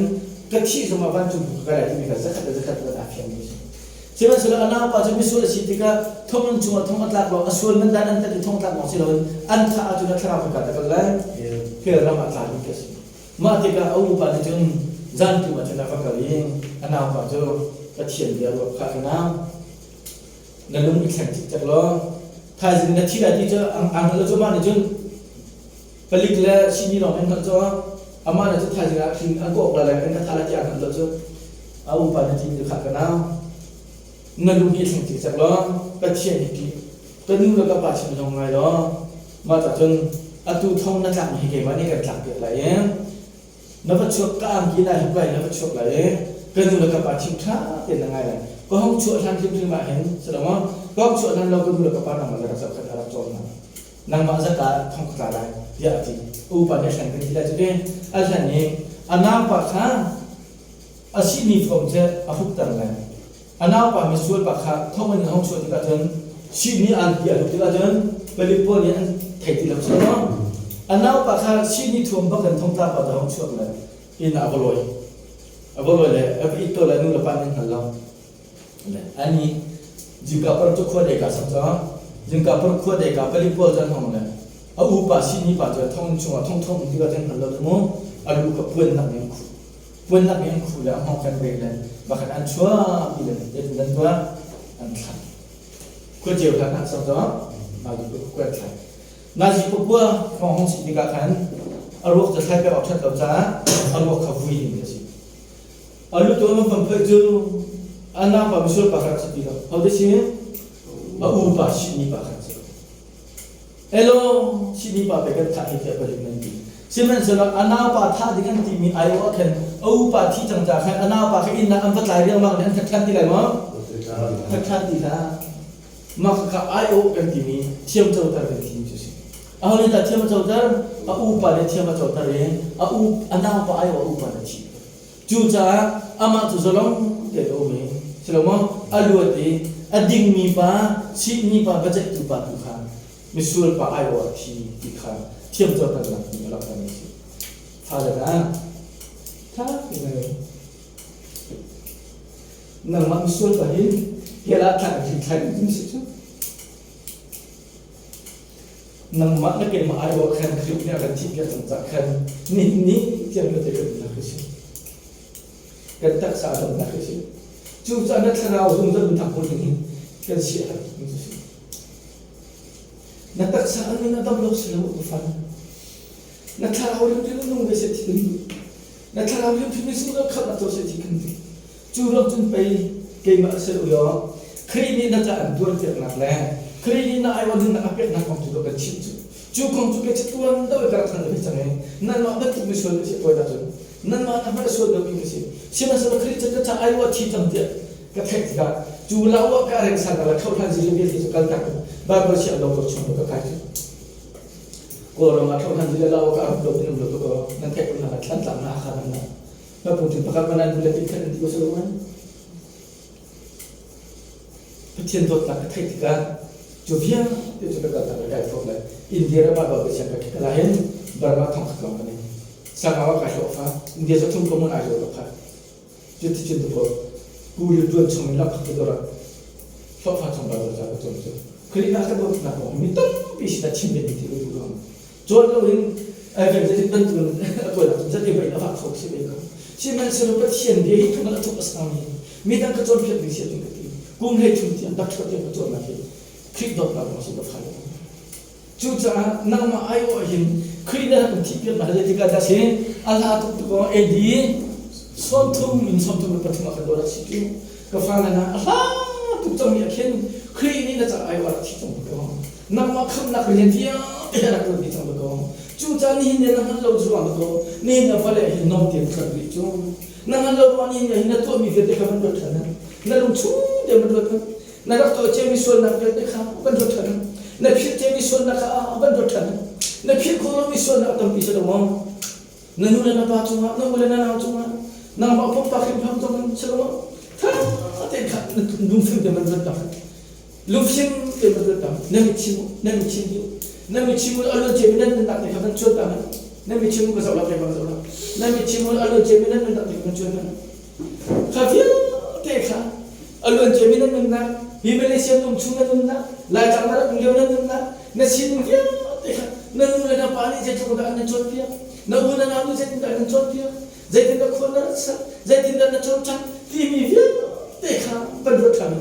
ka thih zongah vancung ka kai lai timi kha zakhat le zakhat kan aa fiangmi a si. Sihmanhsehlaw a naupa cu misual a si tikah thonginn chungah thong a tlak lo, a sual man dan an tat i thong tlak lawng si loin an thah ahcun a thlarau khoika dah kal lai? Hell ram ah tla ding khi a si. Mah tikah a upa nih cun zantum ah cun a va kal i a naupa cu Pathian bia ruah kha ka nau. Na lung i thleng cikcek law thaizing na thi lai ti cu ang hngalh lo cu mah nih cun palik le sihni lawng an hngalh cu amah nih cu thaizing ah hling an kawk lai le an ka thah lai ti an hngalh lo cu a upa na ti mi kha ka nau na lung hi thleng cikcek law Pathian hi ṭih ka nu le ka pa chim zong ngai law mah ca cun atu thong na tlak mi hi keimah nih kan tlak piak lai i na va chuak ka angki na hip lai na va chuak lai i ka nu le ka pa chim ṭha tein na ngai lai ka hong chuah hlan hrimhrim ah hin si lo maw ka hong chuah hlan lo ka nu le ka pa nangmah le rak zohkhenh rak cawn hna nangmah zaka thong ka tla lai tiah a ti upa nih a hlan kan ti lai cu ti a hlan i a naupa kha a sihni fom cu a hrukter le a naupa misual pa kha thong in a hung chuah tikah cun sihni an ti a hruk tikah cun palik pawl nih an thei ti lo si maw a naupa kha sihni thuam bak in thongtla pa cu a hung chuak le inn ah a va lawi a va lawi le a va it to le nu le pa nih an hngal lo Ani zingka par cu khua deka sak cang. Zingka par khua deka palik pawl cu an hong le a upa sihni pa cu thong chungah thong thong ti ka chen hal lo mu a lu ka puan nak in khu puan nak in khu le a hngawng kan ve le bakhat an chuah pi le te an tuah an thlah khua ceu hlan ah sak cang ma ju ku an thlah na ji pakua thong hong si tikah khan a ruak cu thlai pek awk that lo caah a ruak kha vui ding a si A lu tuan van phoih cu a naupa misual pa kha rak si ti lo. Hote si? A upa sihni pa kha si. Elo sihni pa pe kan thah hi tiah palik nan ti. Sihmanhsehlaw a naupa thah ding an timi ai ah khan a upa thi cang ca khan a naupa kha inn ah an va tlai riangmang nih an that ṭhan ti lai maw? That ṭhan ti hlah. Mah khakha ai-awh kan timi thiam coter kan timi cu si. Aho nih dah thiam a coter? A upa nih thiam a coter i a u a naupa ai-awh a upa nih a thih. Cucaah amah cu zalong tein a um i si lo maw a luat i a dingmi pa sihni pa biaceihtu pa tu kha misual pa aiawh a thi ti kha thiamcoternak nih a langhtermi a si. Fale hna, ṭha tein ngai u. Nangmah misual pa hi hell ah thlak in thlai ding si cu. Nangmah na keimah aiawh khan Khrih nih a kan thihpiak cang cah khan nihin ni tiang vialte kan umnak hi si. Kan taksa a damnak hi si. Cucaah na thlarau zungzal in thang ding hin kan si a herh tuk si. Na taksa an min a dam lo si lo ka fan. Na thlarau rimrim nung ve se thi kan duh. Na thlarau rimrim zungzal khamh a to se thi kan duh. Cu lo cun pei keimah a si lo Khrih nih na ca an tuanpiaknak le Khrih nih na aiawh dingnak a peknak kong cu ka kan chimh cu. Cu kong cu kei cu tuan deuh i ka rak than ve cang i nanmah bantuk misual na si tawi ahcun nanmah na hmanh a sual deuhmi ka si. Sihmanhsehlaw Khrih cu ka ca ai wa thi cang tiah ka theih tikah cu lau ah ka reng san la khohlan zili vialte cu kaltak in Bible siang doctor chung ka kai cu. Kawlram ah khohlan zili lau ka rak dawt in um lo ko nan theih ko hna thlan tlang na kha nan na na pungtin pakhat man an bulletin khan an ti ko selo man. Pathian dawtnak ka theih tikah cu vialte cu ka kaltak i kai thawk lai. India ram ah Baibal siang ka kik la hin Burma thong khat lawng kan in. Sangau ah kai hlawh fa. India cu thum ko mun ai zaw ka phan. Cuti cun tu ko kuli tuan chung in lam khat ka rak hlawh fa chung Baibal ca ka cawn cu. Khrih na ka dawtnak kong mi tampi sinah chim ve ti ka duh lo. Cawn lo in evangelist bantukin a tuan ahcun zat i a vak kho si ve ko. Sihmanhsehlaw Pathian bia hi thuk a thuk a sangmi midang ka cawnpiak ding si ahcun ka ti. Kum hlei thum tiang doctor tiang ka cawnnak hi Khrih dawtnak ruang si ka fa le. Cucaah nangmah aiawh hin Khrih na rak thihpiak hna zeitik ah dah si a hla tuk tuk AD 33 in 33 ah kan dawt si cu ka fa le hna a hla tuk cangmi ah khin Khrih nih na ca aiawh a rak thi cang ko. Nangmah khamhnak rian vialte a rak ṭuan dih cang ko. Cucaah nihin ni na hngalh lo ruang ko nihin na vale hi nom tein ṭuan rih cu. Na hngalh lo ruang nihin hi na tuahmi vialte kha van ruat ṭhan. Na lung chung tein van ruat ṭhan. Na rak tuah ciami sualnak vialte kha van ruat ṭhan. Na philh ciami sualnak kha van ruat ṭhan. Na philh khawh lomi sualnak tampi si lo maw? Na nu le na pa cungah, na u le na nau cungah, nangmah pumpak hrimhram zong in si lo maw? Ṭha tein kha lungfim tein van ruat tak. Lungfim te van ruat ta na mit chim na mit chim u na mit chim u alun cem nan nunnak te kha van chuan ta na mit chim u ka zoh la ke ka zoh la na mit chim u alun cem nan nunnak te kha van chuan ta kha vialte kha alun cem nan nunnak hi Malaysia um chung nan nunnak Laitlang na rak um lio nan nunnak na sining vialte kha na nu le na pa nih zeitluk dah an nan cawnpiak na u na nau nih zeitin dah an nan cawnpiak zeitindah khua na rat sak zeitindah na cawlcangh timi vialte kha kan ruat ṭhan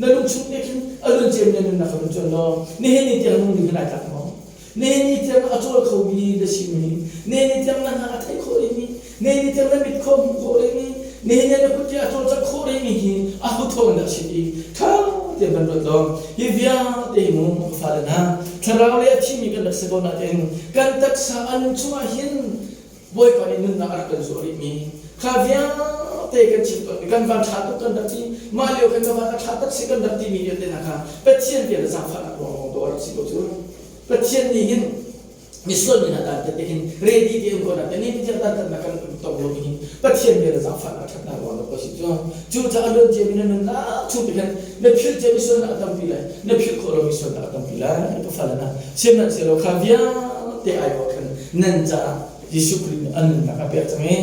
na lungchung nih khin a luanciam na nunnak kha run cuan law nihin ni tiang nung ding khin ai tlak maw nihin ni tiang a cawl khomi na simi nihin ni tiang na hna a theih khawh rihmi nihin ni tiang na mit khua hmuh khawh rihmi nihin ni na kut a cawlcangh khawh rihmi hi a hu thawng dah si i ṭha tein kan ruat law hi vialte hi mu ka fale hna thlarau le a thimi kan rak si ko nain kan taksa a nun chungah hin Bawipa nih nunnak a rak kan zuah rihmi kha vialte kan chim tawnmi kan van ṭha tuk kan rak ti mah lio khan ka van a ṭha tak si kan rak timi vialte hna kha Pathian bia le zaangfahnak ruang lawng dawh a rak si ko cu. Pathian nih hin misual mi hna dan te hin ready te um ko na te ni tiang dan tatnak kan tong lo hin Pathian bia le zaangfahnak ṭhatnak ruang dawh a si cu. Cucaah luan cia mi na nunnak chung te khan na philh cia mi sualnak a tampi lai na philh khawh lomi sualnak a tampi lai ka fale hna sihmanhsehlaw kha vialte ai awh khan nan caah Jesuh Khrih nih a nunnak a pek cang i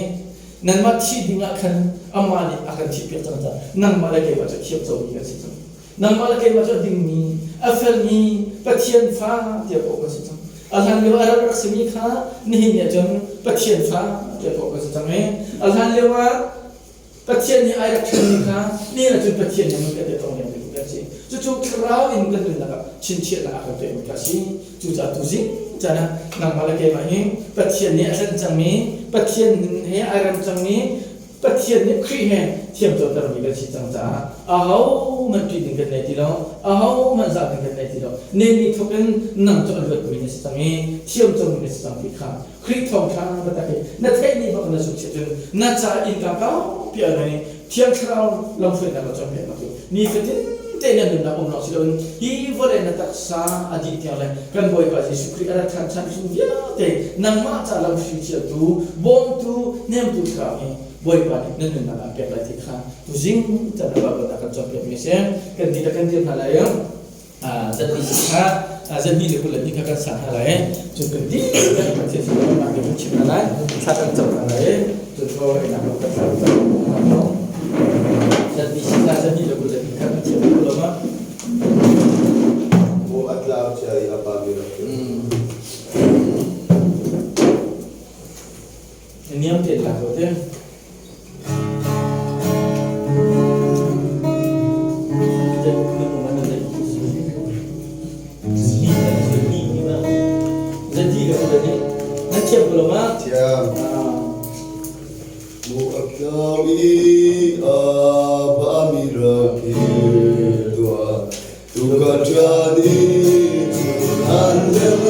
nanmah thi ding ah khan amah nih a kan thihpiak cang caah nangmah le keimah cu thiam comi kan si cang. Nangmah le keimah cu a dingmi, a felmi Pathian fa tiah kawh kan si cang. A hlan lio a rak rak simi kha nihin ni ahcun Pathian fa tiah kawh kan si cang i a hlan lio ah Pathian nih ai rak ṭhenmi kha nihin ahcun Pathian nih mun kan tong lengmi kan si. Cucu thlarau in kan nunnak ah chinchiahnak a kan pekmi kha a si. Cucaah tuzing caan ah nangmah le keimah hi Pathian nih a hlanh cangmi, Pathian he ai rem cangmi, Pathian nih Khrih he thiamcotermi kan si cang caah ahohmanh ṭih ding kan nei ti lo, ahohmanh zah ding kan nei ti lo. Nehmi thawk in nang cu a luatmi na si cang i thiamcomi na si cang ti kha Khrih thawngṭha biatak hi na theihmi bak na zumh cun na ca innka kaupi a ngei Thiang Thlarau lamhruainak le cawnpiaknak cu nifatin te na nunnak um lawng si loin hi vawlei na taksa a dih tiang le kan Bawipa Jesuh Khrih a rat ṭhan chan chung vialte nangmah ca lamhri thialtu bawmtu hnemtu Thlarau hi Bawipa nih na nunnak ah pek lai ti kha tuzing can ah Baibal ah kan cawnpiakmi a si kan dihlak kan dir hna lai zat ni kha zat ni le 22 kha kan sang hna lai cun kan dih kan Pathian sin nak kan chim hna lai thla kan cam hna lai cun thaw einak kan thla kan cam hna zat ni kha zat ni le 22 kha kan chim ko lo ma Mu atlau chia i apa mi rak Niam te la ko te. Na thiam ko lo ma? Thiam. Mu atlau i apa mi rak tua tu ka ṭan i an leng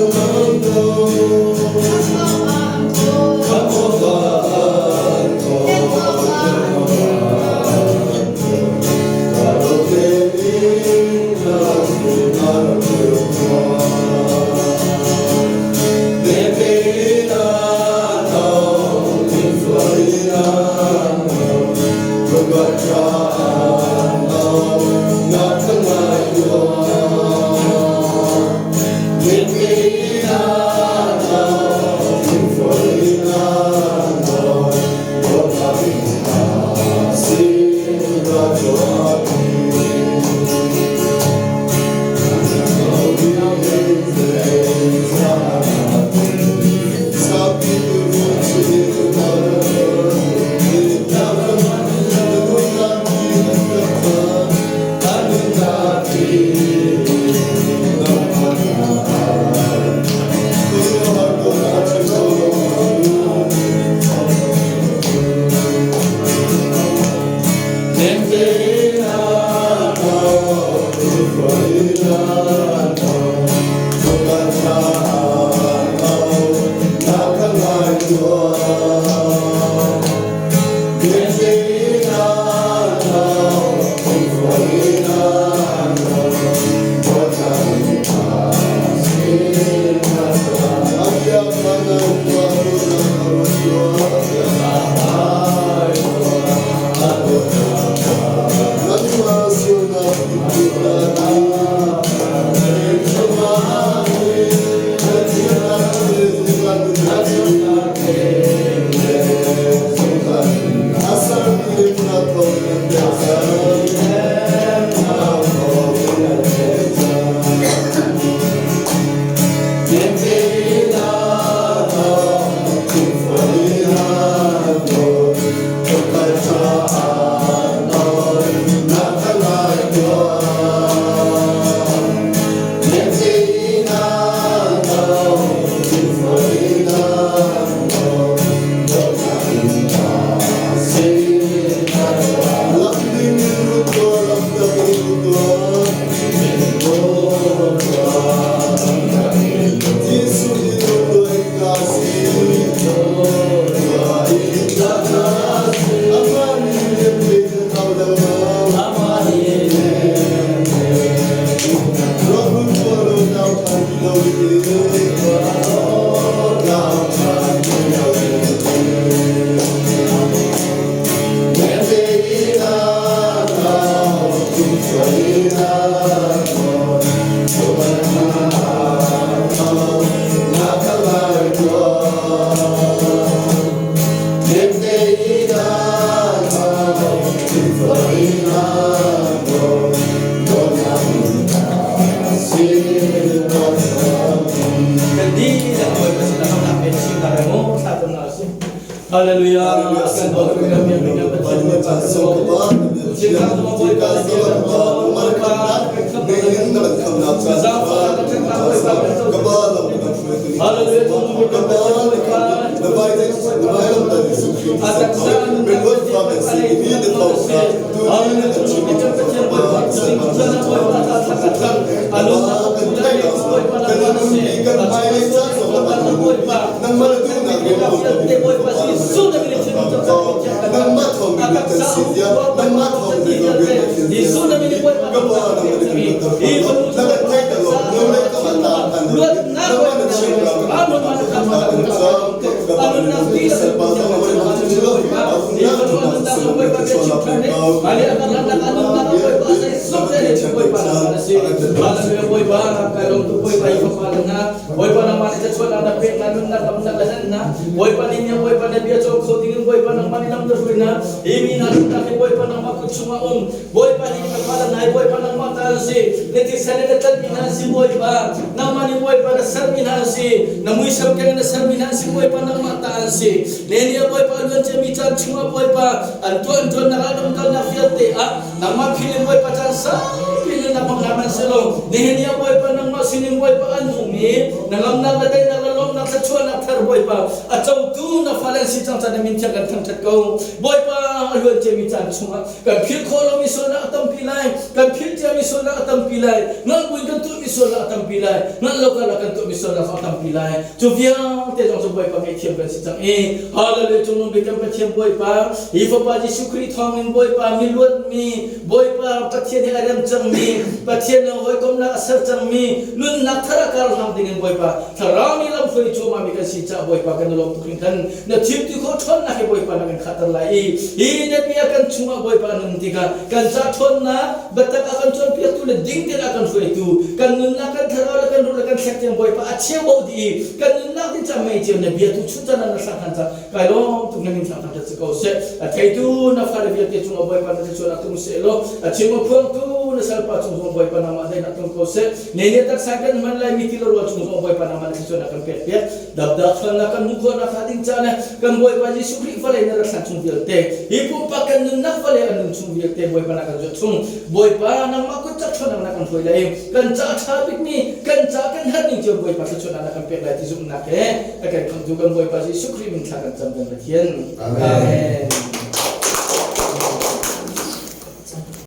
hruai cuahmah mi kan si caah Bawipa kan i lawm tuk hringhran. Na thim ti khawh ṭhawnnak hi Bawipa na kan khahter lai i hi na bia kan chungah Bawipa na um tikah kan ca ṭhawnnak biatak a kan cawnpiaktu le ding tein a kan hruaitu kan nunnak kan thlarau le kan ruh le kan thlek tiang Bawipa a cheubo dih i kan nunnak ding ca mei cio na bia tu chun caan ah na thlah hlan ca kai lawm tuk na min thlah thangṭhat si ko seh. A theitu na fale vialte cungah Bawipa na thluachuahnak tlung seh law a chim a phuangtu na salpa cung zong Bawipa nangmah daihnak tlung ko seh. Ne ne taksa kan hman lai mi ti le rual chung zong Bawipa nangmah na thluachuahnak kan pek piak. Dabdak chuannak kan hmuh khawhnak hnga ding caan kan Bawipa Jesuh Khrih vawlei na rat hlan chung vialte hi pumpak kan nunnak vawlei a nun chung vialte Bawipa na kan zuat chung. Bawipa nangmah kut cak chuannak na kan hruai lai kan ca ṭha bikmi kan ca kan herh ning cio Bawipa thluachuahnak na kan pek lai ti zumhnak he a kan khamhtu kan Bawipa Jesuh Khrih min thla kan cam kan Pathian. Amen. Amen.